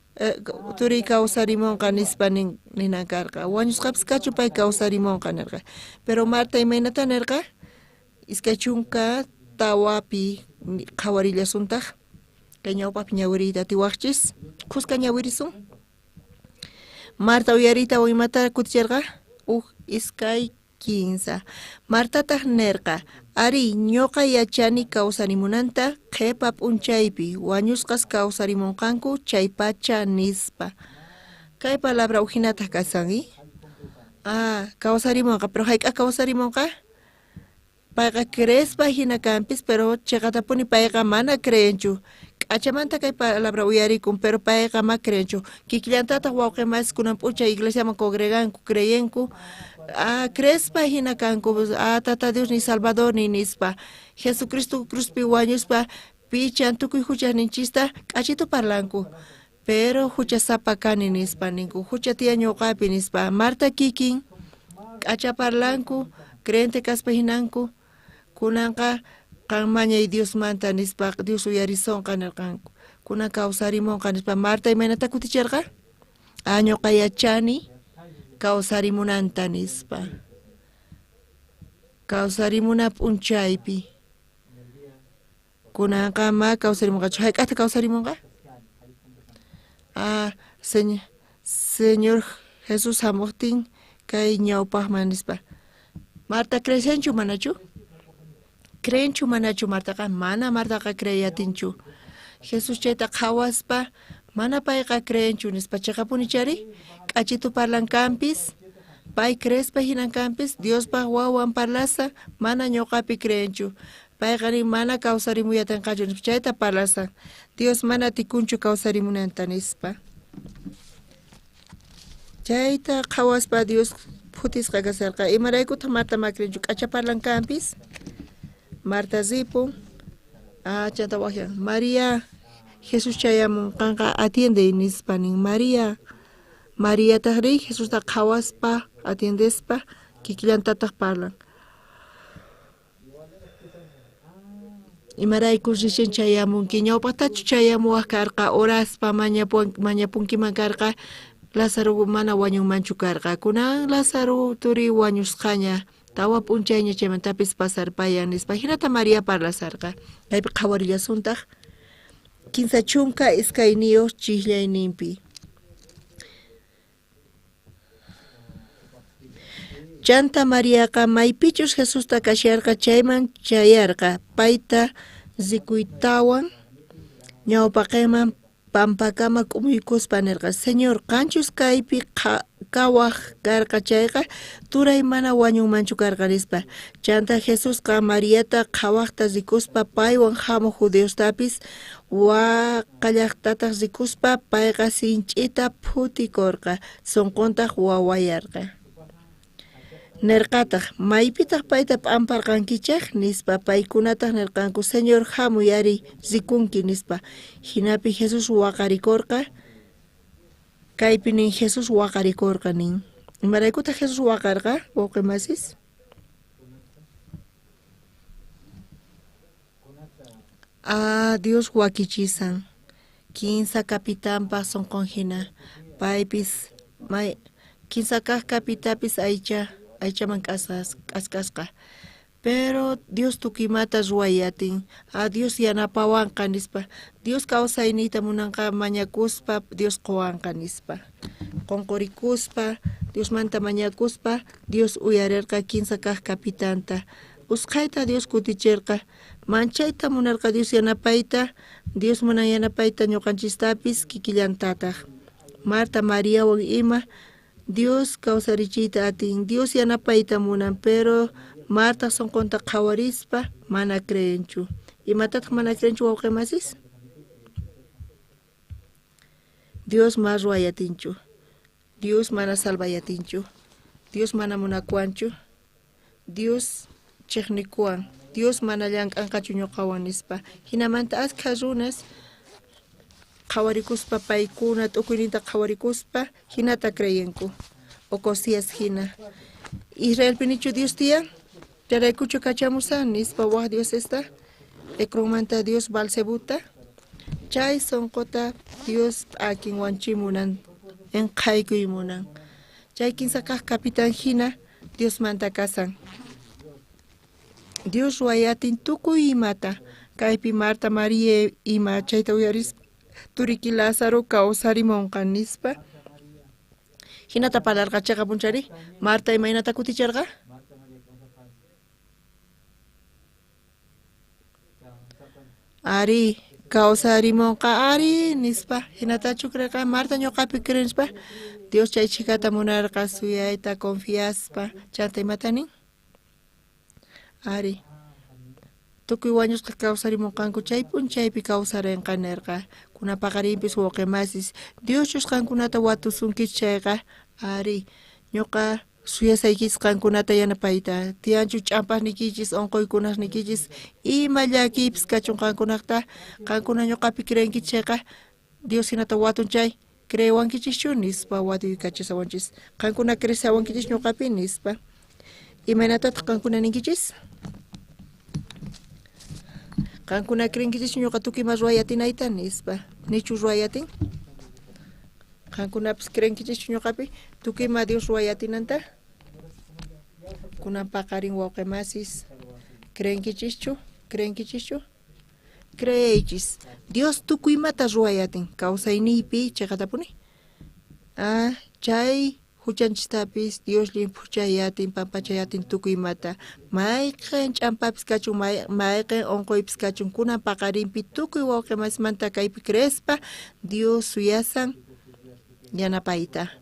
Turiy kawsarimunqa nispa ninan karqa. Wañusqapis kachu pay kawsarimunqa nirqa. Pero Marta imaynata nirqa? 24 qhawarillasuntaq. Kay ñawpaqpi ñawiriyta atiwaqchis. Khuska ñawirisun. Marta uyariyta imata kutichirqa? 1, 2, 15. Martataq nirqa, ari ñuqa yachani kawsarimunanta qhipa p'unchaypi wañusqas kawsarimunqanku chaypacha nispa. Kay palabra ujinataq kasan, Ah, kawsarimunqa, pero hayk'aq kawsarimunqa? Payqa creespa hina kanpis, pero chiqatapuni payqa mana creenchu. K'achamanta kay palabra uyarikun, pero payqa ma creenchu. Kikillantataq wawqimasis kunan p'unchay iglesiaman congreganku, creyenku. Ah, creespa hina kanku, ah, Tata Dios ni Salvador ni nispa. Jesucristo cruzpi wañuspa pichan tukuy huchasninchista k'achitu parlanku. Pero huchasapa kani nispa ninku, hucha tiyan ñuqapi nispa. Marta kikin k'acha parlanku, creyente kaspa hinanku, kunanqa qan mañay Diosmanta nispa, Dios uyarisonqa nirqanku. Kunan kawsarimunqa nispa. Marta imaynata kutichirqa? Ah, ñuqa yachani kawsarimunanta nispa. Kawsarimuna p'unchaypi. Kunanqa ma kawsarimunqachu. Hayk'aqta kawsarimunqa? Ah, Señor Jesús hamuqtin kay ñawpaqman nispa. Marta creeshanchu manachu? Creenchu manachu Martaqa? Mana Martaqa creeyatinchu. Jesús chayta qhawaspa mana payqa creenchu nispa. Chiqapuni chari? K'achitu parlan kanpis, pay creespa hinan kanpis, Diospaq wawan parlasa, mana ñuqapi creenchu. Payqa nin mana kawsarimuyatinqachu nispa chayta parlasan. Dios mana tikunchu kawsarimunanta nispa. Chayta qhawaspa Dios phutisqa kasarqa. Imaraykutaq Marta ma creenchu? K'acha parlan kanpis. Marta ripun. Ah, chanta waqyan. María, Jesús chayamun qanqa atiende nispa nin. María, Mariataq rin Jesusta qhawaspa atiendespa kikillantataq parlan. Imaraykus recién chayamunki? Ñawpaqtachu chayamuwaq karqa? Oraspa mañapunkiman karqa? Lázaro mana wañunmanchu karqa. Kunan Lázaro turi wañusqaña. Tawa p'unchayña chaymantapis pasarpayan nispa. Hinata María parlasarqa. Kaypi qhawarillasuntaq 32 chiqllayninpi. Chanta Mariaqa maypichus Jesusta kasharqa chayman chayarqa. Payta rikuytawan ñawpaqenman Pampakama k'umuykuspa nerqa, Señor, qanchus kaypi kawaj karqa chayqa, turay mana wañunmanchu karqa, nispa. Chantá Jesusqa Mariata qhawajta rikuspa, paywan jamoj judiostapis waqallajtataj rikuspa, payqa sinch'ita phutikorqa, sonqontaj wawayarqa. Nerqataj, Maypitaj payta p'amparqankichej? Nispa. Paykunataj nerqanku, Señor, jamuy ari, rikunki, nispa. Jinapi Jesús waqarikorqa. Kaypi nin Jesús waqarikorqa nin. Imaraykutaj Jesús waqarqa, wawqe masis? Ah, Dios wakichisan. Kinsa capitanpaj sonqon jina. Paypis may kinsa kaj capitapis aycha aychaman k'askasqa. Pero Dios tukuymata ruway atin. Ah, Dios yanapawanqa nispa. Dios kawsayniyta munanqa mañakuspa Dios qowanqa nispa. Qonqorikuspa, Diosmanta mañakuspa, Dios uyarerqa kinsa kaj capitanta. Usqhayta Dios kuticherqa. Manchayta munarqa Dios yanapayta, Dios munan yanapayta ñuqanchistapis kikillantataj. Marta, Mariawan ima Dios kawsarichiyta atin, Dios yanapayta munan, pero Marta sonqonta qhawarispa mana creenchu. Imatataj mana creenchu wawqe masis? Dios ma ruway atinchu. Dios mana salvay atinchu. Dios mana munakuwanchu. Dios chejnikuwan. Dios mana llank'anqachu ñuqawan nispa. Jinamanta askha runas qhawarikuspa paykuna t'ukuyninta qhawarikuspa jinata creyenku. Ocosías jina. Israelpinichu Dios tiyan? Chayraykuchu kachamusan nispa waj diosesta? Ecronmanta Dios Balsebuta? Chay sonqota Dios p'akin wanchiy munan, enqhaykuy munan. Chay kinsa kaj capitán jina Diosmanta kasan. Dios ruwayatin tukuy imata. Kaypi Marta, María ima chayta uyarispa turiki Lázaro kawsarimonqa nispa. Jinata parlarqa cheqa punchari. Marta imaynata kuticherqa? Ari, kawsarimonqa ari nispa. Jinatachu creerqa Marta ñuqapi cree nispa. Dios chay chhikata munarqa suyayta confiaspa. Chanta imata nin? Ari. Tukuy wañusqa kawsarimonqanku chay p'unchaypi kawsarenqa nerqa. Kuna paqarinpis wawqe masis. Dioschus qankunata watusunkichis chayqa, ari, ñuqa suyasaykichis qankunata yanapayta. Tiyanchu ch'ampasniykichis, onqoykunasniykichis, ima llakiypis kachun qankunaqta, qankuna ñuqapi creenkichis chayqa, Dios hinata watun chay, creewankichischu nispa watuykachisawanchis. Qankuna creesawankichis ñuqapi nispa. Imaynatataq qankuna ninkichis? Qankuna creenkichischu ñuqa tukuy ima ruway atinayta nispa. Nichu ruway atin? Qankunapis creenkichischu ñuqapi tukuy ima Dios ruway atinanta? Kunan paqarin wawqe masis, creenkichischu? Creenkichischu? Creeychis. Dios tukuy imata ruway atin kawsayniypi cheqatapuni. Ah, chay huchanchistapis Dios llimphuchay atin, pampachay atin tukuy imata. Mayqen ch'ampapis kachun, mayqen onqoypis kachun, kunan paqarinpi tukuy wawqe masimanta kaypi creespa Dios suyasan yanapayta,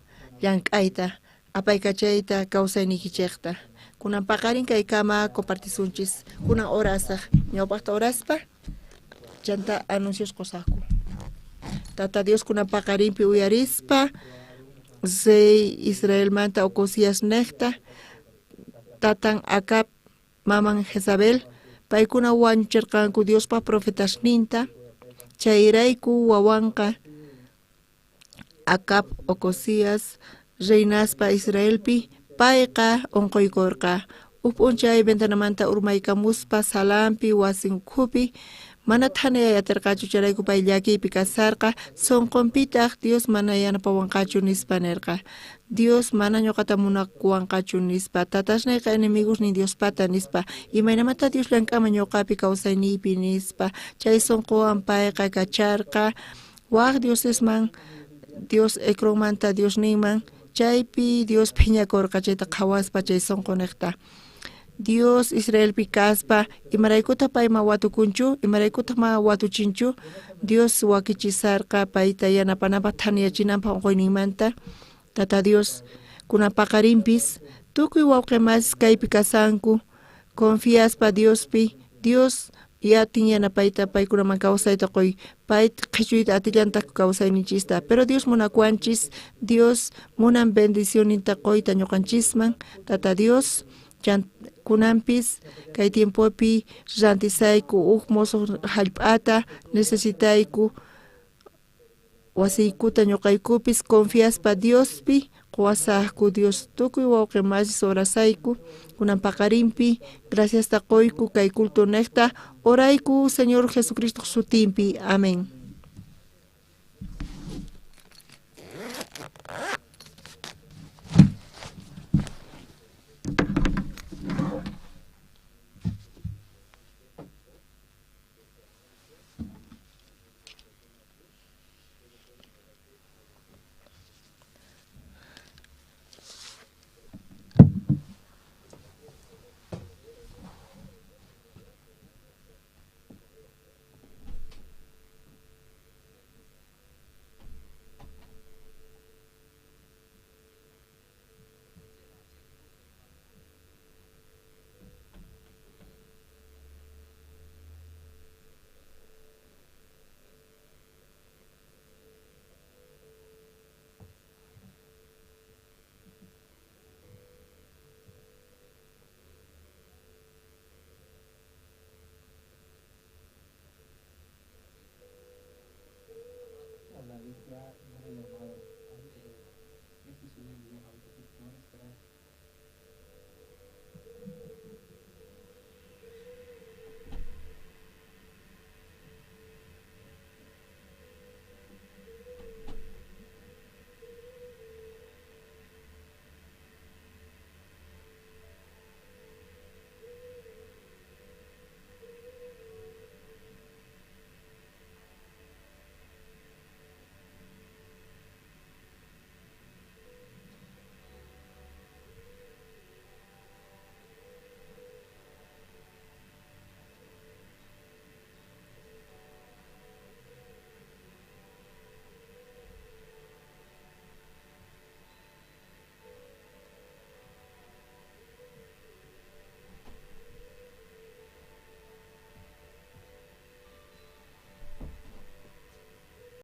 llank'ayta, apaykachayta kawsayniykichejta. Kunan paqarin kaykama compartisunchis. Kunan orasaj, ñawpaqta oraspa, chanta anuncios qosaqku. Tata Dios kunan paqarinpi uyarispa, rey Israelmanta Ocosías nejta, tatan Acab, maman Jezabel, paykuna wañucherqanku Diospa profetasninta, chayrayku wawanqa Acab Ocosías reinaspa Israelpi, payqa onqoykorqa. Uj p'unchay ventanamanta urmaykamuspa salampi wasin ukhupi mana thanayay aterqachu, chayrayku pay llakiypi kasarqa, sonqonpitaq Dios mana yanapawanqachu nispa nerqa. Dios mana ñuqata munakuwanqachu nispa, tatasnayqa enemigosnin Diospata nispa, imaynamanta Dios llank'ama ñuqapi kawsayniypi nispa. Chay sonqowan payqa kacharqa waj diosesman, Dios Ecronmanta Diosninman, chaypi Dios phiñakorqa chayta qhawaspa chay sonqo nejta. Dios Israelpi kaspa imaraykutaq payman watukunchu, imaraykutaq mana watuchinchu. Dios wakichisarqa payta yanapananpaq thaniyachinanpaq unquyninmanta. Tata Dios kunan paqarinpis tukuy wawqi masis kaypi kasanku confiaspa Diospi. Dios yatin yanapayta paykunaman kawsayta qoy, pay qhichuyta atillantaq kawsayninchista. Pero Dios munakuwanchis, Dios munan bendicioninta qoyta ñuqanchisman. Tata Dios kunanpis kay tiempopi rantisayku uj mosoq jallp'ata, necesitayku wasiykuta ñuqaykupis confiaspa Diospi quwasaqku. Dios tukuy wawqi masis orasayku kunan paqarinpi, graciasta qoyku kay culto nejta, orayku Señor Jesucristo sutinpi. Amén.